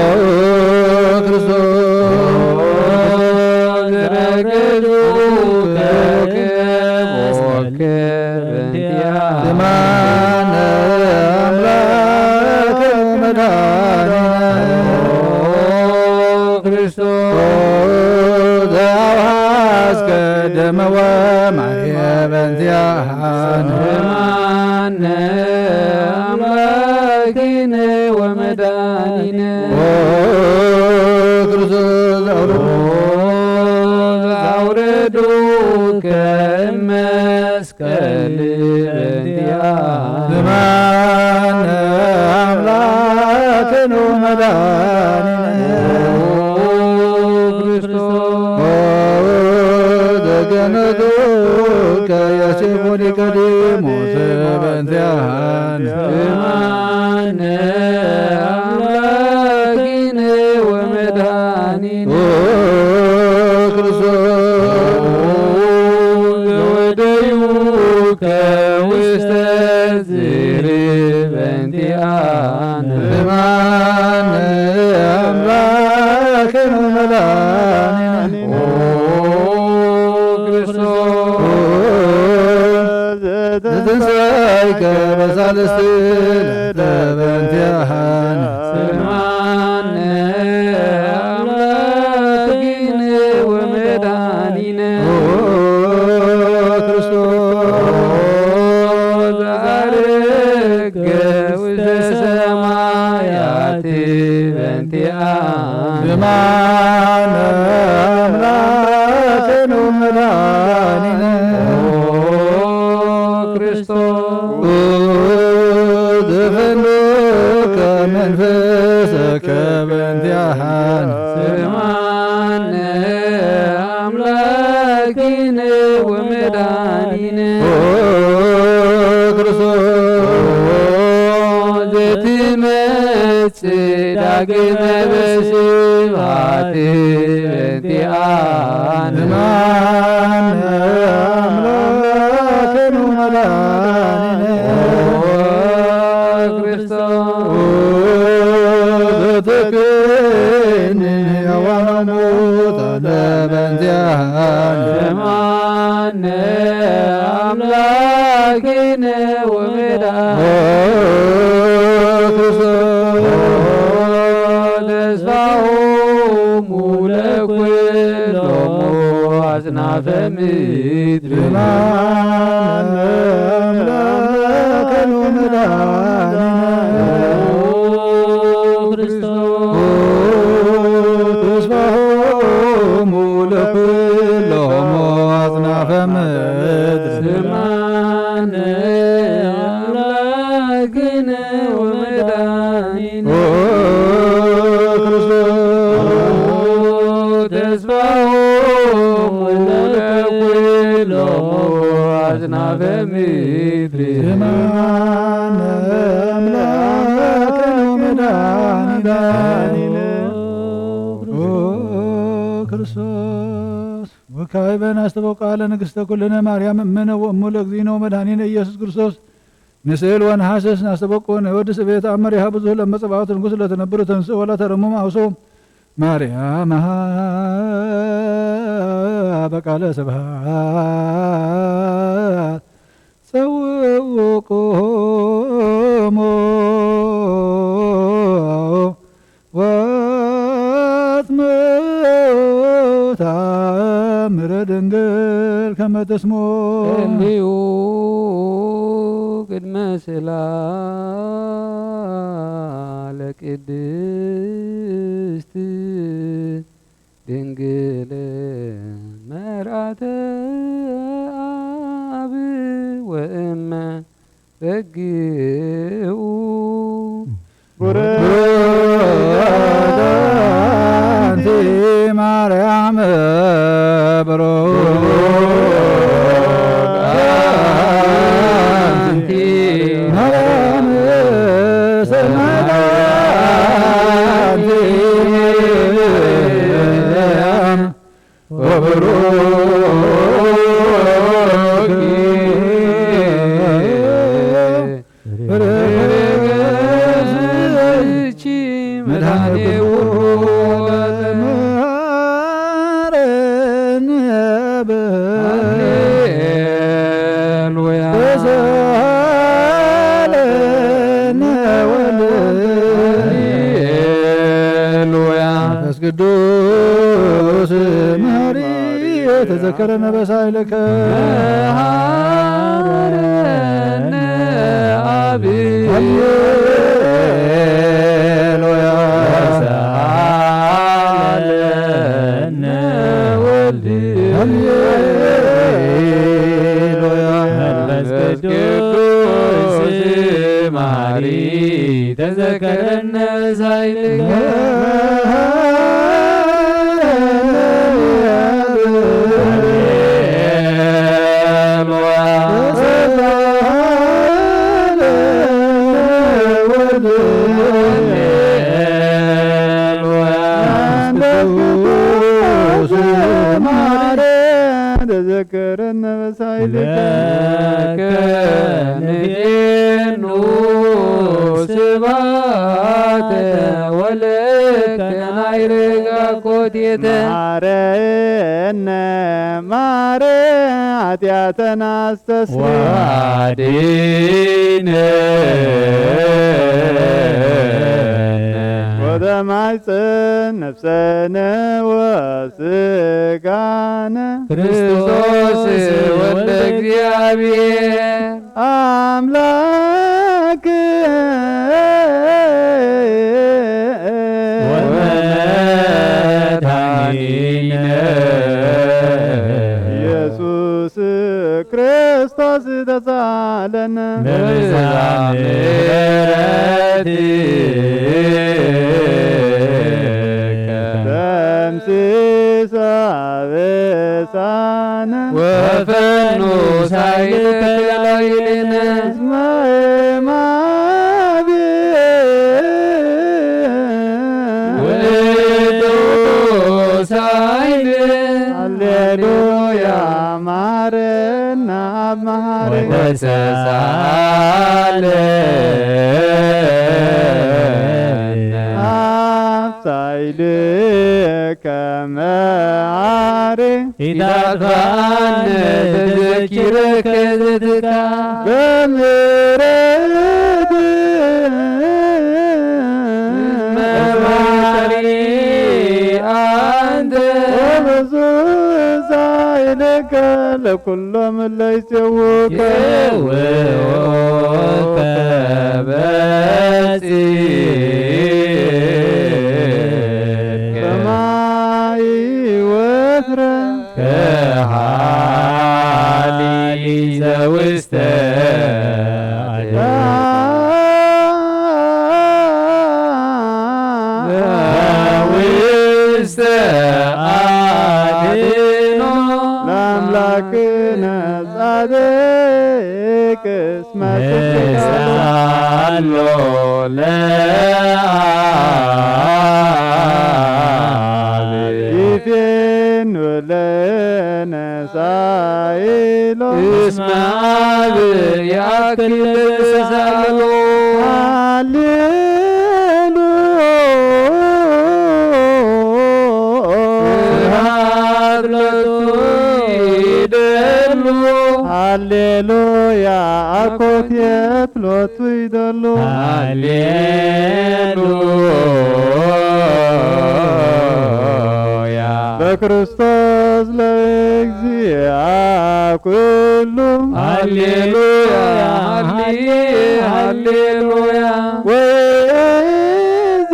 ክርስቶስ ዘረገዱከ በእንቲአነ። ስምዓነ አምላክነ ወመድኃኒነ ኦ ክርስቶስ ዘአውሃስከ ደመ ወማየ በእንቲአነ። ስምዓነ አምላክነ ወመድኃኒነ ኦ ክርስቶስ ዘአውረዱ ኦ ዘአውረዱከ እመስ ቀል በእንቲአነ። ስምዓነ አምላክነ ወመድኃኒነ ኦ ክርስቶስ ኦ ዘገነዙከ ዮሴፍ ወኒቆዲሞስ በእንቲአነ። ስምዓነ አምላክነ ወመድኃኒነ ኦ ክርስቶስ ኦ ዘወደዩከ ውስተ ላይከ በሳልስት ለተበንቲሃን ስማነ አምላኪነ ወመድኃኒነ ኦ ክርስቶስ ዘአርገ ውስተ ሰማያት በንቲአነ። ስማነ አምላክነ ወመድኃኒነ ኦ ክርስቶስ ዘፈኖከ መንፈሰከ በእንቲአነ። ስማነ አምላኪነ ወመድኃኒነ ኦ ክርስቶስ ዘትመጽእ ዳግመ በስብሐት በእንቲአነ። ስማነ አምላክነ ወመድኃኒነ ኦ ክርስቶስ ዘትኩን ሕያዋን ሙታነ በእንቲአነ። ስማነ አምላክነ ወመድኃኒነ ኦ ክርስቶስ ተስፋሆሙ ለኩሎሙ አጽናፈ ምድር። ስማነ አምላክነ ወመድኃኒነ ኦ ክርስቶስ ተስፋሆሙ ለኩሎሙ አጽናፈ ምድር። ስማነ አምላክነ ወመድኃኒነ ኦ ክርስቶስ ተስፋሆሙ ለኩሎሙ አጽናፈ ምድር። ስማነ አምላክነ ወመድኃኒነ ኦ ክርስቶስ። ወካዕበ ናስተበቁ ለንግሥተ ኩልነ ማርያም እምነ ወእሙ ለእግዚእነ ወመድኃኒነ ኢየሱስ ክርስቶስ ንስእል ወንሓስስ። ናስተበቁ ንወድስ ቤት አመሪሃ ብዙህ ለመጸባዖት ንጉሥ ለትነብር ተንስእ ወላ ተረሙም አውሶ ማርያም በቃለ ስብሐት ጸውቁ ቁሙ ወአጽምዑ ተአምረ ድንግል ከመ ትስምዑ። እልዩ ቅድመ ስእላ ለቅድስት ድንግል መርአተ አብ ወእመ በግኡ። ቡርክት አንቲ ማርያም ብሩክ አንቲ ማርያም ሰማዕት ወብሩክ ፍሬ ከርሥኪ መድኃኔ ኩሉ ዓለም። ሃሌሉያ። ተሳለነ ወልድ። ሃሌሉያ። መንፈስ ቅዱስ መሐሪ ተዘከረነ በሳይልከ። መሐረነ አብ። ሃሌሉያ። ተሳለነ ወልድ። ሃሌሉያ። መንፈስ ቅዱስ መሐሪ ተዘከረነ ሳይልከ። ተዘከረነ በሳይልከ። ለከ ንፌኑ ስብሐተ ወለከ ናይርጋ ኮቴተ። ማረነ ማረ ኃጢአተና አስተስሪ። ወአድነነ ወተማይፀን ነፍሰነ ወስጋነ። ክርስቶስ ወልደ እግዚአብሔር አምላክ ወመድኃኒነ ኢየሱስ ክርስቶስ ተሳለን። በብዝኃ ምሕረትከ ደምስስ አበሳነ። ወፈኑ ሳይልከ ላዕሌነ። እስመ እምአብ ውእቱ ሳይል። ሃሌሉያ ማረና አብ መሐሪ። ወተሳለ አብ ሳይልከ መሐሪ። ኢታጥፋነ ተዘኪረከ ዘትካ። በምህረት መሐሪ አንተ። ወብዙ ሳይልከ ለኩሎም እለ ይጼውከ። ይጼውከ በጽ ከማይ ወትረ ከሃሊ ዘውስተ ዘውስተ አድኖ ለአምላክነ ጻድቅ እስመ ንስአሎ ለአብ ይፌኑ ለነ ሳይሎ እስመ አብ ይአክል ሳይሎ። ሃሌሉያ ስብሐት ሎቱ ይደሉ። ሃሌሉያ አኮቴት ሎቱ ይደሉ። ሃሌሉያ በክርስቶስ ለእግዚአ ኩሉ። ሃሌሉያ ሃሌ- ሃሌሉያ። ወእዜ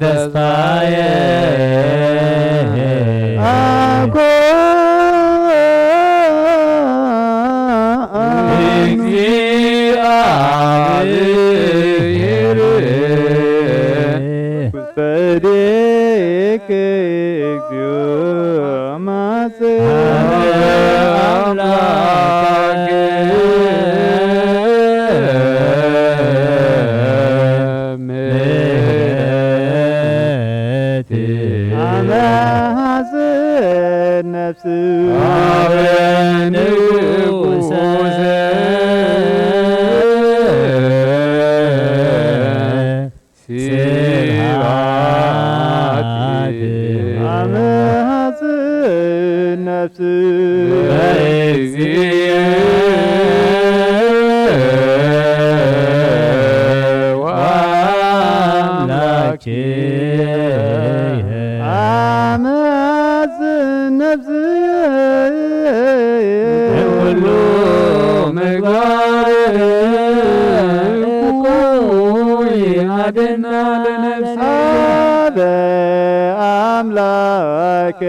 ተስፋዬ አኮ እግዚአብሔር ውስተ እዴከ እግዚኦ ማጽእ አምላክ ምሕረት አመ ሐጽን ነፍስ አበ ንጉሰ ስብሐት አመ ሐጽን ነፍስ በእግዚእ ወአምላክ አመ ሐጽን ነፍስ ኩሉ ምግባር እኩይ አድና ለነፍስ አበ አምላክ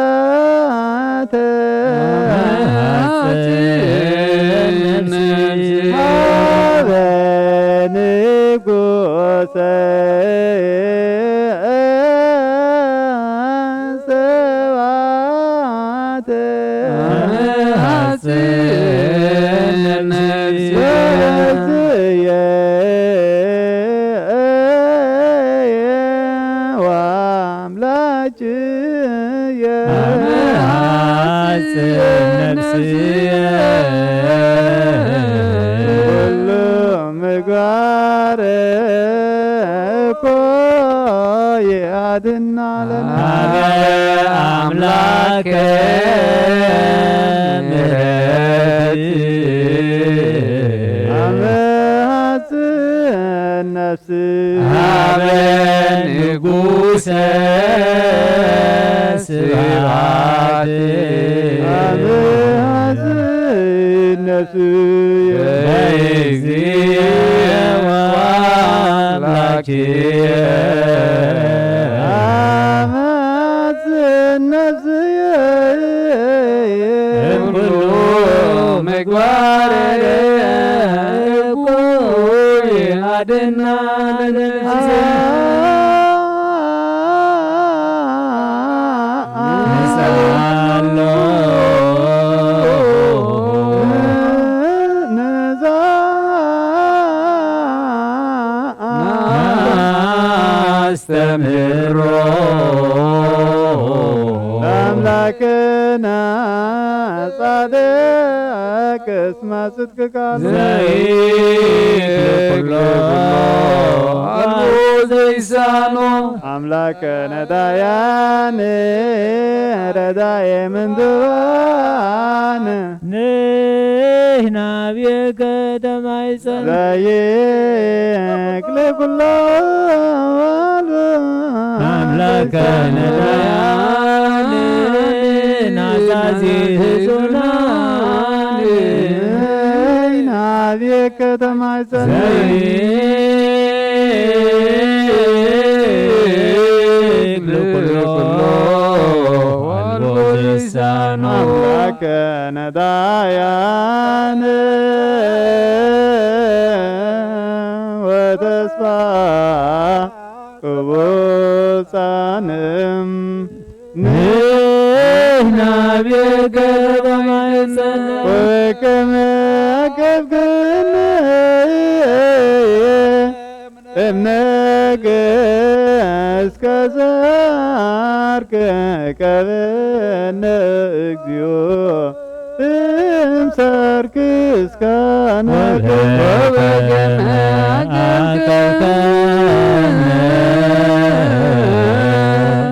ምሕረተ ሀበ ንጉሰ ስብሐት ሐጽን ነፍስ እኮ ይኣድና ለና። አበ አምላከ ምሕረት አመ ሐጽን ነፍስ አበ ንጉሰ ስብሐት አመ ሐጽን ነፍስየ በእግዚእ ወአምላክየ አመ ሐጽን ነፍስየ እምኩሉ ምግባር እኩይ አድና ለነፍስየ። ንሳሎ ናስተምህሮ ለአምላክነ ጻድቅ እስመ ጽድቅከ ዘይክል ኩሎ አልቦ ዘይሳኖ አምላከነ ዳያነ ረዳኤ ምንትዋነ ንሕና ቤከ ተማይጸን ዘይክል ኩሎ አልቦ አምላከነ ዳያነ ናዛዚ ህዙናን ናብየ ከተማ ይጸንዕ ዘይክል ኩሎ አልቦ ልሳኖ አምላከነ ዳያነ ወተስፋ ቅቡጻንም ንሕና ቤከ ተማይጸን ወከመ አቀብከነ እምነከ እስከ ሰርክ ከበነ እግዚኦ እምሰርክ እስካነ ወበከመ አቀብከነ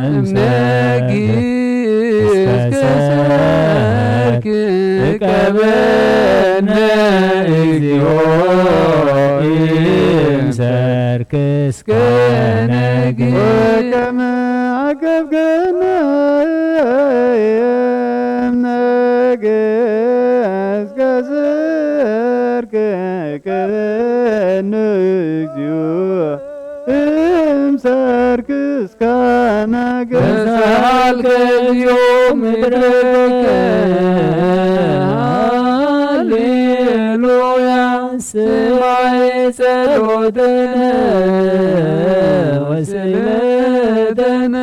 እምነኪ እስከ ሰርክ ከበነ እግዚኦ እምሰርክ እስካነ ወከመ አቀብከነ እምነከ እስከ ሰርክ ከበነ እግዚኦ እምሰርክ እስካነ ገሳልከ እግዚኦ ምድረከ ሃሌሉያ ስማይ ጸሎተነ ወስእለተነ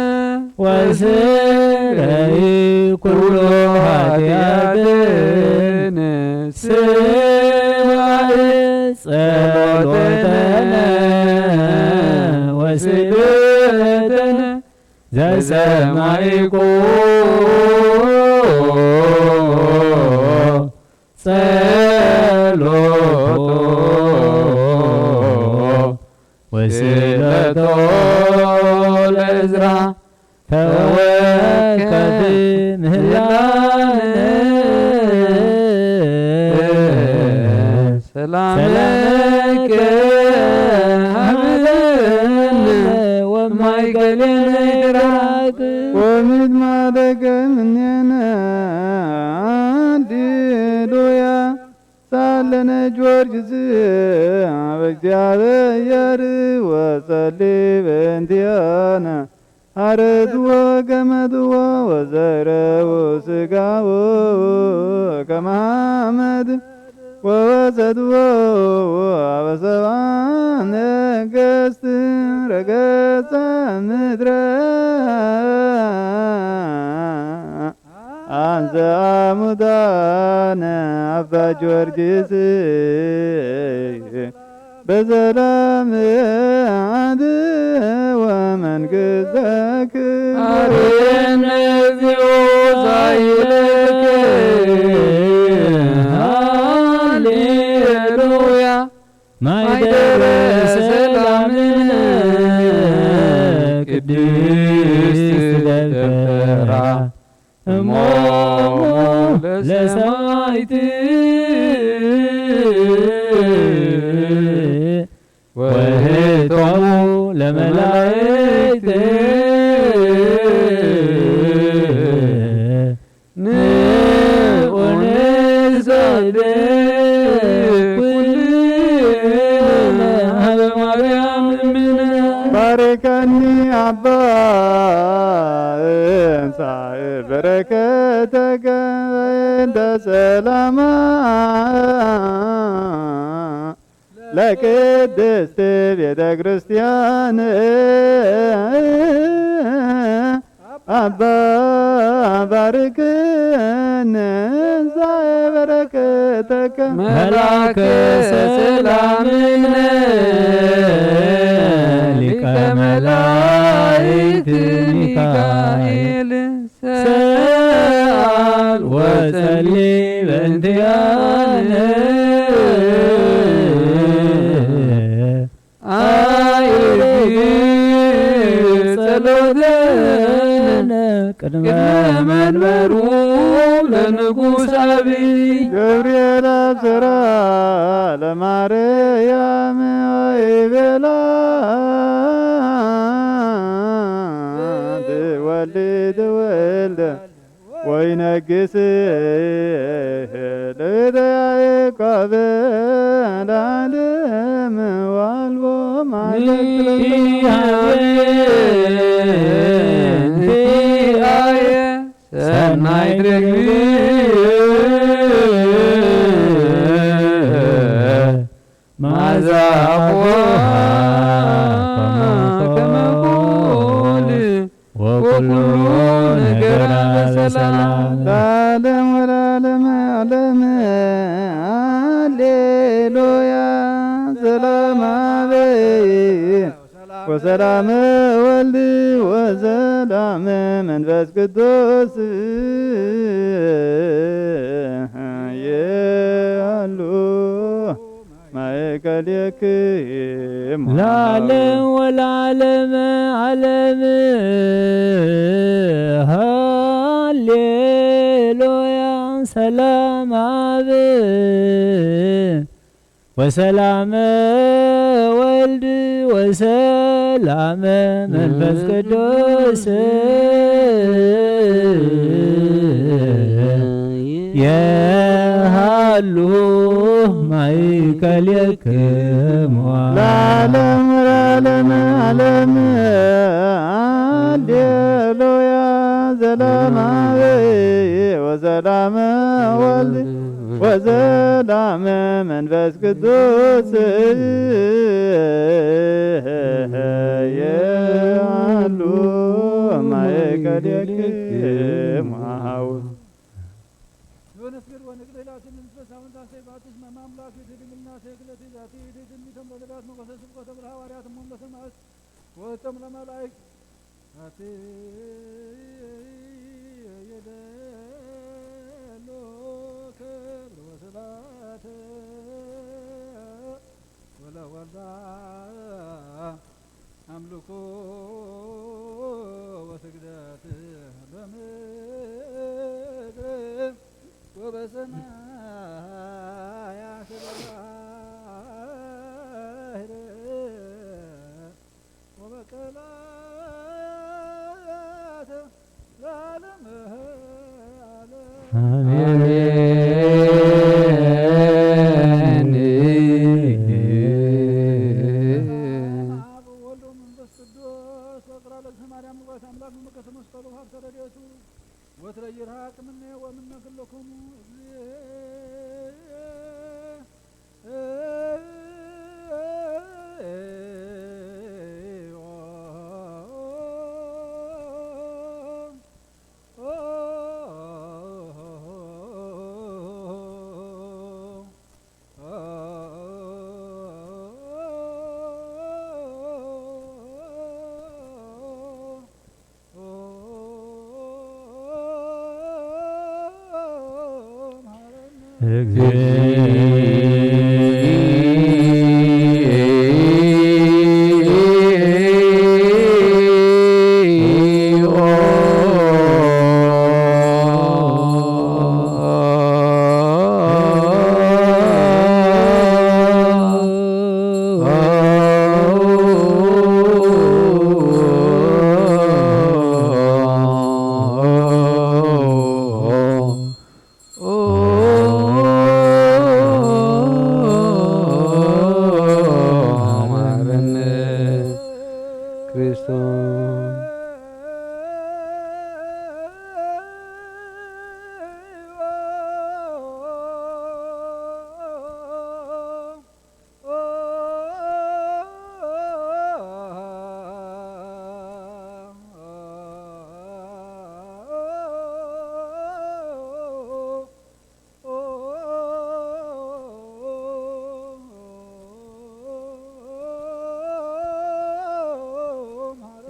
ወስረይ ኩሎ ኃጢአትነ ስማይ ጸሎተነ ወስእለተነ ዘሰማይኮ ጸሎቶ ወስእለቶ ለእዝራ ተወከፍ ምህላነ ሰላመከ ሃበነ ወማእከሌነ ይትረክ ወምድማደከ እምኔነ ሃሌሉያ ሳለነ ጊዮርጊስ አበ እግዚአብሔር ወጸሊ በእንቲአነ አረትዎ ገመትዎ ወዘረው ስጋው ከመ አመድ ወወሰድዎ አበ ሰብአ ነገስት ረገጸ ምድረ አንሰ አሙዳነ አባ ጊዮርጊስ በሰላም አድወ መንግሥተ ክብር አርነ እግዚኦ ሳይለክ ሃሌሉያ ማይደረ ሰላምነ ቅድስት ደብተራ እሞሙ ለሰማዕት ወህቶሙ ለመላእክት ንዑ ንስገድ ኩልነ ሀበ ማርያም እምነ። ባርከኒ ኣባ እንሳእ በረከተከ እንተ ሰላማ ለቅድስት ቤተ ክርስቲያን። ኣባ ባርክን እንሳእ በረከተከ መላከ ሰላምነ ሊቀ መላእክት ሚካኤል ሰአል ወጸሊ በእንቲአነ። አይ ጸሎተነ ቅድመ መንበሩ ለንጉስ አብይ። ገብርኤል አብሰራ ለማርያም ወይቤላ ትወልድ ወልደ ወይነግስ ለቤተ ያዕቆብ ለዓለም ዋልቦ ማይለቅለቅለቅለቅ። ሰናይት ርግቢ መዓዛ ኣፉሃ ከመ ኮል ወኩሉ ነገራ በሰላም። ለዓለም ወለዓለመ ዓለም ሃሌሉያ። ሰላም አበይ ወሰላም ወልድ ወሰላም መንፈስ ቅዱስ የሉ ማእከሌክሙ ለዓለም ወለዓለመ ዓለም። ሃሌሉያ። ሰላም አብ ወሰላመ ወልድ ወሰላመ መንፈስ ቅዱስ የሃሉ ማእከሌክሙ ለዓለም ወለዓለመ ዓለም። ሃሌሉያ። ሰላም አብ ወሰላመ ወልድ ወሰላመ መንፈስ ቅዱስ የሃሉ ማእከሌክሙ አሃው። ወነስግድ ወንግድ ላቲ መንፈሳውን ታሰይ ባትስ መማምላክ ድንግልና ተክለቲ ዛቲ ትንቢቶም ለነቢያት ሞገሰ ስብከቶም ለሐዋርያት እሞም ለሰማዕት ወእቶም ለመላእክት። አቲ ይደሉ ክብር ወስብሐት ወለወልዳ አምልኮ ወስግደት በምድር ወበሰማያት በባህር ወበቀላት ለዓለመ ዓለም። አሜን። አብ ወወልድ ወመንፈስ ቅዱስ ወቅራ ለእግዝእትነ ማርያም ንጉሥ አምላክ መመከተ መስቀሉ ሀብተ ረድኤቱ ወትረ ይርሃቅ እምኔ ወእምነ ኩልክሙ እግዚእ። እግዚእ። ክርስቶስ።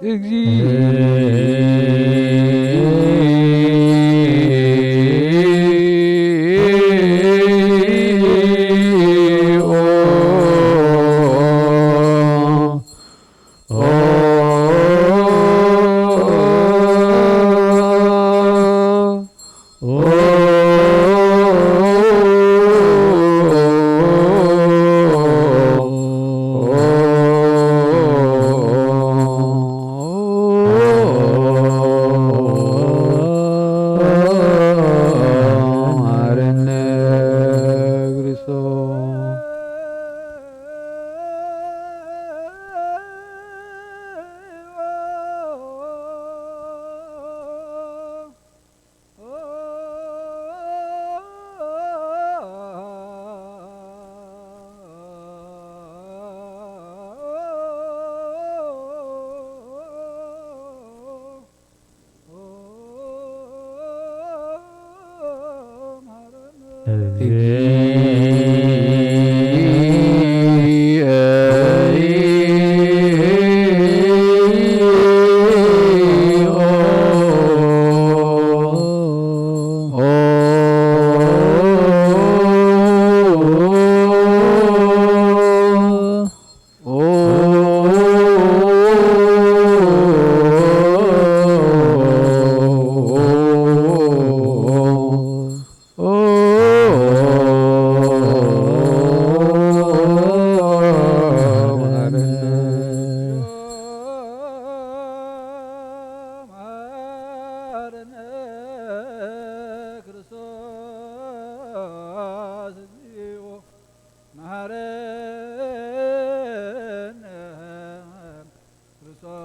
እግዚኦ መሐረነ ክርስቶስ፣ እግዚኦ መሐረነ ክርስቶስ፣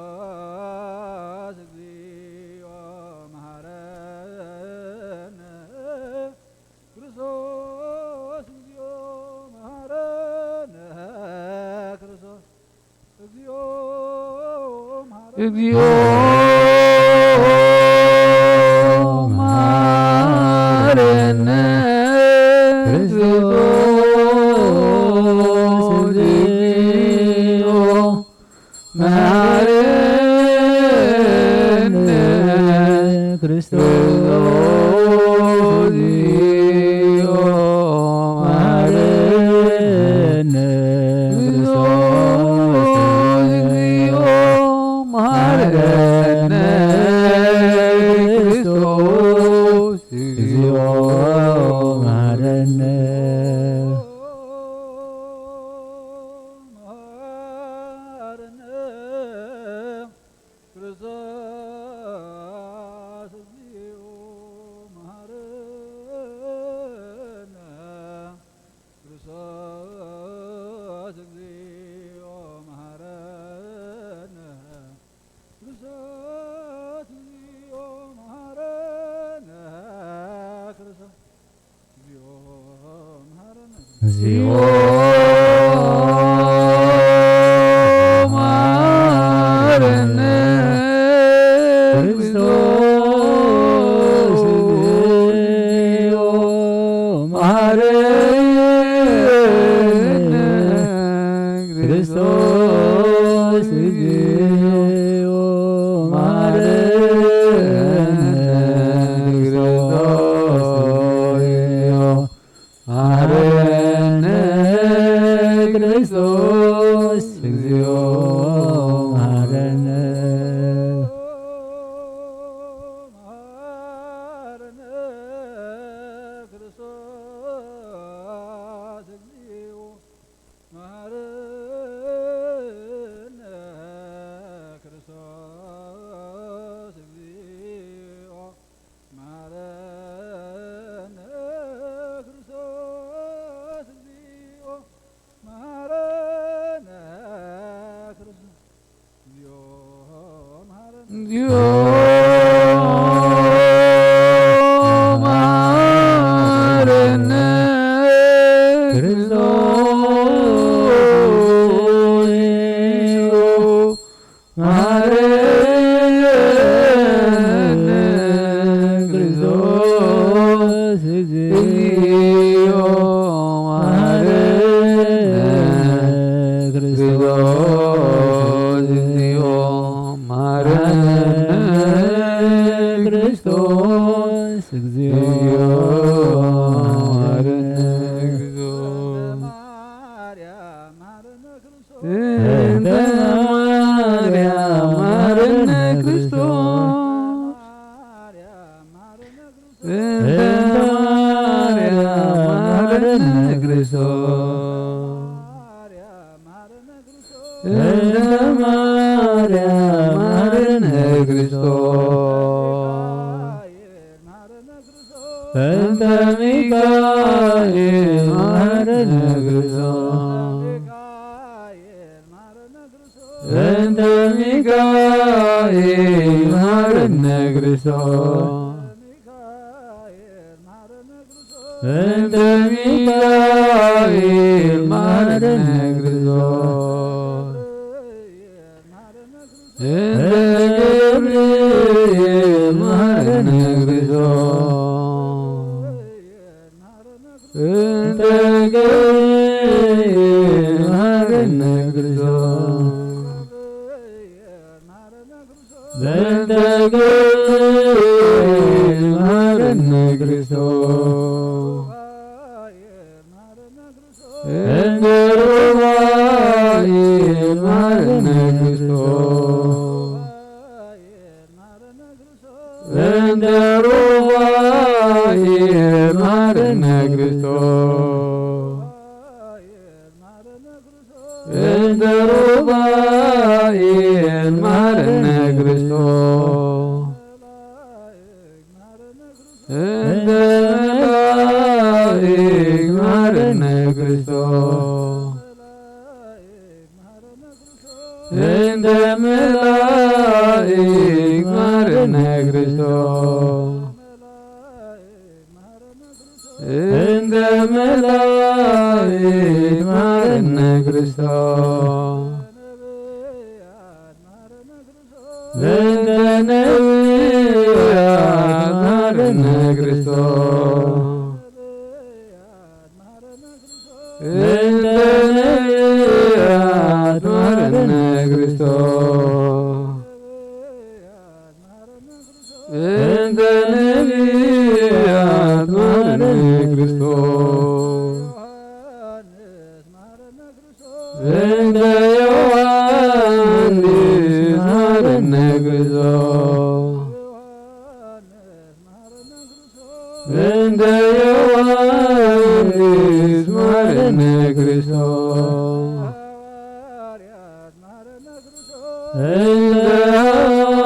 እግዚኦ መሐረነ ክርስቶስ፣ እግዚኦ መሐረነ ክርስቶስ፣ እግዚኦ መሐረነ። ክርስቶስ እግዚኦ መሐረነ። ክርስቶስ እግዚኦ መሐረነ። ክርስቶስ እግዚኦ መሐረነ። ክርስቶስ እግዚኦ መሐረነ። እግዚኦ መሐረነ። ክርስቶስ እግዚኦ መሐረነ። ክርስቶስ እግዚኦ መሐረነ። ክርስቶስ እግዚኦ መሐረነ። ክርስቶስ እግዚኦ መሐረነ። መሐረነ ክርስቶስ እግዚኦ መሐረነ ክርስቶስ እግዚኦ መሐረነ ክርስቶስ እግዚኦ መሐረነ ክርስቶስ እግዚኦ መሐረነ ክርስቶስ እግዚኦ መሐረነ ክርስቶስ። እንተ ማርያም መሐረነ ክርስቶስ። እንተ ማርያም መሐረነ ክርስቶስ። እንተ ማርያም መሐረነ ክርስቶስ። እንተ ሚካኤል መሐረነ ክርስቶስ። እንተ ሚካኤል መሐረነ ክርስቶስ። እንተ ሚካኤል መሐረነ ክርስቶስ። እንተ ገብርኤል መሐረነ ክርስቶስ። እንተ ገብርኤል መሐረነ ክርስቶስ። እንተ ገብርኤል መሐረነ ክርስቶስ። እንተ ሩፋኤል መሐረነ ክርስቶስ። እንተ ሩፋኤል መሐረነ ክርስቶስ። እንተ ሩፋኤል መሐረነ ክርስቶስ። እንተ መላእክት መሐረነ ክርስቶስ። እንተ መላእክት መሐረነ ክርስቶስ። እንተ መላእክት መሐረነ ክርስቶስ። እንተ ነቢያት መሐረነ ክርስቶስ። እንተ ነቢያት መሐረነ ክርስቶስ። እንተ ነቢያት መሐረነ ክርስቶስ። እንተ ዮሐንስ መሐረነ ክርስቶስ። እንተ ዮሐንስ መሐረነ ክርስቶስ። እንተ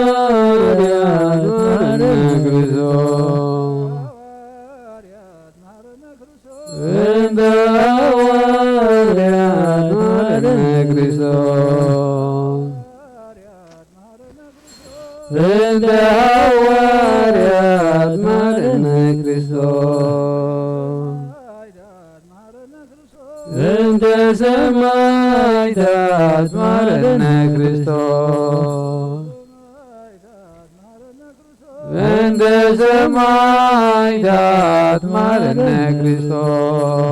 ሐዋርያት መሐረነ ክርስቶስ። እንተ ሐዋርያት መሐረነ ክርስቶስ። እንተ ሐዋርያት መሐረነ ክርስቶስ። እንተ ሰማዕታት መሐረነ ክርስቶስ። እንተ ሰማዕታት መሐረነ ክርስቶስ።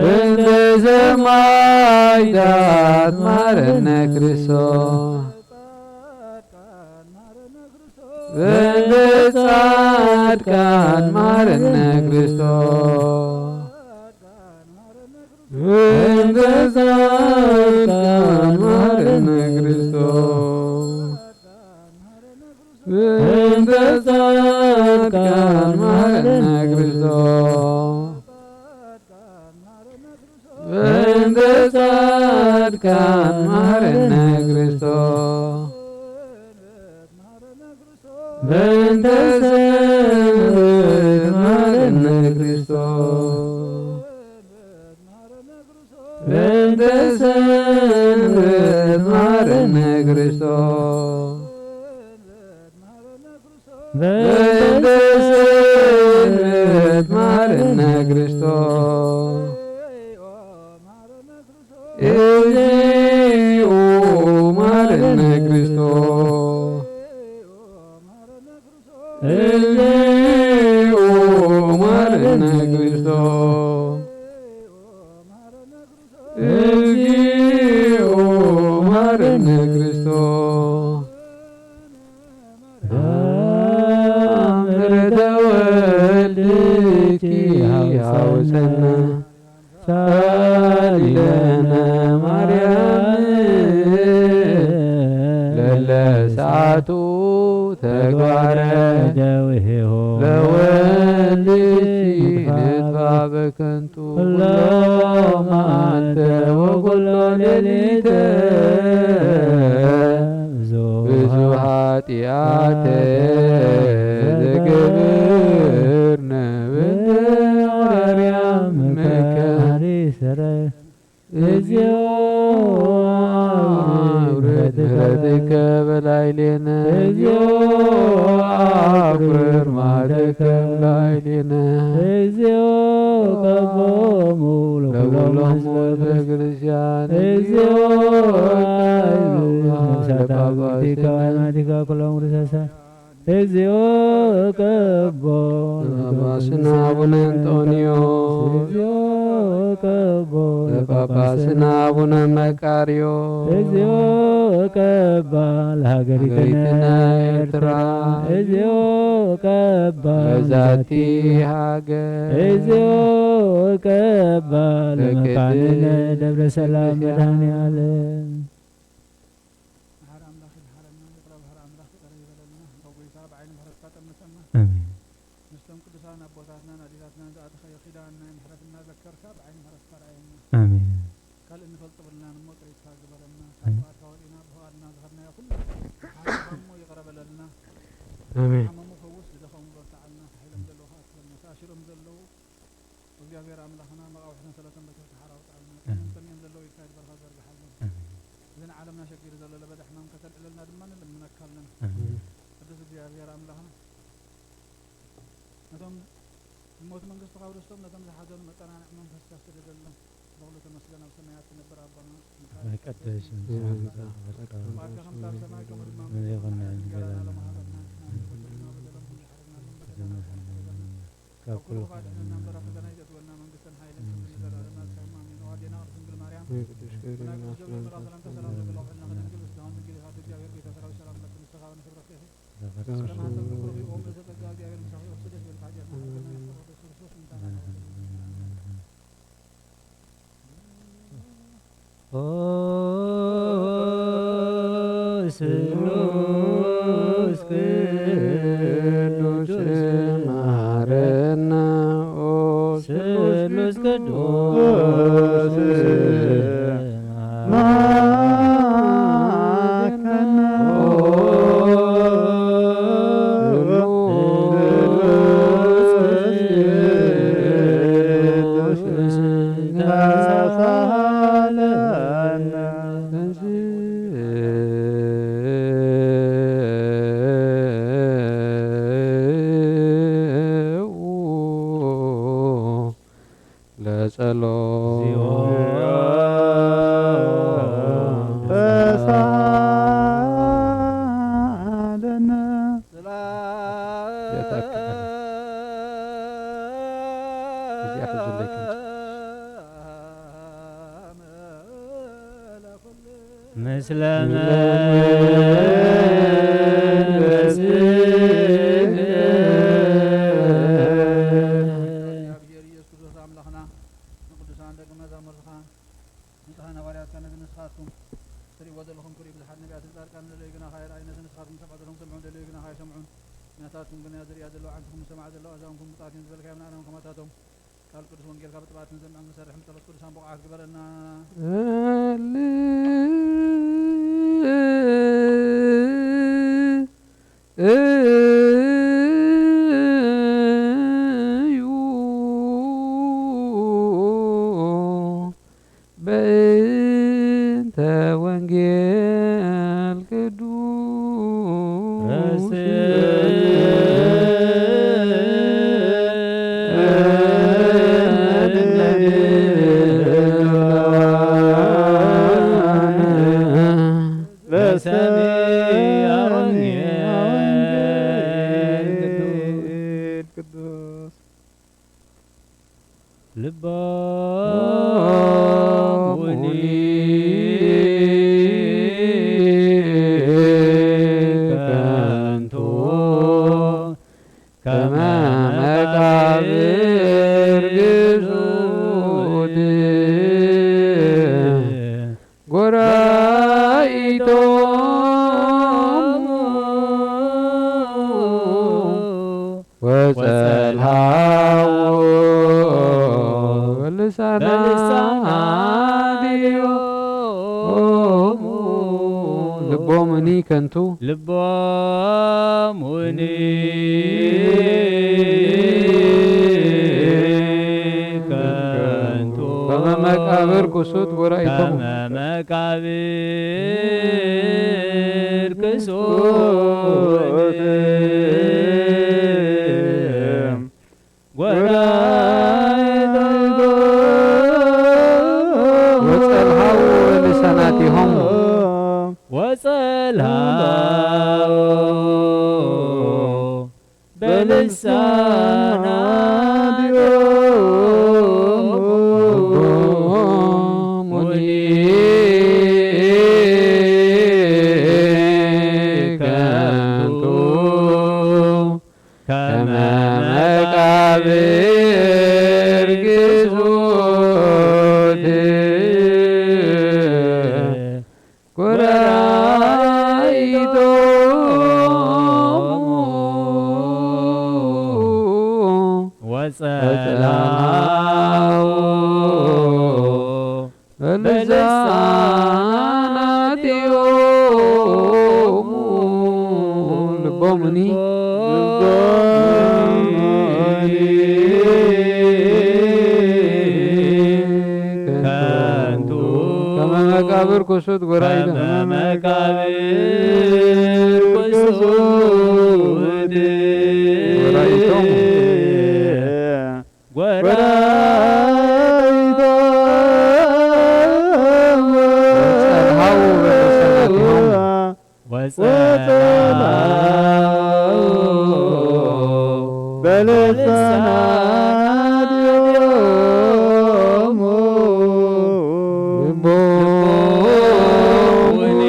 እንተ ሰማዕታት መሐረነ ክርስቶስ። እንተ ጻድቃን መሐረነ ክርስቶስ። እንተ ጻድቃን መሐረነ ክርስቶስ። እንተ ጻድቃን መሐረነ ክርስቶስ። እንተ ጻድቃን መሐረነ ክርስቶስ። እንተ ሰንበት መሐረነ ክርስቶስ። እንተ ሰንበት ክርስቶስ በእንተ ስምረት መሃረነ ክርስቶስ። እግዚኦ መሃረነ ክርስቶስ። እግዚኦ መሃረነ ክርስቶስ። እግዚኦ መሃረነ ክርስቶስ። ተአምር ተወልድኪ አውፀነ ሳሊለነ ማርያም ለለ ሰዓቱ ተግባረ ለወልድኪ ንጥፋ በከንቱ ኩሎ መዓልተ ወኩሎ ሌሊተ ብዙ ኃጢአተ ዘገብርነ በእንተ ማርያም መካሪ ሰረ። እግዚኦ አውርድ ምሕረትከ በላዕሌነ። እግዚኦ አውርድ መዓተከ በላዕሌነ። እግዚኦ ቀቦሙ ለኩሎም ለኩሎም ህዝበ ህዝበ ክርስቲያን። ክርስቲያን። እግዚኦ አብ ነፍሳታ ለጳጳስ ቁድሲከ ወሃይማኖቲከ ኩሎም ርሰሳ። እግዚኦ ቀቦ ለጳጳስና አቡነ እንጦንዮስ። እግዚኦ ቀቦ ለጳጳስና አቡነ መቃርዮስ። እግዚኦ ቀባ ለሀገሪትነ ለሀገሪትነ ኤርትራ። ኤርትራ። እግዚኦ ቀባ ለዛቲ ለዛቲ ሀገር። እግዚኦ ቀባ ለመካንነ ለቅድስት ደብረ ሰላም ቅድስት መድኃኔ ዓለም። መሓሪ ኣምላኽ ይምሓረና፣ ይቕረ መሓሪ ኣምላኽ ይቕረ ይበለልና። ኦ ጐይታ፣ ብዓይኒ ምሕረትካ ጠምተና። ኣሜን። ምስቶም ቅዱሳን ኣቦታትናን ኣዴታትናን ዝኣተኻዮ ኪዳን ናይ ምሕረት እናዘከርካ ብዓይኒ ምሕረትካ ርኣየና። ኣሜን። ካልእ እንፈልጦ የብልናን እሞ፣ ጥሪትካ ግበረልና። ካብ ኣሜን። ጥፍኣትካ ወጺእና ብፍቓድና ዝኸድናዮ ኩሉ ሓጢኣትና እሞ ይቕረ በለልና። ኣሜን። ዝሓመሙ ፈውስ፣ ዝደኸሙ በርትዓልና፣ ተሒሎም ዘለዉ ከኣ ኣክለልና፣ ተኣሲሮም ዘለዉ እግዚኣብሔር ኣምላኽና፣ መቓውሕተን ሰለተን በትርካ ሓራ ኣውፅኣልና። ኣሜን። ጠምዮም ጠምዮም ዘለዉ ኢድካ ይድበርካ ዘርግሓሎም። ኣሜን። እዚ ንዓለምና ሸጊሩ ዘሎ ለበዳ ሕማም ከተልዕለልና ድማ ንልምነካ ኣለና። ኣሜን። ቅዱስ እግዚኣብሔር ኣምላኽና፣ ነቶም ዝሞቱ መንግስትኻ ውረሶም፣ ነቶም ዝሓዘኑ መጸናንዒ መንፈስካ ስደደሎም። በሉ ተመስገን ኣብ ሰማያት ትነብር ኣቦና፣ ስምካ ይትቀደስ፣ ይትቀደስ ስምካ፣ ይትቀደስ ስምካ፣ ትምጻእ ፍቃድካ፣ ፍቃድካ ከም ኣብ ሰማይ ከምኡ ድማ ኣብ ምድሪ ይኹን። ንሕና እንጀራና ሎሚ ሃበና፣ ንሕና ንበደልና በደሎም ከምኡ ሓረግና፣ በደልና ካብ ኩሉ ኣድሕነና እምበር፣ ኣብ ፈተና ኣይተእትወና፣ መንግስትን ሓይልን ክብርን ንዘለኣለምን ናትካ እዩ። ኣሜን። ኦ ኣዴና ቅድስት ድንግል ማርያም፣ ናይ ቅዱስ ገብርኤል መልኣክ ሰላምታ ሰላም ንብለኪ፣ ኣብ ልዕሊ ኩሉ ድንግል፣ ብስጋኺ ድንግል ኢኺ፣ ኣደ እግዚኣብሔር፣ ጌታ ሰራዊት ሰላም ለኪ፣ ንስኻ ከማህፀን ፍቁርኪ ኦም ርእሰ ጸጋ እግዚኣብሔር ምሳኺ ኦፍስደት በልካ ጀርና ሐገና የፍቅር ወደስ ክርስቶስ ምንታና ኦ ስሉስ ቅዱስ መሐረነ ኦ ስሉስ ቅዱስ ለጸሎት ተሳለነ። ምስለ መንፈስከ። እግዚኣብሔር ኢየሱስ ክርስቶስ ኣምላኽና ንቅዱሳን ደቂ መዛሙርትኻ ንጹሓን ሃዋርያትካ ነዚ ንስኻትኩም ትርእይዎ ዘለኹም ክርእዩ ብዙሓት ነቢያትን ጻድቃንን ደለዩ ግና ኸኣ ኣይረኣዩን። ነዚ ንስኻትኩም ትሰምዑ ዘለኹም ትሰምዑ ደለዩ ግና ኸኣ ኣይሰምዑን። ናታትኩም ግን እያ ዝርእያ ዘለዋ ዓንስኹም ዝሰምዓ ዘለዋ ኣእዛንኩም ብጽዓት እየን ዝበልካዮ ምንኣናም ከማታቶም ቃል ቅዱስ ወንጌልካ ብጥብዓት ክንሰምዕን ክንሰርሕን ብጸሎት ቅዱሳን ብቑዓት ግበረና። እዩ በእንተ ወንጌል ገብርኤል ቅዱስ ቅዱስ ልቦሙኒ ከንቱ ከመ መቃብር ግዙት ጎራይቶሙ ወጸልሃዎ በልሳናቲሆሙ። ልቦሙኒ ከንቱ ልቦሙኒ ከንቱ ከመ መቃብር ክሱት ጎራይቶሙ። ከመ መቃብር ክሱት ጎራይቶሙ። ወጸልሃዎ በልሳናቲሆሙ። ወጸልሃዎ በልሳናቲሆሙ። ልቦሙኒ ከንቱ ከመ መቃብር ግዙት ጎራይቶሙ። ወጸልሃዎ በልሳናቲሆሙ። ልቦሙኒ ከንቱ ከመ መቃብር ክሱት ጎራይቶ ከመ መቃብር ክሱት ጎራይቶሙ። ጎራይቶሙ። ወጸልሃዎ በልሳናቲሆሙ። ወጸልሃዎ በልሳናቲሆሙ። ልቦሙኒ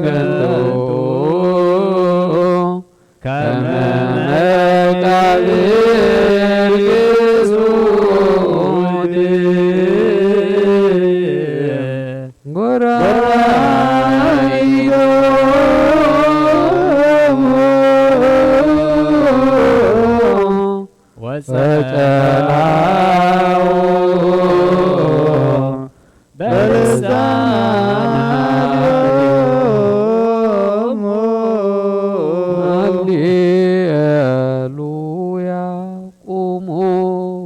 ከንቱ ከመ መቃብር ክሱት ጎራይቶሙ። ወጸልሃዎ በልሳናቲሆሙ። ሃሌሉያ። ቁሙ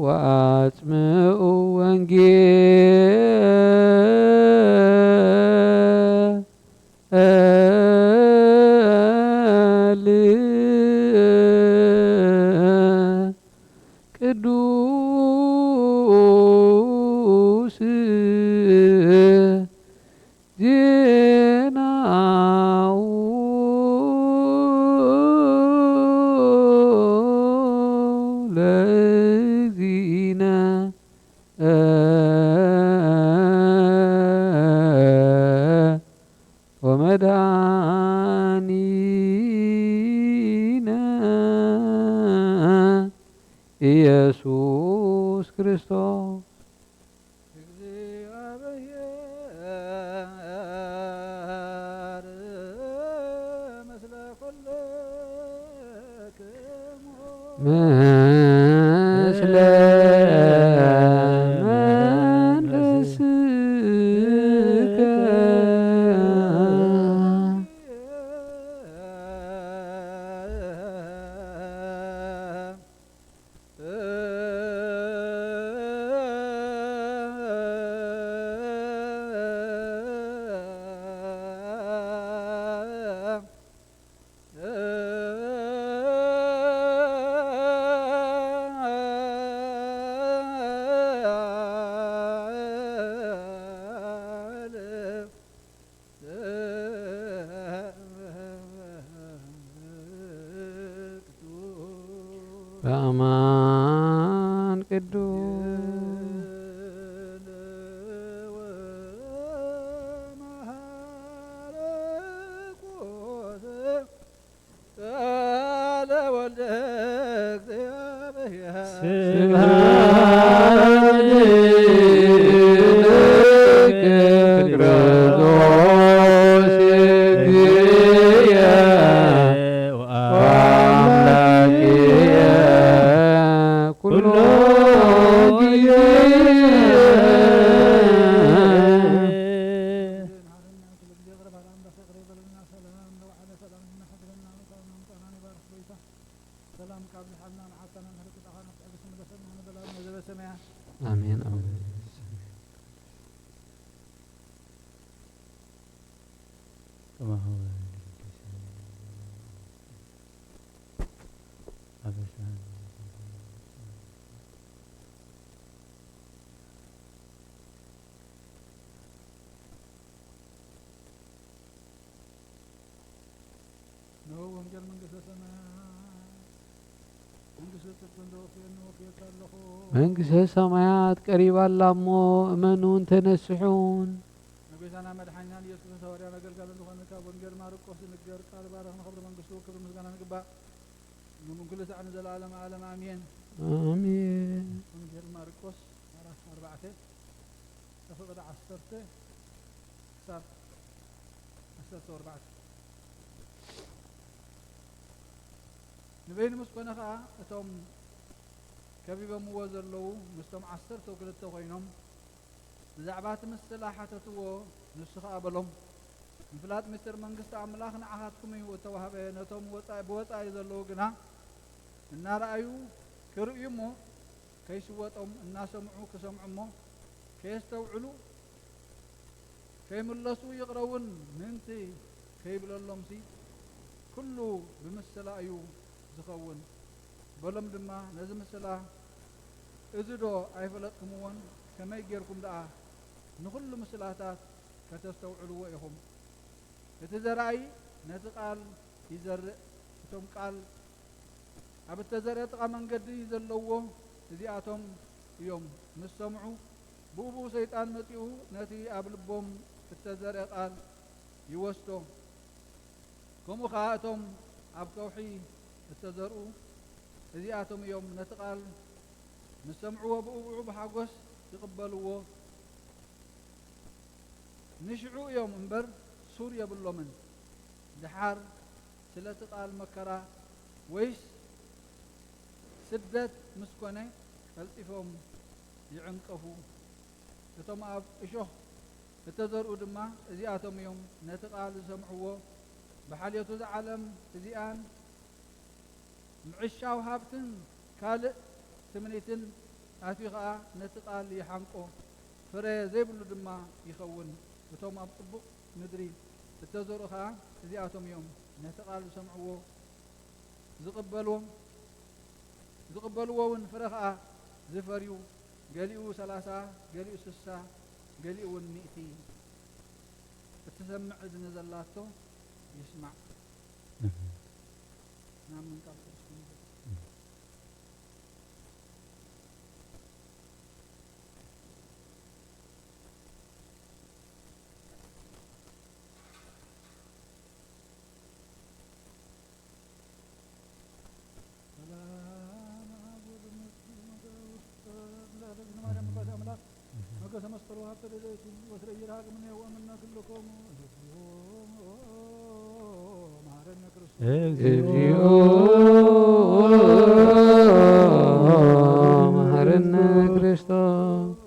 ወአጽምዑ ወንጌል ቅዱስ ዜናሁ ለእግዚእነ ወመድኃኒነ ኢየሱስ ክርስቶስ። እግዚአብሔር ምስለ ኩልክሙ። ምስለ በአማን ቅዱስ ኩሎ ጊዜ። ኣሜን፣ ኣሜን። እነሆ ወንጌል መንግስተ ሰማያት፣ መንግስተ ጽድቅን ዶ ወፍየኒ ወፍየካ ኣለኹ። መንግስተ ሰማያት ቀሪባ ኣላ እሞ እመኑን ተነስሑን። ንጎይታና መድሓኒናን ኢየሱስ ክርስቶስ ሃዋርያን ኣገልጋልን ዝኾነ ካብ ወንጌል ማርቆስ ዝንገር ቃል ባረኽ ንኸብሪ መንግስቱ ክብሪ ምስጋና ንግባእ። እምም ኩሉ ሳዕ ንዘለዓለም ዓለም ኣሜን። ኣሜን። ወንጌል ማርቆስ ምዕራፍ ኣርባዕተ፣ ከፍቕዲ ዓሰርተ ክሳብ ዓሰርተ ኣርባዕተ። ንበይኑ ምስ ኮነ ኸኣ፣ እቶም ከቢቦምዎ ዘለዉ ምስቶም ዓሰርተ ክልተ ኮይኖም፣ ብዛዕባ እቲ ምስላ ሓተትዎ። ንሱ ኸኣ በሎም፣ ምፍላጥ ምስጢር መንግስቲ ኣምላኽ ንዓኻትኩም እዩ እተዋህበ፣ ነቶም ወጻኢ፣ ብወጻኢ ዘለዉ ግና እናረኣዩ ክርእዩ እሞ፣ ከይስወጦም እናሰምዑ ክሰምዑ እሞ፣ ከየስተውዕሉ ከይምለሱ፣ ይቕረ እውን ምእንቲ ከይብለሎምሲ፣ ኩሉ ብምስላ እዩ ዝኸውን። በሎም ድማ፣ ነዚ ምስላ እዚ ዶ ኣይፈለጥኩምዎን? ከመይ ጌርኩም ደኣ ንኹሉ ምስላታት ከተስተውዕልዎ ኢኹም? እቲ ዘራኢ ነቲ ቃል ይዘርእ። እቶም ቃል ኣብ እተዘርአ ጥቓ መንገዲ ዘለውዎ እዚኣቶም እዮም። ምስ ሰምዑ፣ ብኡ ብኡ ሰይጣን መጺኡ ነቲ ኣብ ልቦም እተዘርአ ቃል ይወስዶ። ከምኡ ኸኣ እቶም ኣብ ከውሒ እተዘርኡ እዚኣቶም እዮም። ነቲ ቃል ምስ ሰምዕዎ፣ ብኡ ብኡ ብሓጎስ ይቕበልዎ። ንሽዑ እዮም እምበር፣ ሱር የብሎምን። ደሓር ስለቲ ቃል መከራ ወይስ ስደት ምስ ኮነ፣ ቀልጢፎም ይዕንቀፉ። እቶም ኣብ እሾኽ እተዘርኡ ድማ እዚኣቶም እዮም። ነቲ ቃል ዝሰምዕዎ፣ ብሓልዮት እዛ ዓለም እዚኣን ምዕሻው ሃብትን ካልእ ትምኒትን ኣትዩ ኸኣ፣ ነቲ ቃል ይሓንቆ፣ ፍረ ዘይብሉ ድማ ይኸውን። እቶም ኣብ ጽቡቕ ምድሪ እተዘርኡ ኸኣ እዚኣቶም እዮም። ነቲ ቃል ዝሰምዕዎ፣ ዝቕበልዎ፣ ዝቕበልዎ እውን ፍረ ኸኣ ዝፈርዩ፣ ገሊኡ ሰላሳ፣ ገሊኡ ስሳ፣ ገሊኡ እውን ሚእቲ። እትሰምዕ እዝኒ ዘላቶ ይስማዕ። እህ። ናብ ምን ቃል ቅዱስ ክንብል? እህ። ሰላም አብ ወልድ መንፈስ ቅዱስ ለእግዚእነ ማርያም መጋቤ አምላክ መገሰ መስቀሉ ሀብተ ደለቱ ወስረ ይርሃቅ እምኔሁ ወእምነ ኩልኮሙ። እግዚኦ መሐረነ ክርስቶስ። እግዚኦ መሐረነ ክርስቶስ።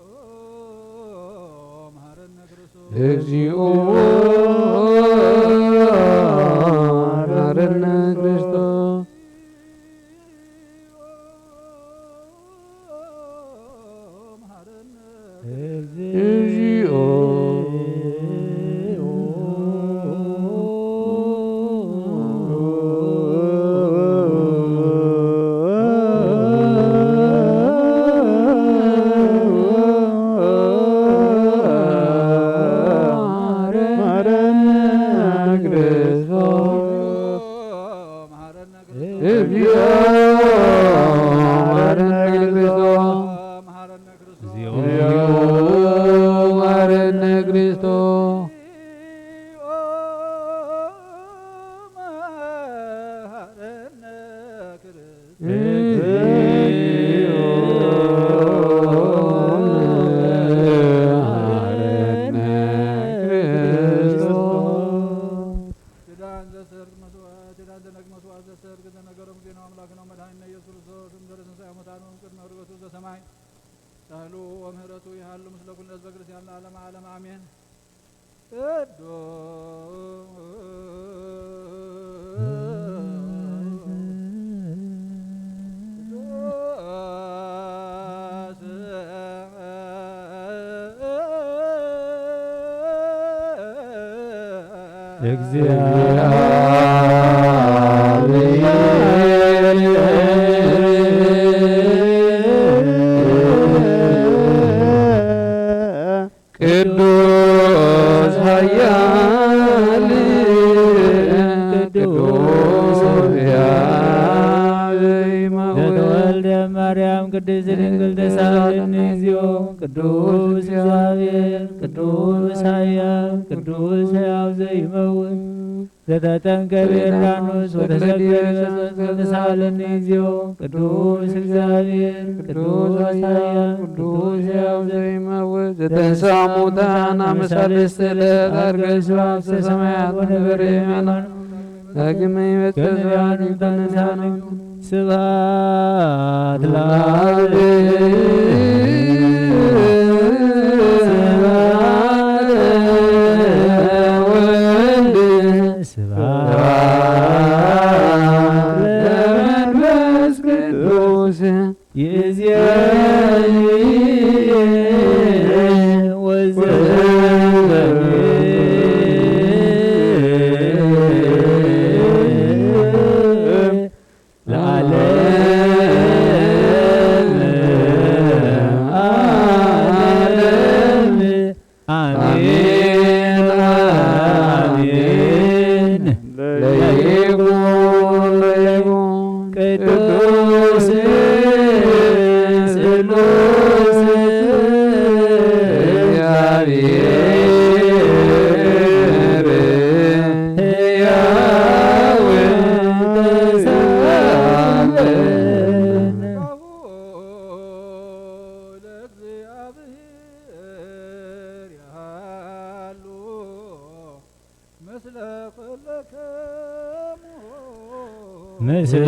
መሐረነ ክርስቶስ። እግዚኦ መሐረነ ክርስቶስ። እግዚኦ መሐረነ ክርስቶስ። እግዚኦ ኩሉ ህዝበ ክርስቲያን ለዓለመ ዓለም ኣሜን። ቅዱስ እግዚአብሔር ቅዱስ ኃያል ቅዱስ ሕያው ዘይመውት ዘተወልደ ማርያም ቅድስት ድንግል ተሳለኒ እግዚኦ። ቅዱስ እግዚአብሔር ቅዱስ ኃያል ቅዱስ ሕያው ዘይመውት ዘተጠምቀ በዮርዳኖስ ወተሰቅለ ተሳለኒ እግዚኦ። ቅዱስ እግዚአብሔር ቅዱስ ኃያል ቅዱስ ሕያው ዘይመውት ዘተንሥአ እሙታን አመ ሣልስት ዕለት ዐርገ ስብሐት ውስተ ሰማያት ወነበረ የማነ ዳግመ ይመጽእ ስብሐት ይኩን። ስብሐት ለአብ ስብሐት ለወልድ ስብሐት ለመንፈስ ቅዱስ ይእዜኒ ወዘልፈኒ ለዓለመ ዓለም። አሜን፣ አሜን። ለይኩን፣ ለይኩን ቅዱስ ስሉስ እግዚአብሔር ሕያው ተሳለ። ለእግዚአብሔር ያሉ ምስለ ኩልክሙ ምስለ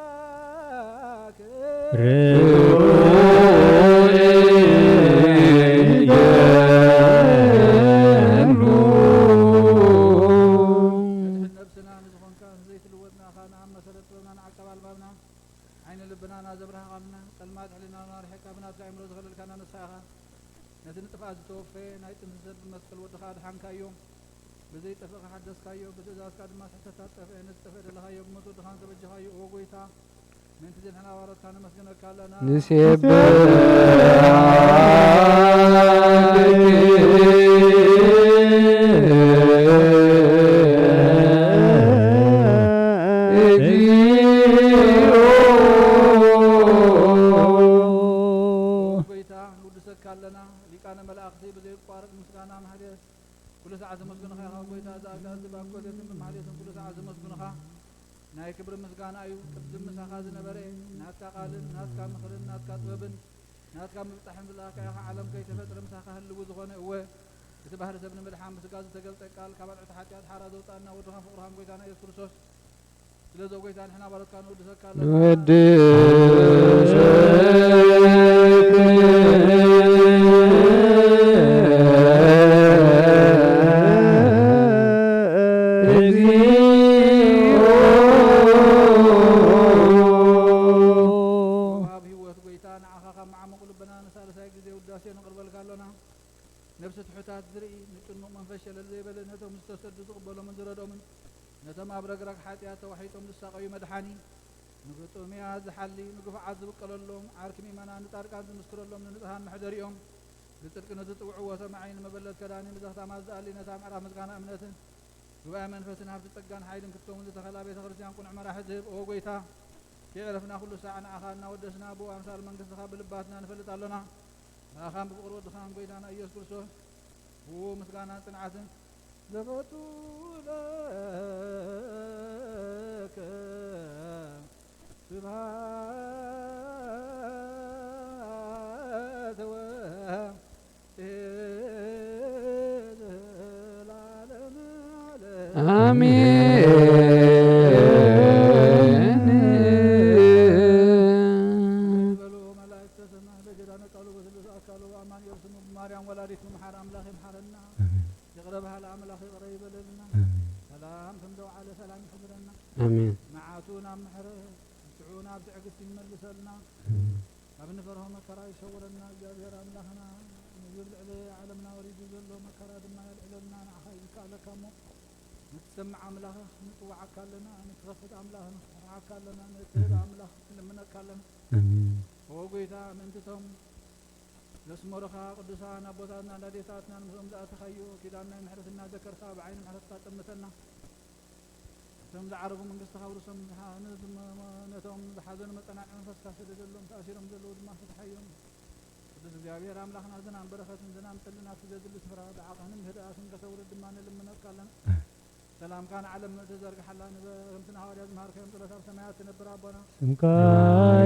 ለአምላክ ርቱዕ ይገድሉ። ነብስና ንዝኾንካ ዘይትልወጥ ንኣኻ ንኣብ መሰረት ጥበብና ንዓቀብ ኣልባብና ዓይነ ልብናና ዘብራህኻልና ጸልማት ሕሊናና ኣርሒቕካ ብናትካ ኣእምሮ ዘኸለልካና ንስኻ ኢኻ። ነቲ ንጥፍኣት ዝተወፈየ ናይ ጥንቲ ሰብ ብመስቀል ወድኻ ኣድሓንካዮ። ብዘይጠፍእ ሓደስካዮ፣ ብትእዛዝካ ድማ ስሕተታት ጠፍአ። ነቲ ጠፍአ ደለኻዮ ብሞት ወድኻ እንተበጀኻዮ፣ ኦ ጎይታ፣ ምእንቲ እዚ ንሕና ባሮትካ ነመስግነካ ኣለና። ንሴብሕ እግዚኦ። ጎይታ ንውድሰካ ኣለና። ሊቃነ መላእኽቲ ብዘይቋርጥ ምስጋና ማህሌት ኩሉ ሰዓት ዘመስግንኻ ኢኻ ጎይታ። እዚ ኣጋዚ ብኣኮቴትን ብማህሌትን ኩሉ ሰዓት ዘመስግንኻ ናይ ክብሪ ምስጋና እዩ። ቅድም ምሳኻ ዝነበረ ናትካ ቃልን ናትካ ምኽርን ናትካ ጥበብን ናትካ ምብጻሕን ዝለኣኻ ኢኻ። ዓለም ከይተፈጥረ ምሳኻ ህልዊ ዝኾነ እወ እቲ ባህሪ ሰብ ንምድሓን ብስጋ ዝተገልጸ ቃል ካብ ኣልዕቲ ሓጢኣት ሓራ ዘውጻእና ወድኻን ፍቕርኻን ጎይታና ኢየሱስ ክርስቶስ ስለዚ ኦ ጎይታ ንሕና ባሮትካ ንወድሰካ ኣለና። ንወድሰክ እግዚኦ። ወሃብ ህይወት ጎይታ ንዓኻ ካብ መዓሙቕ ልብና ንሳልሳይ ግዜ ውዳሴ ነቕርበልካ ኣሎና። ነብሲ ትሑታት ዝርኢ፣ ንጭኑቕ መንፈስ ሸለል ዘይበለ፣ ነቶም ዝተሰዱ ዝቕበሎምን ዝረድኦምን፣ ነቶም ኣብ ረግረግ ሓጢኣት ተዋሒጦም ዝሳቐዩ መድሓኒ፣ ንግጡምያት ዝሓሊ፣ ንግፉዓት ዝብቀለሎም፣ ዓርኪ ምእመናን ንጻድቃን ዝምስክረሎም፣ ንንጹሃን መሕደሪኦም፣ ብጽድቂ ንዝጽውዕዎ ሰማዒ፣ ንመበለት ከዳኒ፣ ንዘኽታማት ዝኣሊ፣ ነታ ምዕራፍ ምስጋና እምነትን፣ ጉባኤ መንፈስን ሃብቲ ጸጋን ሓይልን ክትከውን ዝተኸላ ቤተ ክርስቲያን ቅኑዕ መራሒ ዝህብ፣ ኦ ጎይታ፣ ከየዕረፍና ኩሉ ሳዕ ንዓኻ እናወደስና፣ ብኡ ኣምሳል መንግስትኻ ብልባትና ንፈልጥ ኣሎና። ብኣኻን ብፍቕሪ ወድኻን ጎይታና ኢየሱስ ክርስቶስ፣ ብኡ ምስጋናን ጽንዓትን ዘፈቱ ለከ ስብሐት ወ- ኣሜን። በሉ መላእክተ ሰማይ በጀዳነ ቃሉ በስሉስ ኣካሉ ኣማኑኤል ስሙ ብማርያም ወላዲቱ መሓር ኣምላኽ ይምሓረና። ይቕረ በሃል ኣምላኽ ይቕረ ይበለልና። ኣሜን። ሰላም ከም ዘውዓለ ሰላም ይሕድረና። ኣሜን። መዓቱ ናብ ምሕረት፣ ቁጥዑ ናብ ትዕግስቲ ይመልሰልና። ኣሜን። ካብ ንፈርሆ መከራ ይሰውረና እግዚኣብሔር ኣምላኽና። ነዚ ኣብ ልዕሊ ዓለምና ወሪዱ ዘሎ መከራ ድማ የልዕለልና። ንዓኻ እዩ ዝከኣለካ እሞ፣ ንትሰምዕ ኣምላኽ ንጽውዓካ ኣለና፣ ንትኸፍት ኣምላኽ ንፍርሓካ ኣለና፣ ንትህብ ኣምላኽ ንልምነካ ኣለና። ኣሜን። ኦ ጎይታ፣ ምእንትቶም ዘስመሩኻ ቅዱሳን ኣቦታትና ኣዴታትና፣ ምስኦም ዝኣተኻዮ ኪዳን ናይ ምሕረት እናዘከርካ ብዓይኒ ምሕረትካ ጠምተና። እቶም ዝዓረጉ መንግስትኻ ውርሶም፣ ዝሓ-፣ ን-፣ ዝመ-፣ ነቶም ዝሓዘኑ መጸናንዒ መንፈስካ ስደደሎም፣ ተኣሲሮም ዘለዉ ድማ ፍትሓዮም። ቅዱስ እግዚኣብሔር ኣምላኽና፣ ዝናም በረኸትን ዝናም ጠልን ኣብቲ ዘድሊ ስፍራ ብዓቕንን ብህድኣትን ከተውርድ ድማ ንልምነካ ኣለና። ሰላምካ ንዓለም ምእንቲ ዘርግሓላ ንበ-፣ ከምቲ ንሃዋርያ ዝመሃርከዮም ጸሎት ኣብ ሰማያት ትነብር ኣቦና። ስምካ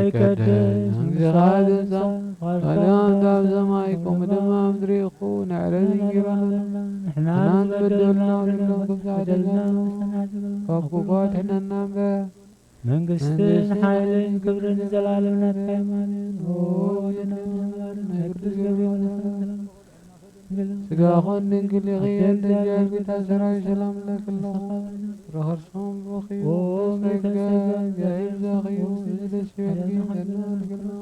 ይቀደስ፣ መንግስትኻ ትምጻእ፣ ፈቃድካ ኣብ ሰማይ ከምኡ ድማ ኣብ ምድሪ ይኹን። ንዕለትና ንሕና ዝበደልና ንበድለና፣ ንሕና ንበድለና፣ ንሕና ንበድለና፣ ካብ ክፉእ ኣድሕነና እምበር። መንግስትን መንግስትን ሓይልን ክብርን ዘላለም ናትካ እዩ። ኣሜን። ኦ፣ ናይ ቅዱስ ገብርኤል ሰላም። ስጋኹን ድንግል ይኽየል ደጃል ጌታ ሰራዊት ሰላም ለክለኹ። ረኸርሶም ብሩኽ እዩ። ኦ፣ ጸጋ እግዚአብሔር ዛኺዩ። እዚ ደስ ይበልኪ፣ ጸጋ ድንግል ነው።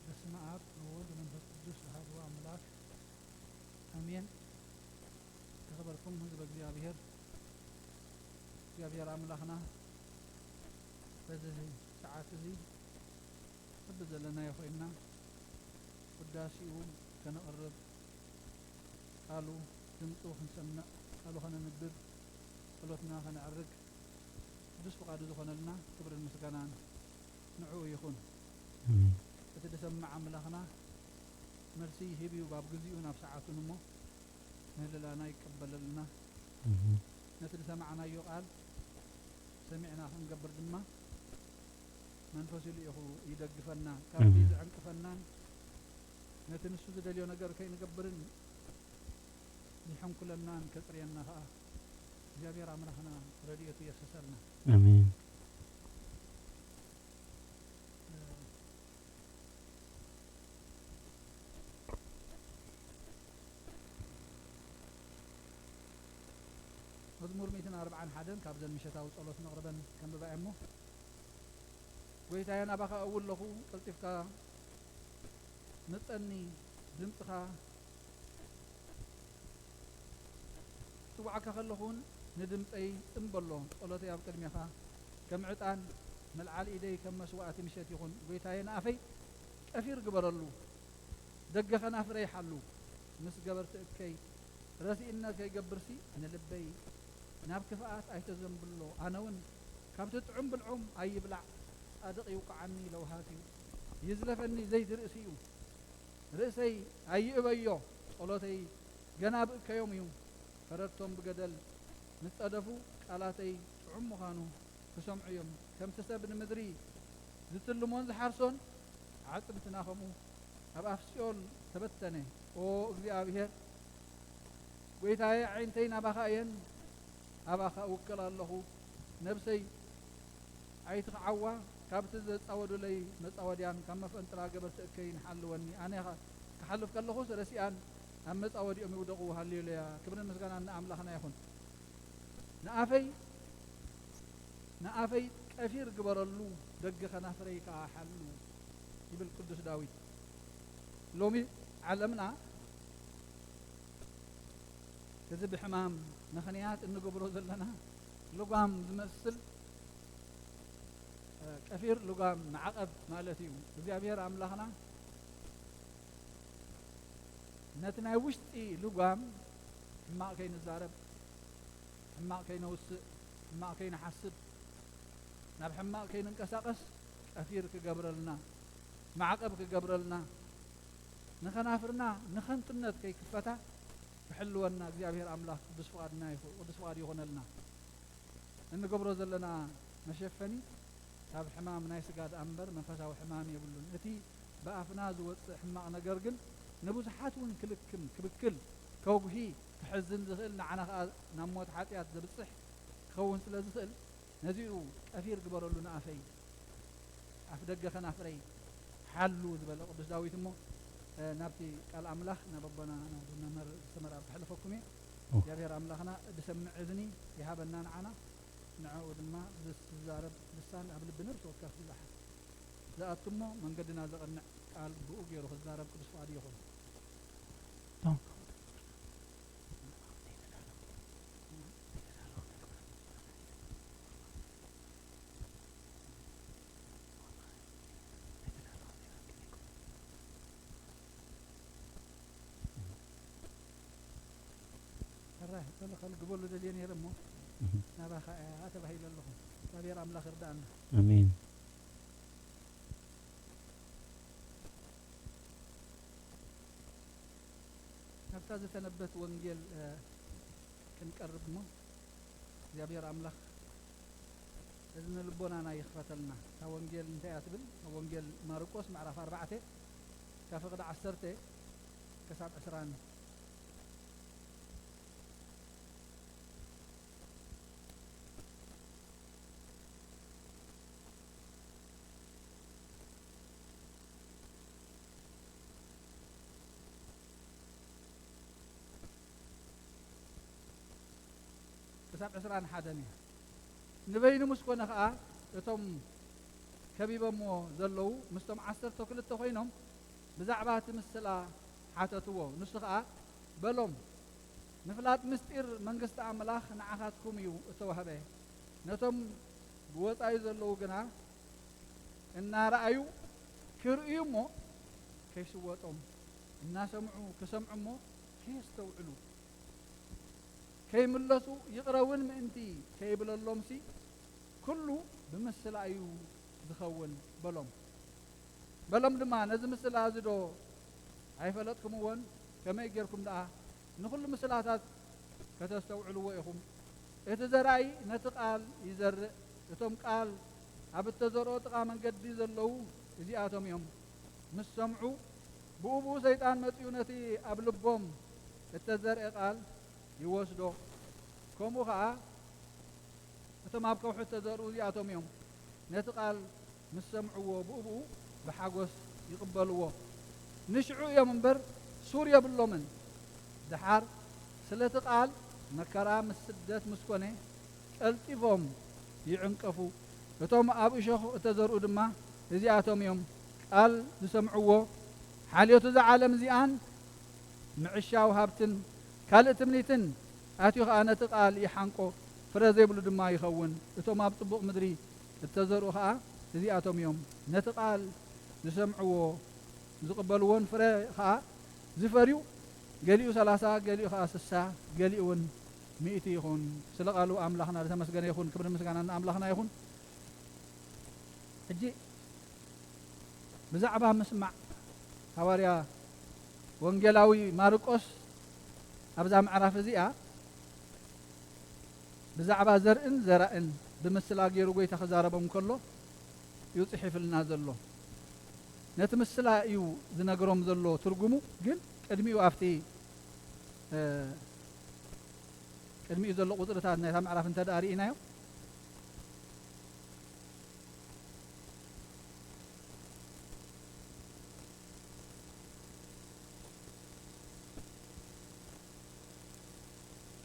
በስመ አብ ወወልድ ወመንፈስ ቅዱስ አሐዱ አምላክ አሜን። የተከበርኩም ህዝበ እግዚአብሔር፣ እግዚአብሔር አምላክና በዚህ ሰዓት እዚ በብዘለናዮ ኮይንና ውዳሴኡ ከነቕርብ፣ ቃሉ ድምፁ ክንሰምዕ፣ ቃሉ ከነንብብ፣ ጸሎትና ከነዕርግ ቅዱስ ፍቓዱ ዝኾነልና ክብርን ምስጋናን ንዕኡ ይኹን። ኣሜን። እቲ ዝሰምዕ ኣምላኽና መልሲ ይህብ እዩ፣ ኣብ ግዚኡን ኣብ ሰዓቱን እሞ ምህልላና ይቀበለልና። እህ። ነቲ ዝሰማዕናዮ ቃል ሰሚዕና ክንገብር ድማ መንፈሱ ልኢኹ ይደግፈና፣ ካብቲ ኣሜን። ዝዕንቅፈናን ነቲ ንሱ ዝደልዮ ነገር ከይንገብርን ዝሕንኩለናን ከጽርየና ኸኣ እግዚኣብሔር ኣምላኽና ረድኤቱ የፍስሰልና። ኣሜን። መዝሙር ሚእትን ኣርብዓን ሓደን ካብዘን ምሸታዊ ጸሎት ነቕርበን ከንብባ እየ እሞ፣ ጐይታየ ናባኻ እእዊ ኣለኹ፣ ቀልጢፍካ ምጸኒ፣ ድምጽኻ ክጽውዓካ ከለኹ እውን ንድምጸይ ጽን በሎ። ጸሎተይ ኣብ ቅድሜኻ ከም ዕጣን፣ መልዓል ኢደይ ከም መስዋእቲ ምሸት ይኹን። ጐይታየ ንኣፈይ ቀፊር ግበረሉ፣ ደገ ኸናፍረይ ሓሉ። ምስ ገበርቲ እከይ ረሲእነት ከይገብርሲ ንልበይ ናብ ክፍኣት ኣይተዘንብሎ። ኣነ እውን ካብቲ ጥዑም ብልዖም ኣይብላዕ፣ ጻድቕ ይውቅዓኒ ለውሃት እዩ። ይዝለፈኒ ዘይዲ ርእሲ እዩ። ርእሰይ ኣይእበዮ፣ ጸሎተይ ገና ብእከዮም እዩ። ፈረድቶም ብገደል ምስ ጸደፉ፣ ቃላተይ ጥዑም ምዃኑ ክሰምዑ እዮም። ከምቲ ሰብ ንምድሪ ዝትልሞን ዝሓርሶን፣ ኣዕጽምትና ኸምኡ ኣብ ኣፍ ሲኦል ተበተነ። ኦ እግዚኣብሔር፣ ጐይታየ፣ ኣዒንተይ ናባኻ እየን፣ ኣባኻ እውከል ኣለኹ። ነብሰይ ኣይትኽዓዋ፣ ካብቲ ዘጻወዱለይ መጻወድያን ካብ መፈንጥራ ገበርቲ እከይን ሓልወኒ። ኣነ ኸ-፣ ክሓልፍ ከለኹስ ረሲኣን ኣብ መጻወዲኦም ይውደቑ። ሃሌሉያ! ክብርን ምስጋናን ንኣምላኽና ይኹን። ንኣፈይ፣ ንኣፈይ ቀፊር ግበረሉ፣ ደገ ኸናፍረይ ከኣ ሓሉ፣ ይብል ቅዱስ ዳዊት። ሎሚ ዓለምና እዚ ብሕማም ምኽንያት እንገብሮ ዘለና ልጓም ዝመስል፣ እ፣ ቀፊር ልጓም ማዕቐብ ማለት እዩ። እግዚኣብሔር ኣምላኽና ነቲ ናይ ውሽጢ ልጓም ሕማቕ ከይንዛረብ፣ ሕማቕ ከይነውስእ፣ ሕማቕ ከይንሓስብ፣ ናብ ሕማቕ ከይንንቀሳቐስ ቀፊር ክገብረልና፣ ማዕቐብ ክገብረልና፣ ንኸናፍርና ንኸንቱነት ከይክፈታ ክሕልወና እግዚኣብሔር ኣምላኽ ቅዱስ ፍቓድና ይኹ-፣ ቅዱስ ፍቓድ ይኹነልና። እንገብሮ ዘለና መሸፈኒ ካብ ሕማም ናይ ስጋ ደኣ እምበር መንፈሳዊ ሕማም የብሉን። እቲ ብኣፍና ዝወጽእ ሕማቕ ነገር ግን ንብዙሓት እውን ክልክም፣ ክብክል፣ ከጉሂ፣ ክሕዝን ዝኽእል፣ ንዓና ኸኣ ናብ ሞት ሓጢኣት ዘብጽሕ ክኸውን ስለ ዝኽእል፣ ነዚኡ ቀፊር ግበረሉ ንኣፈይ፣ ኣፍ ደገ ከናፍረይ ሓሉ ዝበለ ቅዱስ ዳዊት እሞ፣ እ፣ ናብቲ ቃል ኣምላኽ ናብ ኣቦና ናብ መምህር ዝተመራ ክሕልፈኩም እየ። ኦ። እግዚኣብሔር ኣምላኽና ዝሰምዕ እዝኒ ይሃበና ንዓና፣ ንዕኡ ድማ ዝዛረብ ልሳን ኣብ ልቢ ነፍሲ ወከፍ ዝዛሓ-፣ ዝኣቱ እሞ መንገድና ዘቕንዕ ቃል ብኡ ገይሩ ክዛረብ ቅዱስ ፍቓዱ ይኹን። ሕራይ፣ በለ፣ ከልግበሉ ደልየ ነይረ እሞ፣ እህ። ናባኻ እያ ተባሂለ ኣለኹ። እግዚኣብሔር ኣምላኽ ይርዳእና። ኣሜን። ናብታ ዝተነበት ወንጌል፣ እ፣ ክንቀርብ እሞ፣ እግዚኣብሔር ኣምላኽ እዝነ ልቦናና ይኽፈተልና። እታ ወንጌል እንታይ እያ ትብል? ኣብ ወንጌል ማርቆስ ምዕራፍ ኣርባዕተ፣ ካብ ፍቕዲ ዓሰርተ ክሳብ ዕስራን። ክሳብ ዕስራን ሓደን እዩ። ንበይኑ ምስ ኮነ ኸኣ፣ እቶም ከቢቦምዎ ዘለዉ ምስቶም ዓሰርተ ክልተ ኮይኖም ብዛዕባ እቲ ምስላ ሓተትዎ። ንሱ ኸኣ በሎም፣ ምፍላጥ ምስጢር መንግስቲ ኣምላኽ ንዓኻትኩም እዩ እተዋህበ። ነቶም ብወጻኢ ዘለዉ ግና እናረኣዩ ክርእዩ እሞ ከይስወጦም፣ እናሰምዑ ክሰምዑ እሞ ከየስተውዕሉ፣ ከይምለሱ ይቕረ እውን ምእንቲ ከይብለሎምሲ፣ ኩሉ ብምስላ እዩ ዝኸውን በሎም። በሎም ድማ፣ ነዚ ምስላ እዚ ዶ ኣይፈለጥኩምዎን? ከመይ ጌርኩም ደኣ ንኹሉ ምስላታት ከተስተውዕልዎ ኢኹም? እቲ ዘራኢ ነቲ ቃል ይዘርእ። እቶም ቃል ኣብ እተዘርኦ ጥቓ መንገዲ ዘለዉ እዚኣቶም እዮም። ምስ ሰምዑ፣ ብኡ ብኡ ሰይጣን መጺኡ ነቲ ኣብ ልቦም እተዘርአ ቃል ይወስዶ። ከምኡ ኸኣ እቶም ኣብ ከውሒ እተዘርኡ እዚኣቶም እዮም። ነቲ ቃል ምስ ሰምዕዎ፣ ብኡ ብኡ ብሓጎስ ይቕበልዎ። ንሽዑ እዮም እምበር፣ ሱር የብሎምን። ደሓር ስለቲ ቃል መከራ ምስ ስደት ምስ ኮነ፣ ቀልጢፎም ይዕንቀፉ። እቶም ኣብ እሾኽ እተዘርኡ ድማ እዚኣቶም እዮም። ቃል ዝሰምዕዎ፣ ሓልዮት እዛ ዓለም እዚኣን ምዕሻው ሃብትን ካልእ ትምኒትን ኣትዩ ኸኣ ነቲ ቃል ይሓንቆ፣ ፍረ ዘይብሉ ድማ ይኸውን። እቶም ኣብ ጽቡቕ ምድሪ እተዘርኡ ኸኣ እዚኣቶም እዮም። ነቲ ቃል ዝሰምዕዎ ዝቕበልዎን ፍረ ኸኣ ዝፈርዩ፣ ገሊኡ ሰላሳ፣ ገሊኡ ኸኣ ስሳ፣ ገሊኡ እውን ሚእቲ ይኹን። ስለ ቃሉ ኣምላኽና ዝተመስገነ ይኹን። ክብርን ምስጋናን ንኣምላኽና ይኹን። ሕጂ ብዛዕባ ምስማዕ፣ ሃዋርያ ወንጌላዊ ማርቆስ ኣብዛ ምዕራፍ እዚኣ ብዛዕባ ዘርእን ዘራእን ብምስላ ገይሩ ጎይታ ክዛረቦም ከሎ እዩ ጽሒፍልና ዘሎ። ነቲ ምስላ እዩ ዝነግሮም ዘሎ ትርጉሙ፣ ግን ቅድሚኡ ኣብቲ፣ እ፣ ቅድሚኡ ዘሎ ቁጽርታት ናይታ ምዕራፍ እንተ ደኣ ርኢናዮ፣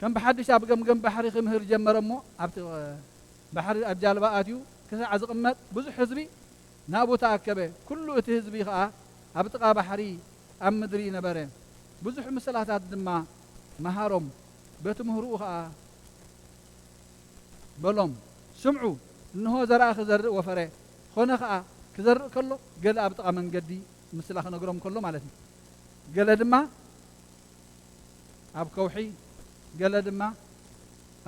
ከም ብሓድሽ ኣብ ገምገም ባሕሪ ክምህር ጀመረ እሞ፣ ኣብቲ፣ እ፣ ባሕሪ ኣብ ጃልባ ኣትዩ ክሳዕ ዝቕመጥ ብዙሕ ህዝቢ ናብኡ ተኣከበ። ኩሉ እቲ ህዝቢ ኸኣ ኣብ ጥቓ ባሕሪ ኣብ ምድሪ ነበረ። ብዙሕ ምስላታት ድማ መሃሮም፣ በቲ ምህርኡ ኸኣ በሎም፣ ስምዑ፣ እንሆ ዘርኣ ክዘርእ ወፈረ። ኾነ ኸኣ ክዘርእ ከሎ ገለ ኣብ ጥቓ መንገዲ፣ ምስላ ክነግሮም ከሎ ማለት እዩ። ገለ ድማ ኣብ ከውሒ፣ ገለ ድማ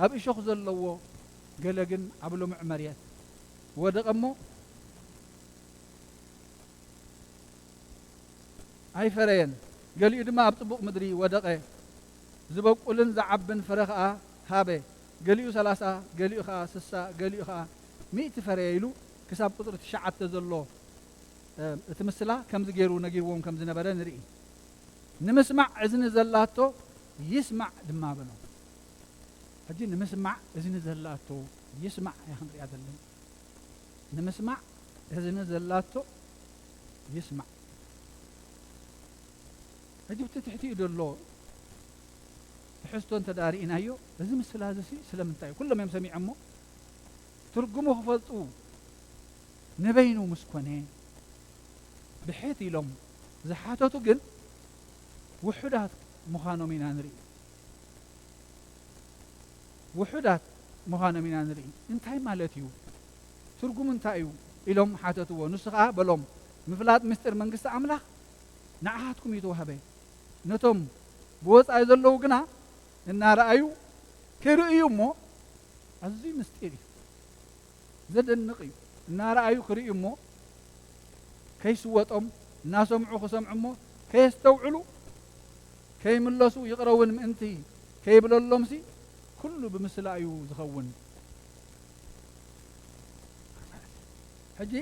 ኣብ እሾኽ ዘለዎ፣ ገለ ግን ኣብ ልሙዕ መሬት ወደቐ እሞ ኣይፈረየን። ገሊኡ ድማ ኣብ ጽቡቕ ምድሪ ወደቐ፣ ዝበቁልን ዝዓብን ፍረ ኸኣ ሃበ። ገሊኡ ሰላሳ፣ ገሊኡ ኸኣ ስሳ፣ ገሊኡ ኸኣ ሚእቲ ፈረየ ኢሉ ክሳብ ቁጽሪ ትሽዓተ ዘሎ፣ እ፣ እቲ ምስላ ከምዚ ገይሩ ነጊርዎም ከም ዝነበረ ንርኢ። ንምስማዕ እዝኒ ዘላቶ ይስማዕ ድማ በሎም። ሕጂ ንምስማዕ እዝኒ ዘላቶ ይስማዕ እያ ክንሪኣ ዘለና። ንምስማዕ እዝኒ ዘላቶ ይስማዕ። ሕጂ ብቲ ትሕቲኡ ዘሎ ትሕዝቶ እንተ ደኣ ርኢናዮ፣ እዚ ምስላ እዚ ሲ ስለምንታይ እዩ? ኩሎም እዮም ሰሚዖሞ። ትርጉሙ ክፈልጡ ንበይኑ ምስ ኮነ፣ ብሕት ኢሎም ዝሓተቱ ግን ውሑዳት ምዃኖም ኢና ንርኢ። ውሑዳት ምዃኖም ኢና ንርኢ። እንታይ ማለት እዩ? ትርጉሙ እንታይ እዩ? ኢሎም ሓተትዎ። ንሱ ኸኣ በሎም፣ ምፍላጥ ምስጢር መንግስቲ ኣምላኽ ንዓኻትኩም እዩ ተዋህበ። ነቶም ብወጻኢ ዘለዉ ግና እናረኣዩ ክርእዩ እሞ፣ ኣዝዩ ምስጢር እዩ። ዘደንቕ እዩ። እናረኣዩ ክርእዩ እሞ ከይስወጦም፣ እናሰምዑ ክሰምዑ እሞ ከየስተውዕሉ፣ ከይምለሱ፣ ይቕረ እውን ምእንቲ ከይብለሎምሲ፣ ኩሉ ብምስላ እዩ ዝኸውን። ሕጂ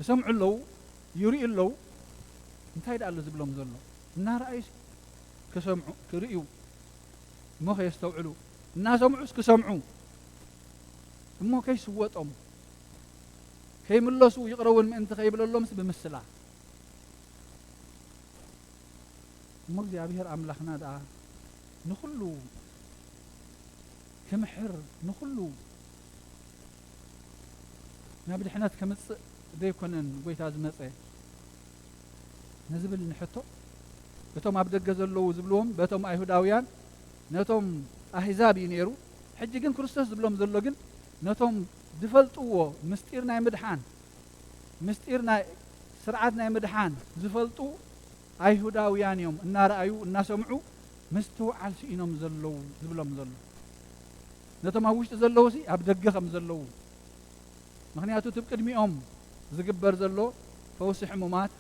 ይሰምዑ ኣለዉ፣ ይርእዩ ኣለዉ። እንታይ ደኣ ኣሎ ዝብሎም ዘሎ? እናረኣዩሲ ክሰምዑ፣ ክርእዩ እሞ ከየስተውዕሉ፣ እናሰምዑስ ክሰምዑ እሞ ከይስወጦም፣ ከይምለሱ፣ ይቕረ እውን ምእንቲ ከይብለሎምስ ብምስላ። እሞ እግዚኣብሔር ኣምላኽና ደኣ ንኹሉ ክምሕር፣ ንኹሉ ናብ ድሕነት ከምጽእ ዘይኮነን ጎይታ ዝመጸ ንዝብል ንሕቶ፣ እቶም ኣብ ደገ ዘለዉ ዝብልዎም በቶም ኣይሁዳውያን ነቶም ኣህዛብ እዩ ነይሩ። ሕጂ ግን ክርስቶስ ዝብሎም ዘሎ ግን ነቶም ዝፈልጥዎ ምስጢር ናይ ምድሓን፣ ምስጢር ናይ ስርዓት ናይ ምድሓን ዝፈልጡ ኣይሁዳውያን እዮም፣ እናረኣዩ እናሰምዑ ምስትውዓል ስኢኖም ዘለዉ ዝብሎም ዘሎ። ነቶም ኣብ ውሽጢ ዘለዉሲ ኣብ ደገ ከም ዘለዉ። ምኽንያቱ እቲ ብቅድሚኦም ዝግበር ዘሎ ፈውሲ ሕሙማት፣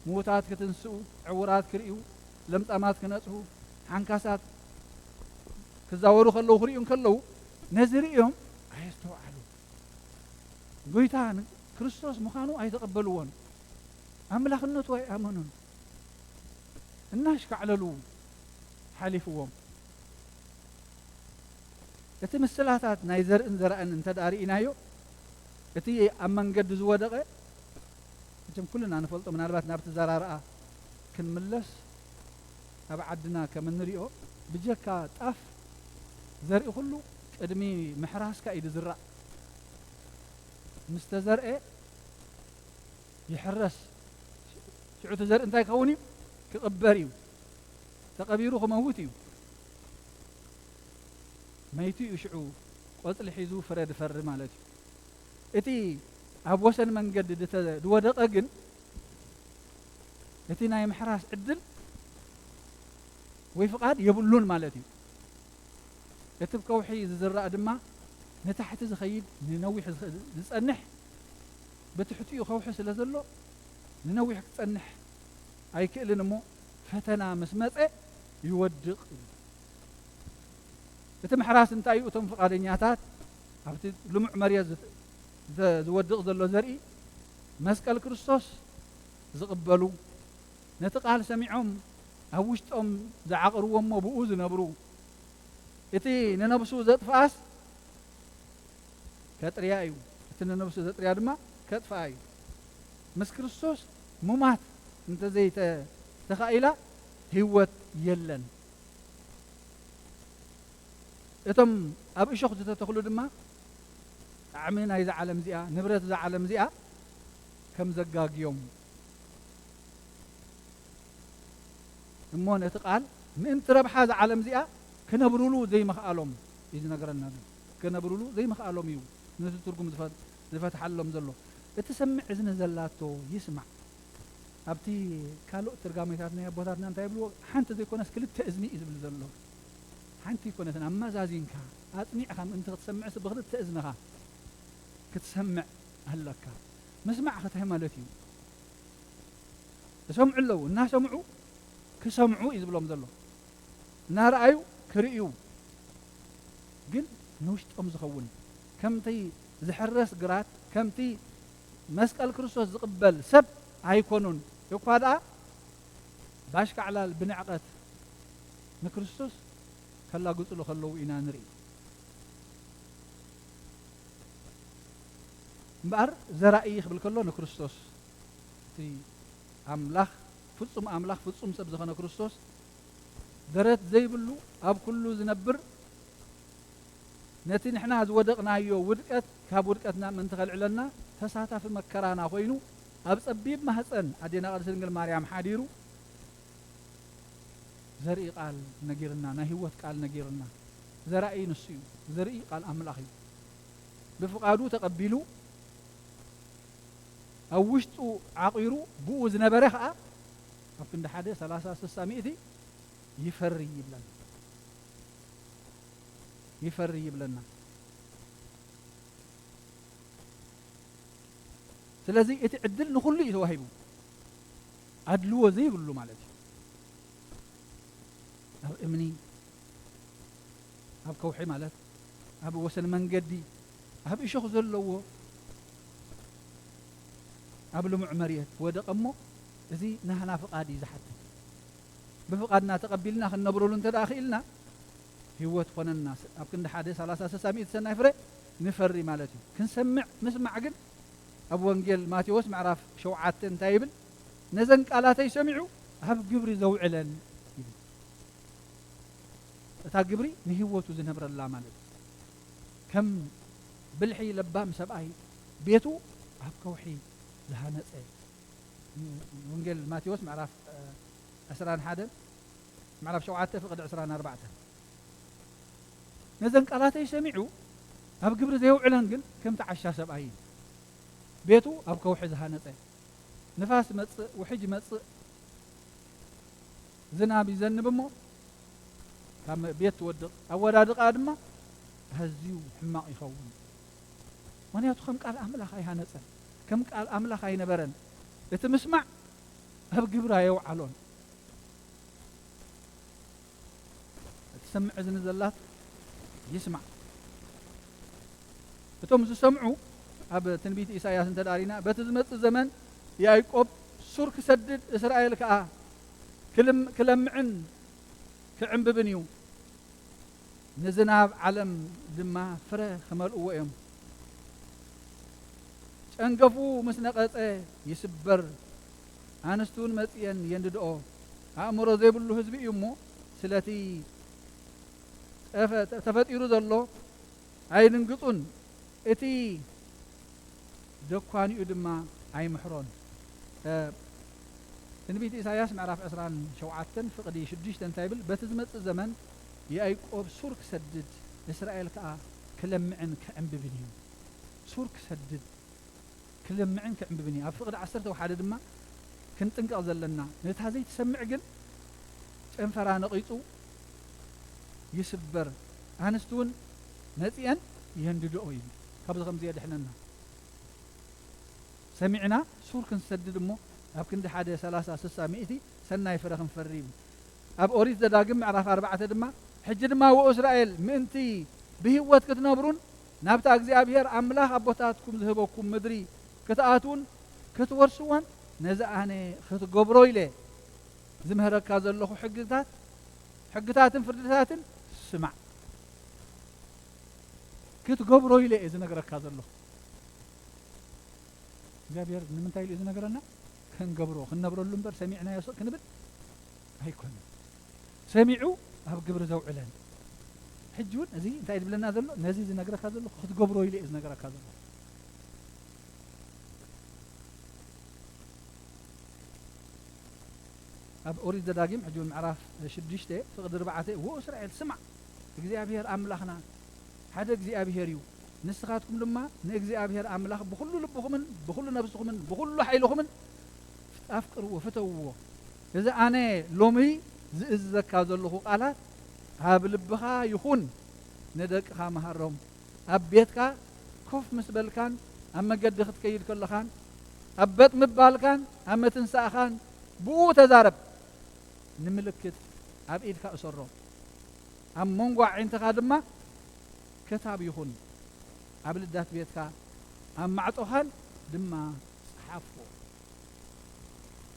ምዉታት ክትንስኡ፣ ዕዉራት ክርእዩ፣ ለምጻማት ክነጽሁ፣ ሓንካሳት ክዛወሩ ከለዉ፣ ክርእዩ እንከለዉ፣ ነዚ ርእዮም ኣየስተውዓሉ። ጎይታ ን-፣ ክርስቶስ ምዃኑ ኣይተቐበልዎን። ኣምላኽነቱ ኣይኣመኑን። እናሽካዕለሉ ሓሊፍዎም። እቲ ምስላታት ናይ ዘርእን ዘራእን እንተ ደኣ ርኢናዮ፣ እቲ ኣብ መንገዲ ዝወደቐ፣ መቸም ኩልና ንፈልጦ፣ ምናልባት ናብቲ ዘራርኣ ክንምለስ፣ ኣብ ዓድና ከም እንሪኦ፣ ብጀካ ጣፍ፣ ዘርኢ ኩሉ ቅድሚ ምሕራስካ እዩ ዝዝራእ። ምስ ተዘርኤ ይሕረስ። ሽዑ እቲ ዘርኢ እንታይ ክኸውን እዩ? ክቕበር እዩ። ተቐቢሩ ክመውት እዩ። መይቱ እዩ ሽዑ ቆጽሊ ሒዙ ፍረ ድፈሪ ማለት እዩ። እቲ ኣብ ወሰን መንገዲ ድተ-፣ ድወደቐ ግን፣ እቲ ናይ ምሕራስ ዕድል ወይ ፍቓድ የብሉን ማለት እዩ። እቲ ብከውሒ ዝዝራእ ድማ ንታሕቲ ዝኸይድ፣ ንነዊሕ ዝኸ-፣ ዝጸንሕ፣ ብትሕቲኡ ከውሒ ስለ ዘሎ ንነዊሕ ክጸንሕ ኣይክእልን እሞ ፈተና ምስ መጸ ይወድቕ ይብል። እቲ ምሕራስ እንታይ እዩ? እቶም ፍቓደኛታት ኣብቲ ልሙዕ መሬት ዝት-፣ ዘ-፣ ዝወድቕ ዘሎ ዘርኢ መስቀል ክርስቶስ ዝቕበሉ፣ ነቲ ቃል ሰሚዖም ኣብ ውሽጦም ዝዓቕርዎ እሞ ብኡ ዝነብሩ፣ እቲ ንነብሱ ዘጥፍኣስ ከጥርያ እዩ፣ እቲ ንነብሱ ዘጥርያ ድማ ከጥፍኣ እዩ። ምስ ክርስቶስ ሙማት እንተዘይተ-፣ ተኻኢላ ህይወት የለን። እቶም ኣብ እሾኽ ዝተተኽሉ ድማ ጣዕሚ ናይዛ ዓለም እዚኣ፣ ንብረት እዛ ዓለም እዚኣ ከም ዘጋግዮም እሞ ነቲ ቃል ምእንቲ ረብሓ እዛ ዓለም እዚኣ ክነብሩሉ ዘይምኽኣሎም እዩ ዝነግረና ዘሎ። ክነብሩሉ ዘይምኽኣሎም እዩ ነቲ ትርጉም ዝፈ-፣ ዝፈትሓሎም ዘሎ። እቲ ሰምዕ እዝኒ ዘላቶ ይስማዕ። ኣብቲ ካልእ ትርጋሜታት ናይ ኣቦታትና እንታይ ይብልዎ? ሓንቲ ዘይኮነስ ክልተ እዝኒ እዩ ዝብል ዘሎ። ሓንቲ ኣይኮነትን፣ ኣመዛዚንካ ኣጽኒዕካ ምእንቲ ክትሰምዕሲ ብክልተ እዝንኻ ክትሰምዕ ኣለካ። ምስማዕ እንታይ ማለት እዩ? ይሰምዑ ኣለዉ፣ እናሰምዑ ክሰምዑ እዩ ዝብሎም ዘሎ። እናረኣዩ ክርእዩ፣ ግን ንውሽጦም ዝኸውን፣ ከምቲ ዝሕረስ ግራት፣ ከምቲ መስቀል ክርስቶስ ዝቕበል ሰብ ኣይኮኑን። እኳ ደኣ ባሽካዕላል ብንዕቀት ንክርስቶስ ከላግጹሉ ከለዉ ኢና ንርኢ። እምበኣር ዘራኢ ክብል ከሎ ንክርስቶስ፣ እቲ ኣምላኽ፣ ፍጹም ኣምላኽ፣ ፍጹም ሰብ ዝኾነ ክርስቶስ፣ ደረት ዘይብሉ፣ ኣብ ኩሉ ዝነብር፣ ነቲ ንሕና ዝወደቕናዮ ውድቀት ካብ ውድቀትና ምእንቲ ከልዕለና፣ ተሳታፊ መከራና ኮይኑ፣ ኣብ ጸቢብ ማህጸን ኣዴና ቅድስት ድንግል ማርያም ሓዲሩ፣ ዘርኢ ቃል ነጊርና፣ ናይ ህይወት ቃል ነጊርና። ዘራኢ ንሱ እዩ። ዘርኢ ቃል ኣምላኽ እዩ። ብፍቓዱ ተቐቢሉ፣ ኣብ ውሽጡ ዓቒሩ፣ ብኡ ዝነበረ ኸኣ፣ ኣብ ክንዲ ሓደ፣ ሰላሳ፣ ስሳ፣ ሚእቲ ይፈሪ ይብለና። ይፈሪ ይብለና። ስለዚ እቲ ዕድል ንኹሉ እዩ ተዋሂቡ። ኣድልዎ ዘይብሉ ማለት እዩ። ኣብ እምኒ፣ ኣብ ከውሒ ማለት፣ ኣብ ወሰን መንገዲ፣ ኣብ እሾኽ ዘለዎ፣ ኣብ ልሙዕ መሬት ወደቐ እሞ፣ እዚ ናህና ፍቓድ እዩ ዝሓትት። ብፍቓድና ተቐቢልና ክንነብረሉ እንተ ደኣ ክኢልና፣ ህይወት ኮነና። ኣብ ክንዲ ሓደ፣ ሰላሳ፣ ስሳ፣ ሚእቲ ሰናይ ፍረ ንፈሪ ማለት እዩ። ክንሰምዕ፣ ምስማዕ ግን ኣብ ወንጌል ማቴዎስ ምዕራፍ ሸውዓተ እንታይ ይብል? "ነዘን ቃላተይ ሰሚዑ ኣብ ግብሪ ዘውዕለን" ይብል። እታ ግብሪ ንህይወቱ ዝነብረላ ማለት እዩ። ከም ብልሒ ለባም ሰብኣይ ቤቱ ኣብ ከውሒ ዝሃነጸ። ወንጌል ማቴዎስ ምዕራፍ፣ እ፣ ዕስራን ሓደን፣ ምዕራፍ ሸውዓተ ፍቕዲ ዕስራን ኣርባዕተን። ነዘን ቃላተይ ሰሚዑ ኣብ ግብሪ ዘየውዕለን ግን ከምቲ ዓሻ ሰብኣይ እዩ። ቤቱ ኣብ ከውሒ ዝሃነጸ። ንፋስ ይመጽእ፣ ውሕጅ ይመጽእ፣ ዝናብ ይዘንብ እሞ ካብ ቤት ትወድቕ። ኣወዳድቓ ድማ ኣዝዩ ሕማቕ ይኸውን። ምኽንያቱ ከም ቃል ኣምላኽ ኣይሃነጸን፣ ከም ቃል ኣምላኽ ኣይነበረን። እቲ ምስማዕ ኣብ ግብሪ ኣየውዓሎን። እትሰምዕ እዝኒ ዘላት ይስማዕ። እቶም ዝሰምዑ፣ ኣብ ትንቢት ኢሳይያስ እንተ ደኣ ሪእና፣ "በቲ ዝመጽእ ዘመን ያዕቆብ ሱር ክሰድድ፣ እስራኤል ከኣ ክልም-፣ ክለምዕን ክዕምብብን እዩ፣ ንዝናብ ዓለም ድማ ፍረ ክመልእዎ እዮም። ጨንገፉ ምስ ነቐጸ ይስበር፣ ኣንስቲ እውን መጺኤን የንድድኦ። ኣእምሮ ዘይብሉ ህዝቢ እዩ እሞ፣ ስለቲ ጠፈ-፣ ተ-፣ ተፈጢሩ ዘሎ ኣይድንግጹን፣ እቲ ደኳኒኡ ድማ ኣይምሕሮን።" እ፣ ትንቢት ኢሳይያስ ምዕራፍ ዕስራን ሸውዓተን ፍቕዲ ሽዱሽተ እንታይ ይብል? "በቲ ዝመጽእ ዘመን ያዕቆብ ሱር ክሰድድ፣ እስራኤል ከኣ ክለምዕን ክዕምብብን እዩ።" ሱር ክሰድድ፣ ክለምዕን ክዕምብብን እዩ። ኣብ ፍቕዲ ዓሰርተ ሓደ ድማ ክንጥንቀቕ ዘለና፣ ነታ ዘይትሰምዕ ግን ጨንፈራ ነቒጹ ይስበር፣ ኣንስቲ እውን መጺአን የንድድኦ እዩ። ካብዚ ከምዚ የድሕነና። ሰሚዕና ሱር ክንሰድድ እሞ ኣብ ክንዲ ሓደ ሰላሳ ስሳ ሚእቲ ሰናይ ፍረ ክንፈሪ እዩ። ኣብ ኦሪት ዘዳግም ምዕራፍ ኣርባዕተ ድማ፣ ሕጂ ድማ ወእስራኤል ምእንቲ ብህይወት ክትነብሩን ናብታ እግዚኣብሔር ኣምላኽ ኣቦታትኩም ዝህበኩም ምድሪ ክትኣትዉን ክትወርስዋን ነዚ ኣነ ክትገብሮ ኢለ ዝምህረካ ዘለኹ ሕግታት፣ ሕግታትን ፍርድታትን ስማዕ። ክትገብሮ ኢለ እየ ዝነግረካ ዘለኹ። እግዚኣብሔር ንምንታይ ኢሉ ዝነገረና? ክንገብሮ፣ ክንነብረሉ እምበር ሰሚዕናዮ ስቕ ክንብል ኣይኮነን። ሰሚዑ ኣብ ግብሪ ዘውዕለን። ሕጂ እውን እዚ እንታይ ዝብለና ዘሎ? ነዚ ዝነግረካ ዘለኹ ክትገብሮ ኢለ እየ ዝነግረካ ዘለኹ። ኣብ ኦሪት ዘዳግም ሕጂ እውን ምዕራፍ ሽዱሽተ ፍቕዲ ኣርባዕተ፣ ወእስራኤል ስማዕ፣ እግዚኣብሔር ኣምላኽና ሓደ እግዚኣብሔር እዩ። ንስኻትኩም ድማ ንእግዚኣብሔር ኣምላኽ ብኹሉ ልብኹምን ብኹሉ ነብስኹምን ብኹሉ ሓይልኹምን ኣፍቅርዎ፣ ፍተውዎ። እዚ ኣነ ሎሚ ዝእዝዘካ ዘለኹ ቃላት ኣብ ልብኻ ይኹን፣ ንደቅኻ መሃሮም። ኣብ ቤትካ ኮፍ ምስ በልካን ኣብ መገዲ ክትከይድ ከለኻን ኣብ በጥ ምባልካን ኣብ ምትንሳእኻን ብኡ ተዛረብ። ንምልክት ኣብ ኢድካ እሰሮ፣ ኣብ መንጎ ኣዒንትኻ ድማ ክታብ ይኹን፣ ኣብ ልዳት ቤትካ ኣብ ማዕጾኻን ድማ ጸሓፎ።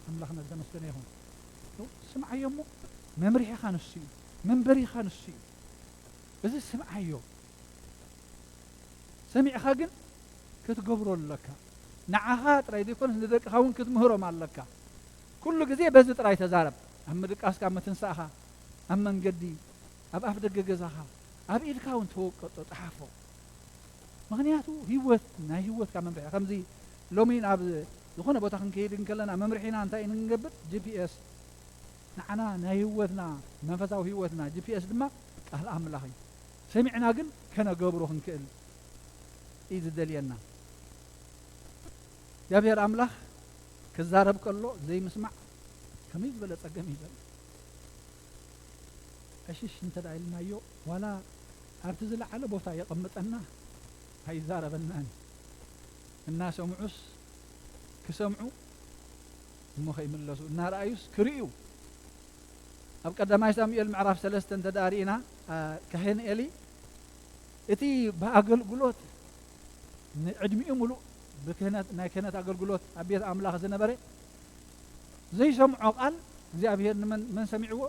ኣምላኽና ዝተመስገነ ይኹን። ስምዓዮ እሞ፣ መምርሒኻ ንሱ እዩ፣ መንበሪኻ ንሱ እዩ። እዚ ስምዓዮ። ሰሚዕኻ ግን ክትገብሮ ኣለካ። ንዓኻ ጥራይ ዘይኮነስ ንደቅኻ እውን ክትምህሮም ኣለካ። ኩሉ ግዜ በዚ ጥራይ ተዛረብ። ኣብ ምድቃስካ፣ ኣብ ምትንሳእኻ፣ ኣብ መንገዲ፣ ኣብ ኣፍ ደገ ገዛኻ፣ ኣብ ኢድካ እውን ተወቀጦ፣ ጸሓፎ። ምኽንያቱ ህይወት፣ ናይ ህይወትካ መምርሒ። ከምዚ ሎሚ ናብ ዝኾነ ቦታ ክንከይድ እንከለና መምርሒና እንታይ ኢና ንገብር? ጂ ፒ ኤስ። ንዓና ናይ ህይወትና፣ መንፈሳዊ ህይወትና ጂ ፒ ኤስ ድማ ቃል ኣምላኽ እዩ። ሰሚዕና ግን ከነገብሮ ክንክእል እዩ ዝደልየና። እግዚኣብሔር ኣምላኽ ክዛረብ ከሎ ዘይምስማዕ ከመይ ዝበለ ጸገም እዩ ዘሎ። ዕሽሽ እንተ ደኣ ኢልናዮ፣ ዋላ ኣብቲ ዝለዓለ ቦታ የቐምጠና፣ ኣይዛረበናን። እናሰምዑስ ክሰምዑ እሞ ከይምለሱ፣ እናረኣዩስ ክርእዩ። ኣብ ቀዳማይ ሳሙኤል ምዕራፍ ሰለስተ እንተ ደኣ ርኢና፣ አ፣ ካህን ኤሊ እቲ ብኣገልግሎት ንዕድሚኡ ምሉእ ብክህነት፣ ናይ ክህነት ኣገልግሎት ኣብ ቤት ኣምላኽ ዝነበረ፣ ዘይሰምዖ ቃል እግዚኣብሔር ንመን፣ መን ሰሚዕዎ?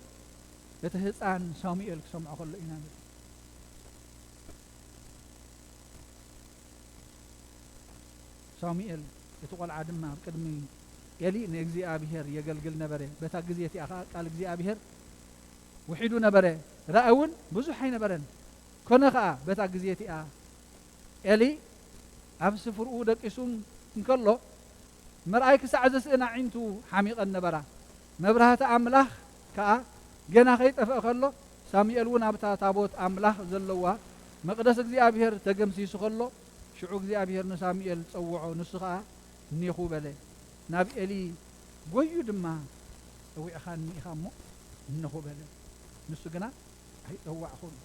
እቲ ህፃን ሳሙኤል ክሰምዖ ከሎ ኢና ንርኢ። ሳሙኤል እቲ ቆልዓ ድማ ኣብ ቅድሚ ኤሊ ንእግዚኣብሔር የገልግል ነበረ። በታ ግዜ እቲኣ ኸኣ ቃል እግዚኣብሔር ውሒዱ ነበረ። ራእይ እውን ብዙሕ ኣይነበረን። ኮነ ኸኣ በታ ግዜ እቲኣ ኤሊ ኣብ ስፍርኡ ደቂሱ እንከሎ፣ ምርኣይ ክሳዕ ዘስእን ኣዒንቱ ሓሚቐን ነበራ። መብራህቲ ኣምላኽ ከኣ ገና ከይጠፍአ ከሎ፣ ሳሙኤል እውን ኣብታ ታቦት ኣምላኽ ዘለዋ መቕደስ እግዚኣብሔር ተገምሲሱ ከሎ፣ ሽዑ እግዚኣብሔር ንሳሙኤል ጸውዖ፣ ንሱ ኸኣ እኔኹ በለ። ናብ ኤሊ ጐዩ ድማ፣ ጸዊዕኻኒ ኢኻ እሞ እነኹ በለ። ንሱ ግና ኣይጸዋዕኹን።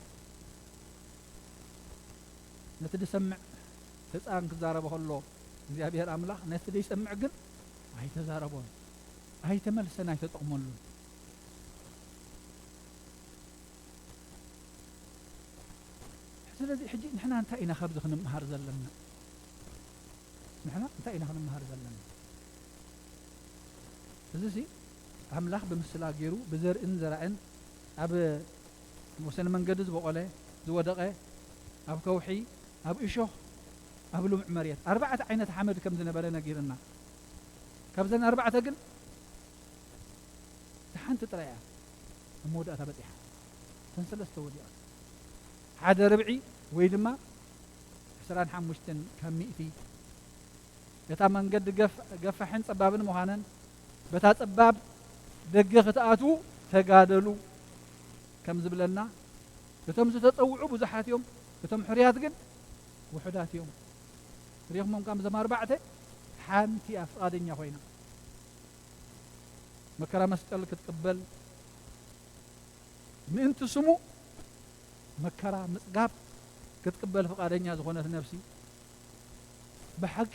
ነቲ ዝሰምዕ ህፃን ክዛረቦ ከሎ እግዚኣብሔር ኣምላኽ፣ ነቲ ዘይሰምዕ ግን ኣይተዛረቦን፣ ኣይተመልሰን፣ ኣይተጠቕመሉን። ስለዚ ሕጂ ንሕና እንታይ ኢና ካብዚ ክንመሃር ዘለና? ንሕና እንታይ ኢና ክንመሃር ዘለና? እዚሲ ኣምላኽ ብምስላ ገይሩ ብዘርእን ዘራእን ኣብ ወሰን መንገዲ ዝበቖለ፣ ዝወደቐ፣ ኣብ ከውሒ፣ ኣብ እሾኽ፣ ኣብ ልሙዕ መሬት ኣርባዕተ ዓይነት ሓመድ ከም ዝነበረ ነጊርና። ካብዘን ኣርባዕተ ግን እታ ሓንቲ ጥራይ እያ ኣብ መወዳእታ በጺሓ። እተን ሰለስተ ወዲቐን። ሓደ ርብዒ ወይ ድማ ዕስራን ሓሙሽተን ካብ ሚእቲ እታ መንገዲ ገፍ-፣ ገፋሕን ጸባብን ምዃነን፣ በታ ጸባብ ደገ ክትኣትዉ ተጋደሉ ከም ዝብለና፣ እቶም ዝተጸውዑ ብዙሓት እዮም፣ እቶም ሕሩያት ግን ውሑዳት እዮም። ርኢኹሞም፣ ካብዞም ኣርባዕተ ሓንቲ እያ ፍቓደኛ ኮይና መከራ መስቀል ክትቅበል፣ ምእንቲ ስሙ መከራ ምጽጋብ ክትቅበል ፍቓደኛ ዝኾነት ነፍሲ፣ ብሓቂ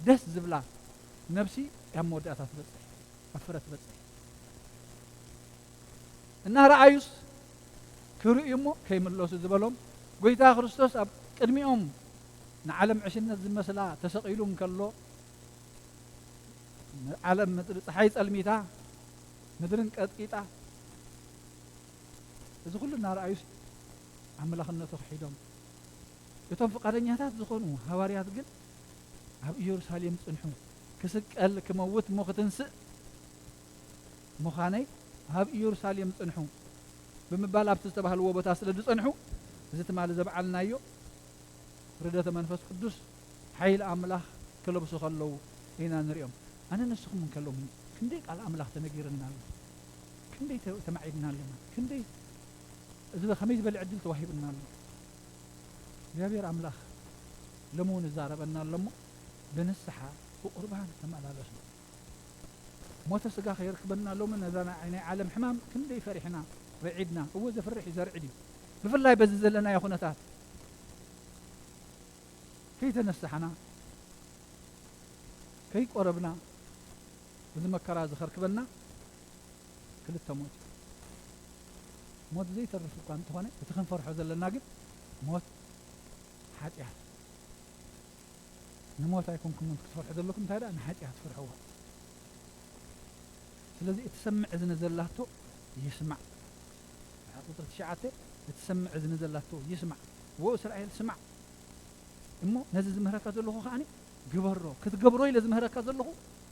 ደስ ዝብላ ነብሲ ኣብ መወዳእታ ትበጽሕ፣ ኣብ ፍረ ትበጽሕ። እናረኣዩስ ክርእዩ እሞ ከይምለሱ ዝበሎም ጎይታ ክርስቶስ ኣብ ቅድሚኦም ንዓለም ዕሽነት ዝመስላ ተሰቒሉ እንከሎ፣ ዓለም ምድሪ ጸሓይ ጸልሚታ፣ ምድርን ቀጥቂጣ፣ እዚ ኩሉ እናረኣዩስ ኣምላኽነቱ ክሒዶም፣ እቶም ፍቓደኛታት ዝኾኑ ሃዋርያት ግን ኣብ ኢየሩሳሌም ጽንሑ፣ ክስቀል፣ ክመውት እሞ ክትንስእ ምዃነይ ኣብ ኢየሩሳሌም ጽንሑ ብምባል ኣብቲ ዝተባህልዎ ቦታ ስለ ዝጸንሑ፣ እዚ ትማሊ ዘብዓልናዮ ርደተ መንፈስ ቅዱስ ሓይሊ ኣምላኽ ክለብሱ ከለዉ ኢና ንሪኦም። ኣነ ንስኹም እንከሎም ክንደይ ቃል ኣምላኽ ተነጊርና ኣሎ፣ ክንደይ ተ-፣ ተማዒድና ኣለና፣ ክንደይ እዚ ከመይ ዝበለ ዕድል ተዋሂብና ኣሎ። እግዚኣብሔር ኣምላኽ ሎሚ እውን ይዛረበና ኣሎ እሞ ብንስሓ ብቁርባን ተመላለሱ። ሞተ ስጋ ከየርክበና ሎሚ ነዛ ናይ ናይ ዓለም ሕማም ክንደይ ፈሪሕና ርዒድና። እወ ዘፍርሕ እዩ ዘርዕድ እዩ። ብፍላይ በዚ ዘለናዮ ኩነታት ከይተነሳሕና ከይቆረብና እዚ መከራ እዚ ከርክበና ክልተ ሞት እዩ። ሞት ዘይተርፍ እኳ እንተኾነ እቲ ክንፈርሖ ዘለና ግን ሞት ሓጢኣት። ንሞት ኣይኮንኩምን ክትፈርሑ ዘለኩም፣ እንታይ ደኣ ንሓጢኣት ፍርሕዋ። ስለዚ እትሰምዕ እዝኒ ዘላቶ ይስማዕ። ቁጽሪ ትሽዓተ፣ እትሰምዕ እዝኒ ዘላቶ ይስማዕ። ወ እስራኤል ስማዕ እሞ ነዚ ዝምህረካ ዘለኹ ከኣኒ ግበሮ። ክትገብሮ ኢለ ዝምህረካ ዘለኹ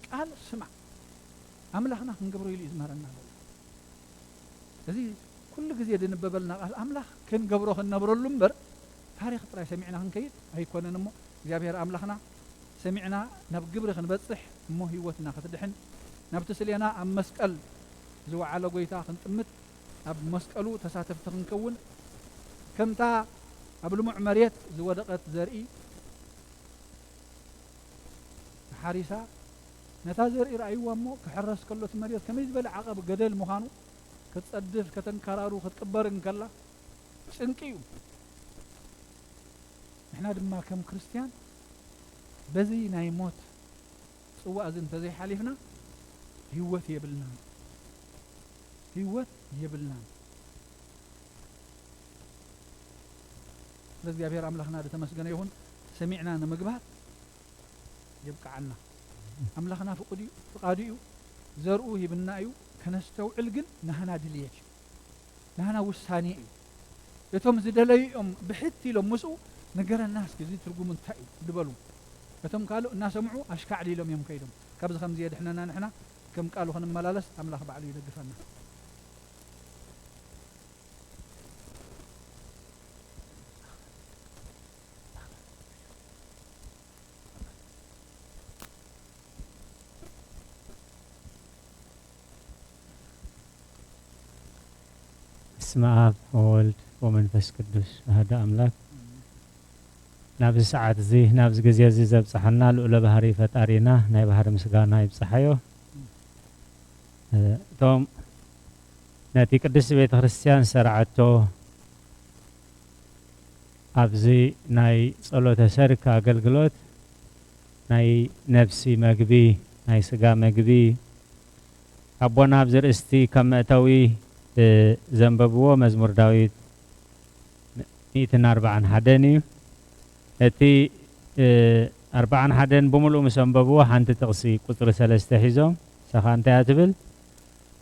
ቃል ስማዕ። ኣምላኽና ክንገብሮ ኢሉ እዩ ዝምህረና ዘሎ። እዚ ኩሉ ግዜ ዝንበበልና ቃል ኣምላኽ ክንገብሮ ክንነብረሉ እምበር ታሪኽ ጥራይ ሰሚዕና ክንከይድ ኣይኮነን እሞ እግዚኣብሔር ኣምላኽና ሰሚዕና ናብ ግብሪ ክንበጽሕ እሞ ህይወትና ክትድሕን ናብቲ ስሌና ኣብ መስቀል ዝወዓለ ጎይታ ክንጥምት ኣብ መስቀሉ ተሳተፍቲ ክንከውን ከምታ ኣብ ልሙዕ መሬት ዝወደቐት ዘርኢ ተሓሪሳ ነታ ዘርኢ ረኣይዋ እሞ ክሕረስ ከሎ እቲ መሬት ከመይ ዝበለ ዓቐብ ገደል ምዃኑ ክትጸድፍ ከተንካራሩ ክትቅበር እንከላ ጭንቂ እዩ። ንሕና ድማ ከም ክርስትያን በዚ ናይ ሞት ጽዋእ እዚ እንተዘይሓሊፍና ህይወት የብልናን፣ ህይወት የብልናን። ስለ እግዚኣብሔር ኣምላኽና ዝተመስገነ ይኹን። ሰሚዕና ንምግባር የብቅዓና። ኣምላኽና ፍቓዱ እዩ፣ ፍቓዱ እዩ፣ ዘርኡ ሂብና እዩ። ከነስተውዕል ግን ናህና ድልየት እዩ፣ ናህና ውሳኔ እዩ። እቶም ዝደለዩ እዮም ብሕት ኢሎም ምስኡ ንገረና እስኪ እዚ ትርጉሙ እንታይ እዩ ዝበሉ። እቶም ካልእ እናሰምዑ ኣሽካዕሊሎም እዮም ከይዶም። ካብዚ ከምዚ የድሕነና ንሕና ከም ቃሉ ክንመላለስ ኣምላኽ ባዕሉ ይደግፈና። በስመ አብ ወወልድ ወመንፈስ ቅዱስ አሐዱ አምላክ። ናብዚ ሰዓት እዚ ናብዚ ግዜ እዚ ዘብጽሐና ልዑለ ባህሪ ፈጣሪና ናይ ባህሪ ምስጋና ይብጽሓዮ። እቶም ነቲ ቅድስቲ ቤተ ክርስቲያን ዝሰርዓቶ ኣብዚ ናይ ጸሎተ ሰርክ ኣገልግሎት ናይ ነፍሲ መግቢ፣ ናይ ስጋ መግቢ ኣቦና ኣብዚ ርእስቲ ካብ መእተዊ፣ እ፣ ዘንበብዎ መዝሙር ዳዊት ሚእትን ኣርባዓን ሓደን እዩ። እቲ፣ እ፣ ኣርባዓን ሓደን ብምሉኡ ምስ ኣንበብዎ ሓንቲ ጥቕሲ ቁጽሪ ሰለስተ ሒዞም፣ ንሳ ኸኣ እንታይ እያ ትብል?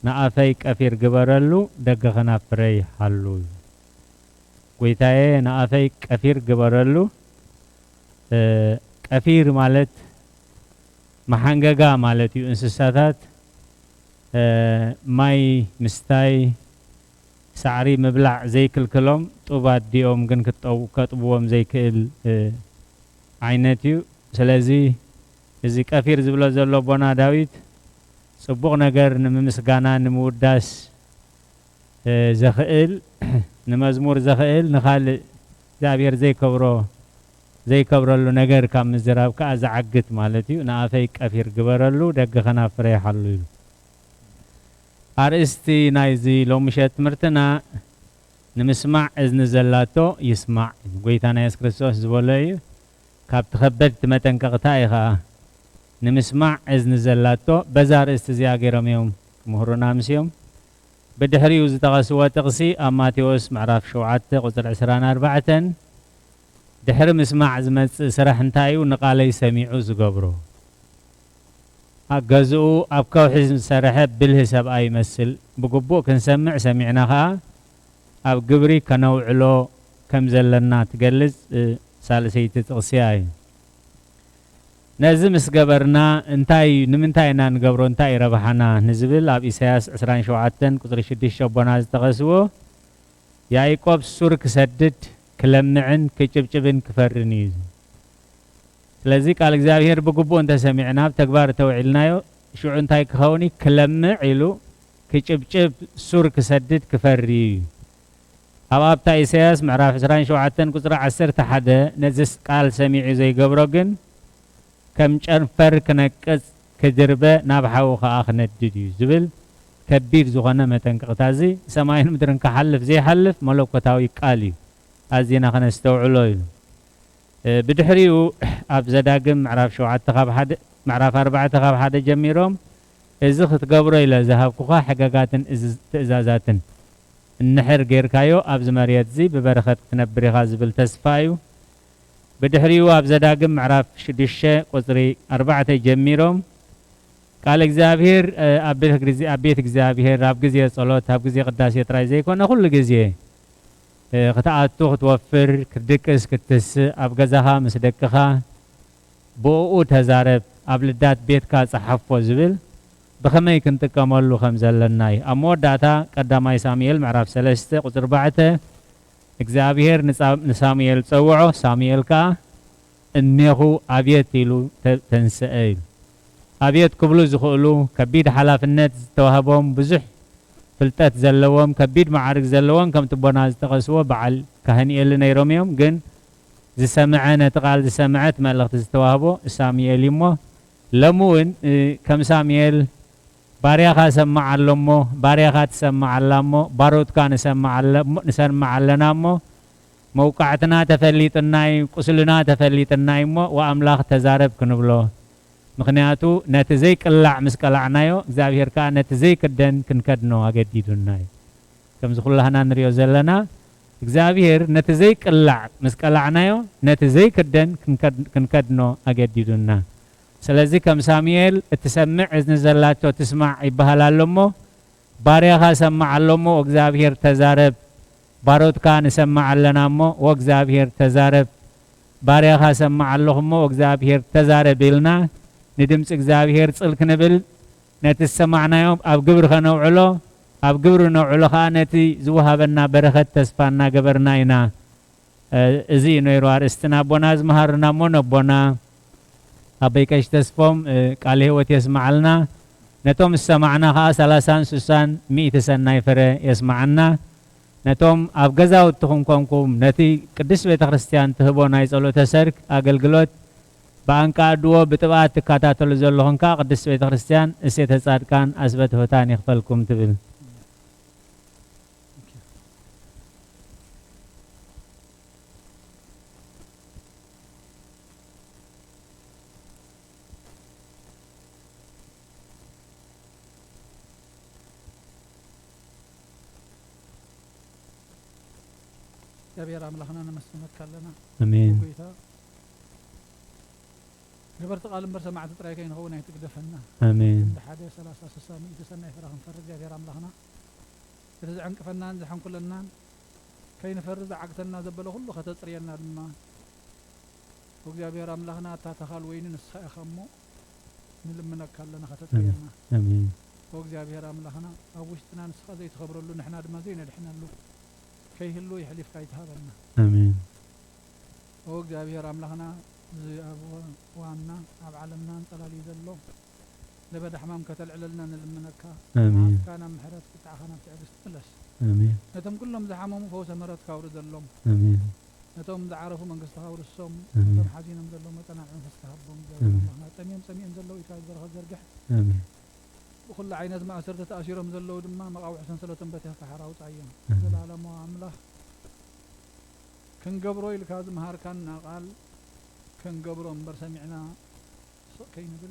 "ንኣፈይ ቀፊር ግበረሉ፣ ደገ ኸናፍረይ ሓሉ" እዩ። ጎይታየ ንኣፈይ ቀፊር ግበረሉ። እ፣ ቀፊር ማለት መሓንገጋ ማለት እዩ። እንስሳታት፣ እ፣ ማይ ምስታይ፣ ሳዕሪ ምብላዕ ዘይክልክሎም ጡባት ድዮም ግን ክጠው-፣ ከጥብዎም ዘይክእል፣ እ፣ ዓይነት እዩ። ስለዚ እዚ ቀፊር ዝብሎ ዘሎ ኣቦና ዳዊት ጽቡቕ ነገር ንምምስጋና ንምውዳስ እ፣ ዘኽእል፣ ንመዝሙር ዘኽእል፣ ንኻልእ እግዚኣብሔር ዘይከብሮ፣ ዘይከብረሉ ነገር ካብ ምዝራብ ከኣ ዝዓግት ማለት እዩ። "ንኣፈይ ቀፊር ግበረሉ፣ ደገ ኸናፍረይ ሓሉ" ኢሉ። ኣርእስቲ ናይዚ ሎሚ ምሸት ትምህርትና፣ "ንምስማዕ እዝኒ ዘላቶ ይስማዕ" እዩ። ጎይታና የሱስ ክርስቶስ ዝበሎ እዩ። ካብቲ ከበድቲ መጠንቀቕታ እዩ ኸኣ። ንምስማዕ እዝኒ ዘላቶ በዛ ኣርእስቲ እዚኣ ገይሮም እዮም ክምህሩና ኣምስዮም። ብድሕሪኡ ዝጠቐስዎ ጥቕሲ ኣብ ማቴዎስ ምዕራፍ ሸውዓተ ቁጽሪ ዕስራን ኣርባዕተን፣ ድሕሪ ምስማዕ ዝመጽእ ስራሕ እንታይ እዩ? ንቓለይ ሰሚዑ ዝገብሮ። ኣብ ገዝኡ ኣብ ከውሒ ዝሰርሐ ብልሂ ሰብኣይ ይመስል። ብግቡእ ክንሰምዕ ሰሚዕና ኸኣ ኣብ ግብሪ ከነውዕሎ ከም ዘለና ትገልጽ፣ እ፣ ሳልሰይቲ ጥቕሲ እያ። ነዚ ምስ ገበርና እንታይ፣ ንምንታይ ኢና ንገብሮ? እንታይ እዩ ረብሓና? ንዝብል ኣብ ኢሳያስ ዕስራን ሸውዓተን ቁጽሪ ሽዱሽተ ኣቦና ዝጠቐስዎ፣ ያዕቆብ ሱር ክሰድድ ክለምዕን ክጭብጭብን ክፈርን እዩ። ስለዚ ቃል እግዚኣብሔር ብግቡእ እንተሰሚዕና፣ ኣብ ተግባር እተውዒልናዮ፣ ሽዑ እንታይ ክኸውን እዩ? ክለምዕ ኢሉ ክጭብጭብ ሱር ክሰድድ ክፈሪ እዩ። ኣብ ኣብታ ኢሳያስ ምዕራፍ ዕስራን ሸውዓተን ቁጽሪ ዓሰርተ ሓደ፣ ነዚ ቃል ሰሚዑ ዘይገብሮ ግን ከም ጨንፈር ክነቅጽ ክድርበ ናብ ሓዊ ከኣ ክነድድ እዩ ዝብል ከቢድ ዝኾነ መጠንቀቕታ እዚ ሰማይን ምድርን ክሓልፍ ዘይሓልፍ መለኮታዊ ቃል እዩ። ኣዚና ከነስተውዕሎ እዩ። እ፣ ብድሕሪኡ ኣብ ዘዳግም ምዕራፍ ሸውዓተ ካብ ሓደ፣ ምዕራፍ ኣርባዕተ ካብ ሓደ ጀሚሮም፣ እዚ ክትገብሮ ኢለ ዝሃብኩኻ ሕገጋትን እዝ-፣ ትእዛዛትን እንድሕር ጌርካዮ ኣብዚ መሬት እዚ ብበረኸት ክትነብር ኢኻ ዝብል ተስፋ እዩ። ብድሕሪኡ ኣብ ዘዳግም ምዕራፍ ሽዱሽተ ቁጽሪ ኣርባዕተ ጀሚሮም ቃል እግዚኣብሔር፣ እ፣ ኣብ ቤተ ግዚ-፣ ኣብ ቤት እግዚኣብሔር፣ ኣብ ግዜ ጸሎት፣ ኣብ ግዜ ቅዳሴ ጥራይ ዘይኮነ ኩሉ ግዜ፣ እ፣ ክትኣቱ፣ ክትወፍር፣ ክትድቅስ፣ ክትስእ፣ ኣብ ገዛኻ ምስ ደቅኻ ብእኡ ተዛረብ፣ ኣብ ልዳት ቤትካ ጸሓፎ ዝብል ብኸመይ ክንጥቀመሉ ከም ዘለና እዩ። ኣብ መወዳእታ ቀዳማይ ሳሙኤል ምዕራፍ ሰለስተ ቁጽሪ ኣርባዕተ፣ እግዚኣብሔር ንጻ-፣ ንሳሙኤል ጸውዖ፣ ሳሙኤል ከኣ እኔኹ ኣብየት ኢሉ ተ-፣ ተንስአ ኢሉ። ኣብየት ክብሉ ዝኽእሉ ከቢድ ሓላፍነት ዝተዋህቦም፣ ብዙሕ ፍልጠት ዘለዎም፣ ከቢድ መዓርግ ዘለዎም፣ ከምቲ ኣቦና ዝጠቐስዎ በዓል ካህን ኤሊ ነይሮም እዮም። ግን ዝሰምዐ፣ ነቲ ቃል ዝሰምዐ፣ እቲ መልእኽቲ ዝተዋህቦ ሳሙኤል እዩ እሞ፣ ሎሚ እውን፣ እ፣ ከም ሳሙኤል ባርያኻ ሰማዕ ኣሎ እሞ፣ ባርያኻ ትሰማዕ ኣላ እሞ፣ ባሮትካ ንሰማዕ ኣለ-፣ ንሰማዕ ኣለና እሞ፣ መውቃዕትና ተፈሊጥና እዩ፣ ቁስልና ተፈሊጥና እዩ እሞ፣ ወኣምላኽ ተዛረብ ክንብሎ። ምኽንያቱ፣ ነቲ ዘይቅላዕ ምስ ቀላዕናዮ፣ እግዚኣብሔር ከኣ ነቲ ዘይክደን ክንከድኖ ኣገዲዱና እዩ። ከምዚ ኩላህና ንሪኦ ዘለና፣ እግዚኣብሔር ነቲ ዘይቅላዕ ምስ ቀላዕናዮ፣ ነቲ ዘይክደን ክንከድ-፣ ክንከድኖ ኣገዲዱና። ስለዚ ከም ሳሙኤል፣ "እትሰምዕ እዝኒ ዘላቶ ትስማዕ" ይበሃል ኣሎ እሞ፣ "ባርያኻ ሰማዕ ኣሎ እሞ፣ እግዚኣብሔር ተዛረብ፣ ባሮትካ ንሰማዕ ኣለና እሞ፣ ወእግዚኣብሔር ተዛረብ፣ ባርያኻ ሰማዕ ኣለኹ እሞ፣ ወእግዚኣብሔር ተዛረብ" ኢልና ንድምፂ እግዚኣብሔር ፅል ክንብል፣ ነቲ ዝሰማዕናዮ ኣብ ግብሪ ከነውዕሎ፣ ኣብ ግብሪ ነውዕሎ ኸዓ ነቲ ዝወሃበና በረኸት ተስፋ እናገበርና ኢና፣ እ፣ እዚ እዩ ነይሩ ኣርእስትና። ኣቦና ዝመሃሩና እሞ ነቦና ኣቦይ ቀሺ ተስፎም፣ እ፣ ቃለ ህይወት የስምዓልና። ነቶም ዝሰማዕና ኸዓ ሰላሳን ስሳን ሚእቲ ሰናይ ፍረ የስምዓና። ነቶም ኣብ ገዛውትኹም ኮንኩም ነቲ ቅድስት ቤተ ክርስቲያን ትህቦ ናይ ጸሎተ ሰርክ ኣገልግሎት ብኣንቃድዎ ብጥብኣት ትከታተሉ ዘለኹም ከኣ ቅድስት ቤተ ክርስቲያን እሴተ ጻድቃን ኣስበትሆታን ይኽፈልኩም ትብል። እግዚኣብሔር ኣምላኽና ነመስግነካ ኣለና። ኣሜን። ጎይታ፣ ገበርቲ ቃል እምበር ሰማዕቲ ጥራይ ከይንኸውን ኣይትግደፈና። ኣሜን። እንደ ሓደ ሰላሳ ስሳ ሚእቲ ሰናይ ፍረ ክንፈሪ እግዚኣብሔር ኣምላኽና፣ እቲ ዘዕንቅፈናን ዘሐንኩለናን ከይንፈሪ ዝዓግተና ዘበለ ኩሉ ከተጽርየና ድማ፣ እግዚኣብሔር ኣምላኽና፣ እታ ተኻል ወይኒ ንስኻ ኢኻ እሞ፣ ንልምነካ ኣለና ከተጽርየና። ኣሜን። ኦ እግዚኣብሔር ኣምላኽና፣ ኣብ ውሽጥና ንስኻ ዘይትኸብረሉ፣ ንሕና ድማ ዘይነድሕነሉ ከይህሉ የሕሊፍካ ኣይትሃበና። ኣሜን። ኦ እግዚኣብሔር ኣምላኽና፣ እዚ ኣብ ዋና ኣብ ዓለምና ኣንጸላልዩ ዘሎ ለበዳ ሕማም ከተልዕለልና ንልምነካ። ኣሜን። መዓትካ ናብ ምሕረት፣ ቁጥዓኻ ናብ ትዕግስቲ ምለስ። ኣሜን። ነቶም ኩሎም ዝሓመሙ ፈውሰ ምሕረትካ ኣውርደሎም። ኣሜን። ነቶም ዝዓረፉ መንግስትኻ ኣውርሶም። ኣሜን። ነቶም ሓዚኖም ዘለዉ መጸናንዒ መንፈስካ ሃቦም። እግዚኣብሔር ኣሜን። ኣምላኽና፣ ጠምዮም ጸሚኦም ዘለዉ ኢድካ በረኸት ዘርግሕ። ኣሜን። ብኹሉ ዓይነት ማእሰርቲ ተኣሲሮም ዘለዉ ድማ መቓውሒ ሰንሰለቶም በቲኽካ ሓራ ኣውጽኣዮም። ኣሜን። ዘላለማዊ ኣምላኽ፣ ክንገብሮ ኢልካ ዝመሃርካና ቃል ክንገብሮ እምበር ሰሚዕና ስቕ ከይንብል፣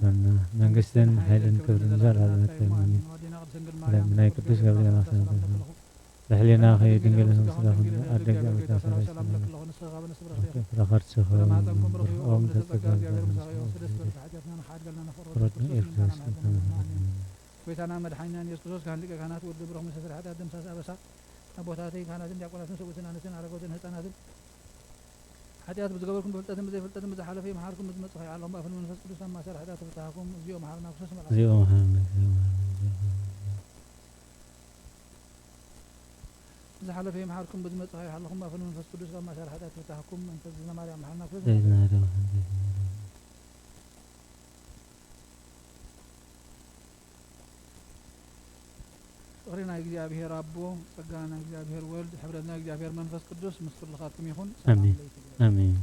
ይግበረና። መንግስትን ሓይልን ክብርን ዘላለመ ይኹን። ኣሜን። ብናይ ቅዱስ ገብርኤል ኣሰናበትና። ብሕሊናኺ ድንግል ስጋኺ ኣደ እግዚኣብሔር ሰላም ፍረ ከርሥኺ ፍሮት ኤርትራስ። ጎይታና መድሓኒና ኢየሱስ ክርስቶስ ካህን ሊቀ ካህናት ወልድ ብሩኽ መስተስርሒ ኃጢአት ደምሳስ ኣበሳ ኣቦታተይ ካህናትን ዲያቆናትን ሰብኡትን ኣንስትን ኣረገውትን ህፃናትን ሓጢኣት ብዝገበርኩም ብፍልጠትን ብዘይፍልጠትን ብዝሓለፈ ይምሓርኩም ብዝመፅእ ከይሓልኹም ብኣፍን መንፈስ ቅዱስ ካብ ማእሰር ሓጢኣት ይፍታሕኩም። እግዚኦ መሓረና ክርስቶስ መልኣክ። እዚኦ መሓረና፣ እዚኦ መሓረና፣ እዚኦ መሓረና። ብዝሓለፈ ይምሓርኩም ብዝመፅእ ከይሓልኹም ብኣፍን መንፈስ ቅዱስ ካብ ማእሰር ሓጢኣት ይፍታሕኩም። መንፈስ ዝነ ማርያም መሓረና ክርስቶስ። ዘይዝናደው ዘይዝናደው። ፍቕሪ ናይ እግዚኣብሔር ኣቦ፣ ጸጋ ናይ እግዚኣብሔር ወልድ፣ ሕብረት ናይ እግዚኣብሔር መንፈስ ቅዱስ ምስ ኩልኻትኩም ይኹን። ሰላም ኣሜን። ለይኩን። ኣሜን።